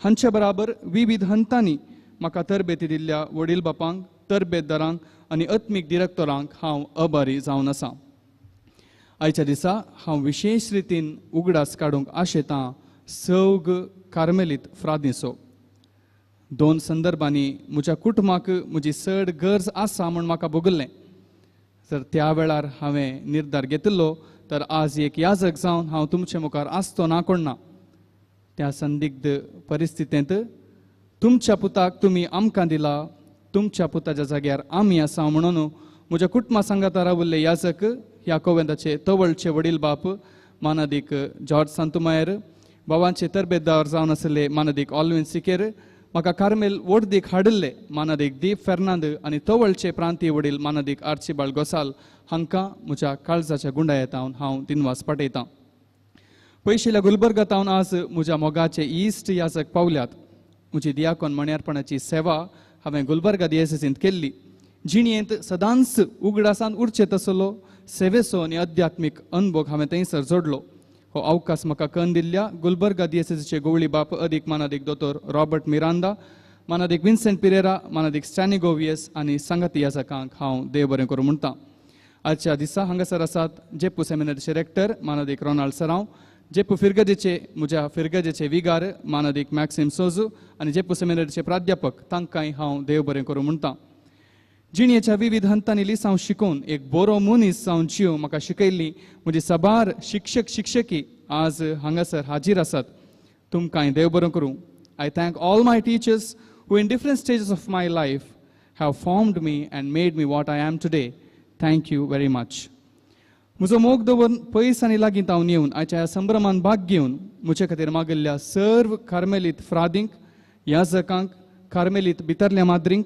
हांचे बराबर विविध हंतांनी म्हाका तरबेती दिल्ल्या वडील बापांक, तरबेतदारांक आनी आत्मीक डिरेक्टरांक हांव आभारी जावन आसा. आयच्या दिसा हांव विशेश रितीन उगडास काडूंक आशेतां सौग कार्मेलीत फ्रादींचो. दोन संदर्भांनी म्हज्या कुटुंबाक म्हजी चड गरज आसा म्हूण म्हाका भोगल्लें. जर त्या वेळार हांवें निर्धार घेतिल्लो तर आज एक याजक जावन हांव तुमचे मुखार आसतो ना कोण ना. त्या संदिग्ध परिस्थितींत तुमच्या पुताक तुमी आमकां दिला, तुमच्या पुताच्या जाग्यार आमी आसा म्हणून म्हज्या कुटुंबा सांगाता रावल्ले याजक ह्या कोवेंताचे तवळचे वडील बाप मानादीक जॉर्ज सांतुमायर, भावांचे तरबेदार जावन आशिल्ले मानादीक ऑलविन सिकेर, म्हाका कार्मेल वडदीक हाडिल्ले मानादीक दीप फेर्नांद आनी तवळचे प्रांतीय वडील मानादीक आर्चिबाळ गोसाल हांकां म्हज्या काळजाच्या गुंडायेतावन हांव दिनवास पाठयतां. पयशिल्ल्या गुलबर्गातावन आज म्हज्या मोगाचे इश्ट याजक पावल्यात. म्हजी दियाकोन मण्यारपणाची सेवा हांवें गुलबर्गा दियेसींत केल्ली. जिणेंत सदांच उगडासान उरचे तसलो सेवेचो आनी अध्यात्मीक अनुभव हांवें थंयसर जोडलो. हो अवकाश म्हाका कन दिल्ल्या गुलबर्गा दियेसीचे गोवळी बाप अदीक मानादीक दोतोर रॉबर्ट मिरांदा, मानादीक विन्सेंट पिरेरा, मानादीक स्टॅनी गोवियस आनी सांगाती याजकांक हांव देव बरें करूं म्हणटा. आजच्या दिसा हांगासर आसात जेपू सेमिनारीचे रेक्टर मानादीक रोनाल्ड सरांव, जेपू फिरगजेचे म्हज्या फिरगजेचे विगार मानादीक मॅक्सिम सोजू आनी जेपू सेमिनारीचे प्राध्यापक तांकांय हांव देव बरें करूं म्हणटा. जिणेच्या विविध हंतांनी लिसांव शिकोवन एक बरो मनीस जावन जिव म्हाका शिकयल्ली म्हजी साबार शिक्षक शिक्षकी आज हांगासर हाजीर आसात. तुमकांय देव बरें करूं. I thank all my teachers who in different stages of my life have formed me and made me what I am today. Thank you very much. म्हजो मोग दवरून पयस आनी लागीं तावन येवन आयच्या ह्या संभ्रमान भाग घेवन म्हजे खातीर मागिल्ल्या सर्व कार्मेलीत फ्रादींक, याजकांक, कार्मेलीत भितरल्या माद्रींक,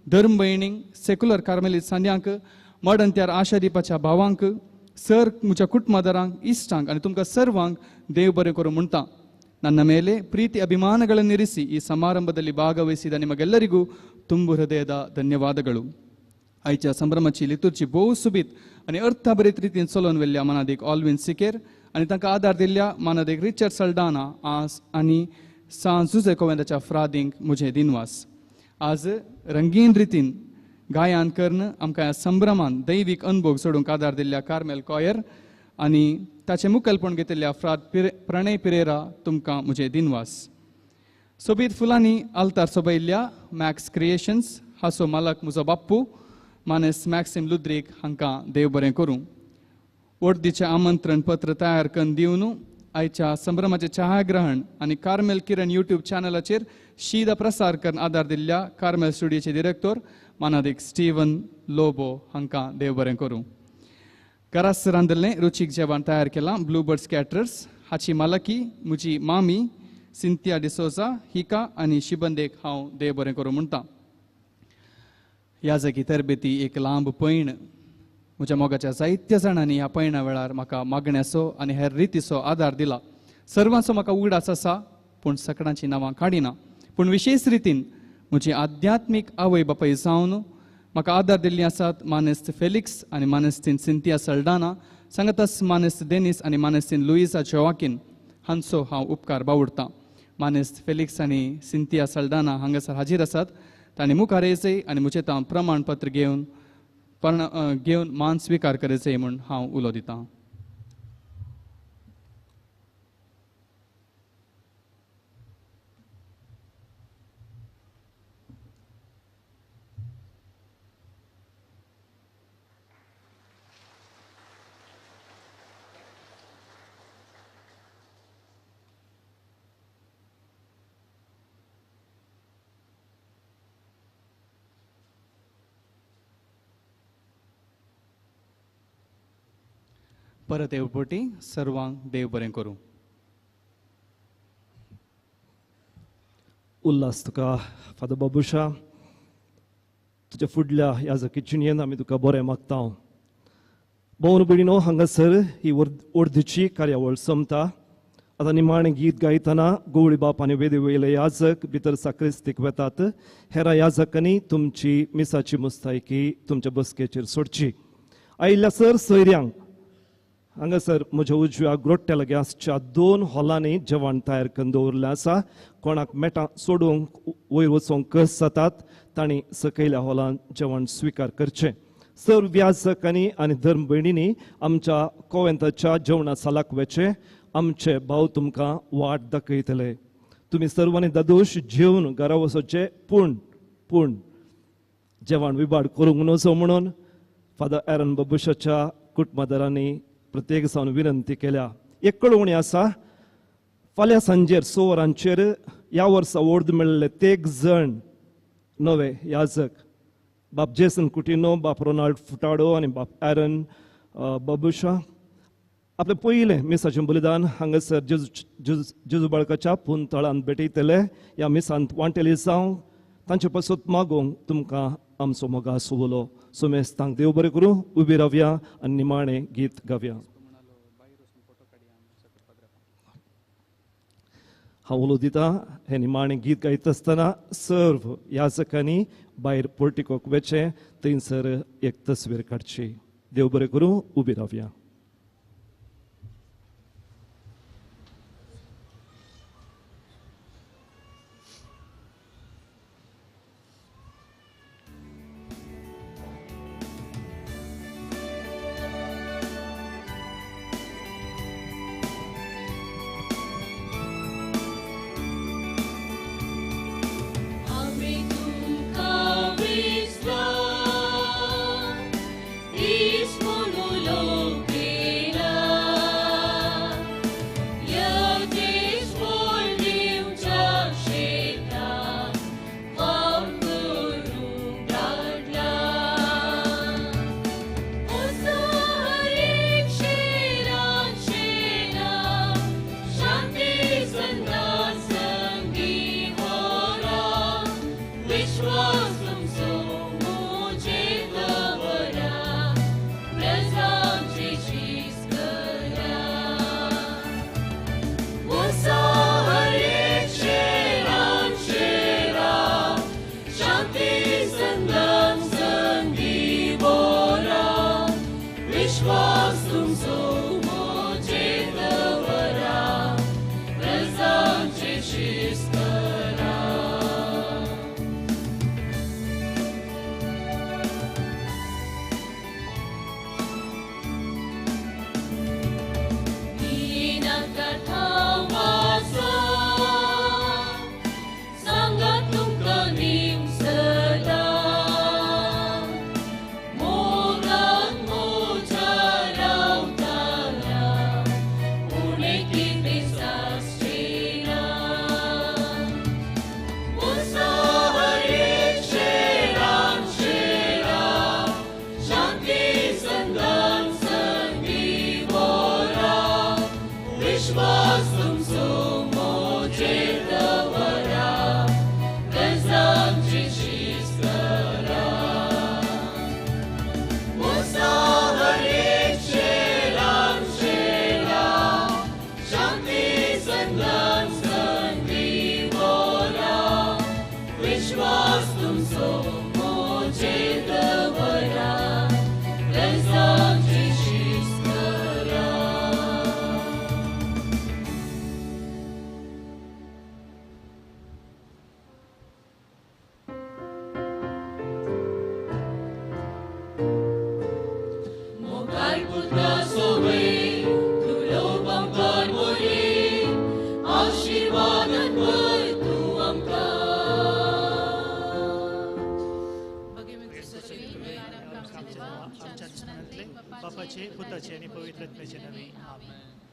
धर्म भयणींक, सेक्युलर कार्मेलीत सांद्यांक, मडंत्यार आशा दिवपाच्या भावांक, सर म्हज्या कुटुंबादारांक, इश्टांक आनी तुमकां सर्वांक देव बरें करूं म्हणटा. ನನ್ನ ಮೇಲೆ ಪ್ರೀತಿ ಅಭಿಮಾನಗಳನ್ನಿರಿಸಿ ಈ ಸಮಾರಂಭದಲ್ಲಿ ಭಾಗವಹಿಸಿದ ನಿಮಗೆಲ್ಲರಿಗೂ ತುಂಬು ಹೃದಯದ ಧನ್ಯವಾದಗಳು. आयच्या संभ्रमाची लितुरची भोव सुबीत आनी अर्थाभरीत रितीन चलोवन व्हेल्ल्या मानादीक ऑलविन सिकेर आनी तांकां आदार दिल्ल्या मानादीक रिचर्ड सल्डाना आज आनी सांत जुझे कोवेंताच्या फ्रादींक म्हजे दिनवास. आज रंगीन रितीन गायन करून आमकां ह्या संभ्रमान दैवीक अनुभव सोडूंक आदार दिल्ल्या कार्मेल कॉयर आनी ताचें मुखेलपण घेतिल्ल्या फ्राद प्रणय पिरेरा तुमकां म्हजे दिनवास. सोबीत फुलांनी आल्तार सोबयल्ल्या मॅक्स क्रिएशन्स हाचो मालक म्हजो बाप्पू मानेस मॅक्सिम लुद्रीक हांकां देव बरें करूं. वर्दीचें आमंत्रण पत्र तयार करून दिवन आयच्या संभ्रमाचें छायाग्रहण आनी कार्मेल किरण यूट्यूब चॅनलाचेर शीदा प्रसार करून आदार दिल्ल्या कार्मेल स्टुडियोचे डिरेक्टर मानादीक स्टीवन लोबो हांकां देव बरें करूं. घरास रांदिल्लें रुचीक जेवण तयार केलां ब्लू बर्ड्स कॅटरर्स हाची मालकी म्हजी मामी सिंथिया डिसोजा हिका आनी शिबंदेक हांव देव बरें करूं म्हणटा. ह्या जागी तरबेती एक लांब पैण म्हज्या मोगाच्या जायत्या जाणांनी ह्या पयणा वेळार म्हाका मागण्याचो आनी हेर रितीचो आदार दिला. सर्वांचो म्हाका उगडास आसा पूण सकडांचीं नांवां काडिना. पूण विशेश रितीन म्हजी आध्यात्मीक आवय बापाय जावन म्हाका आदार दिल्लीं आसात मानेस्त फेलिक्स आनी मानेस्तीन सिंथिया सल्डाना, सांगाताच मानेस्त डेनीस आनी मानेस्तीन लुईसा जोवाकीन हांचो हांव उपकार बावडतां. मानेस्त फेलिक्स आनी सिंथिया सल्डाना हांगासर हाजीर आसात. तांणी मुखार येयचें आनी म्हजें तांव प्रमाणपत्र घेवन मान स्विकार करचें म्हूण हांव उलो दितां. परत येवपटी सर्वांक देव बरें करूं. उल्हास तुका फादर बाबुशा, तुज्या फुडल्या ह्या जकीचिणयेन आमी तुका बरें मागता. भोवन भयणीनो, हांगासर ही अर्दीची कार्यावळ सोंपता. आतां निमाणें गीत गायतना गवळी बाप आनी वेदी वयले याजक भितर साक्रिस्तीक वेतात. हेरा याजकांनी तुमची मिसाची मुस्तायकी तुमच्या बसकेचेर सोडची. आयिल्ल्या सर सोयऱ्यांक हांगासर म्हज्या उजव्या ग्रोट्ट्या लागीं आसच्या 2 हॉलांनी जेवण तयार करून दवरिल्लें आसा. कोणाक मेटां सोडूंक वयर वचूंक कस जातात तांणी सकयल्या हॉलांत जेवण स्विकार करचें. सर्व याजकांनी आनी धर्म भयणींनी आमच्या कोवेंताच्या जेवणा सालाक वचें. आमचे भाव तुमकां वाट दाखयतले. तुमी सर्वांनी दादोश जेवन घरा वचचें, पूण पूण जेवण विबाड करूंक नजो म्हणून फादर एरन बाबुशाच्या कुटुंबादारांनी प्रत्येक जावन विनंती केल्या. एक कळोवणी आसा, फाल्यां सांजेर 6 वरांचेर ह्या वर्सा ओर्द मेळिल्ले 13 जण नवे याजक बाप जेसन कुटिनो, बाप रोनाल्ड फुटाडो आनी बाप एरन बाबुशा आपलें पयलें मिसाचें बलिदान हांगासर जेजू बाळकाच्या पुंतळांत भेटयतले. ह्या मिसांत वांटेली जावं तांचे पासत मागूंक तुमकां आमचो मोगा सुवलो. सुमेस्तांक देव बरें करूं. उबी रावया आनी निमाणें गीत गावया. हांव उलो दिता हें निमाणें गीत गायता आसतना सर्व याजकांनी भायर पोर्टिकोक वचें, थंयसर एक तस्वीर काडची. देव बरें करूं. उबी रावया. बापाचे, पुताचे आनी पवित्र आत्म्याचे नांवे. आमेन.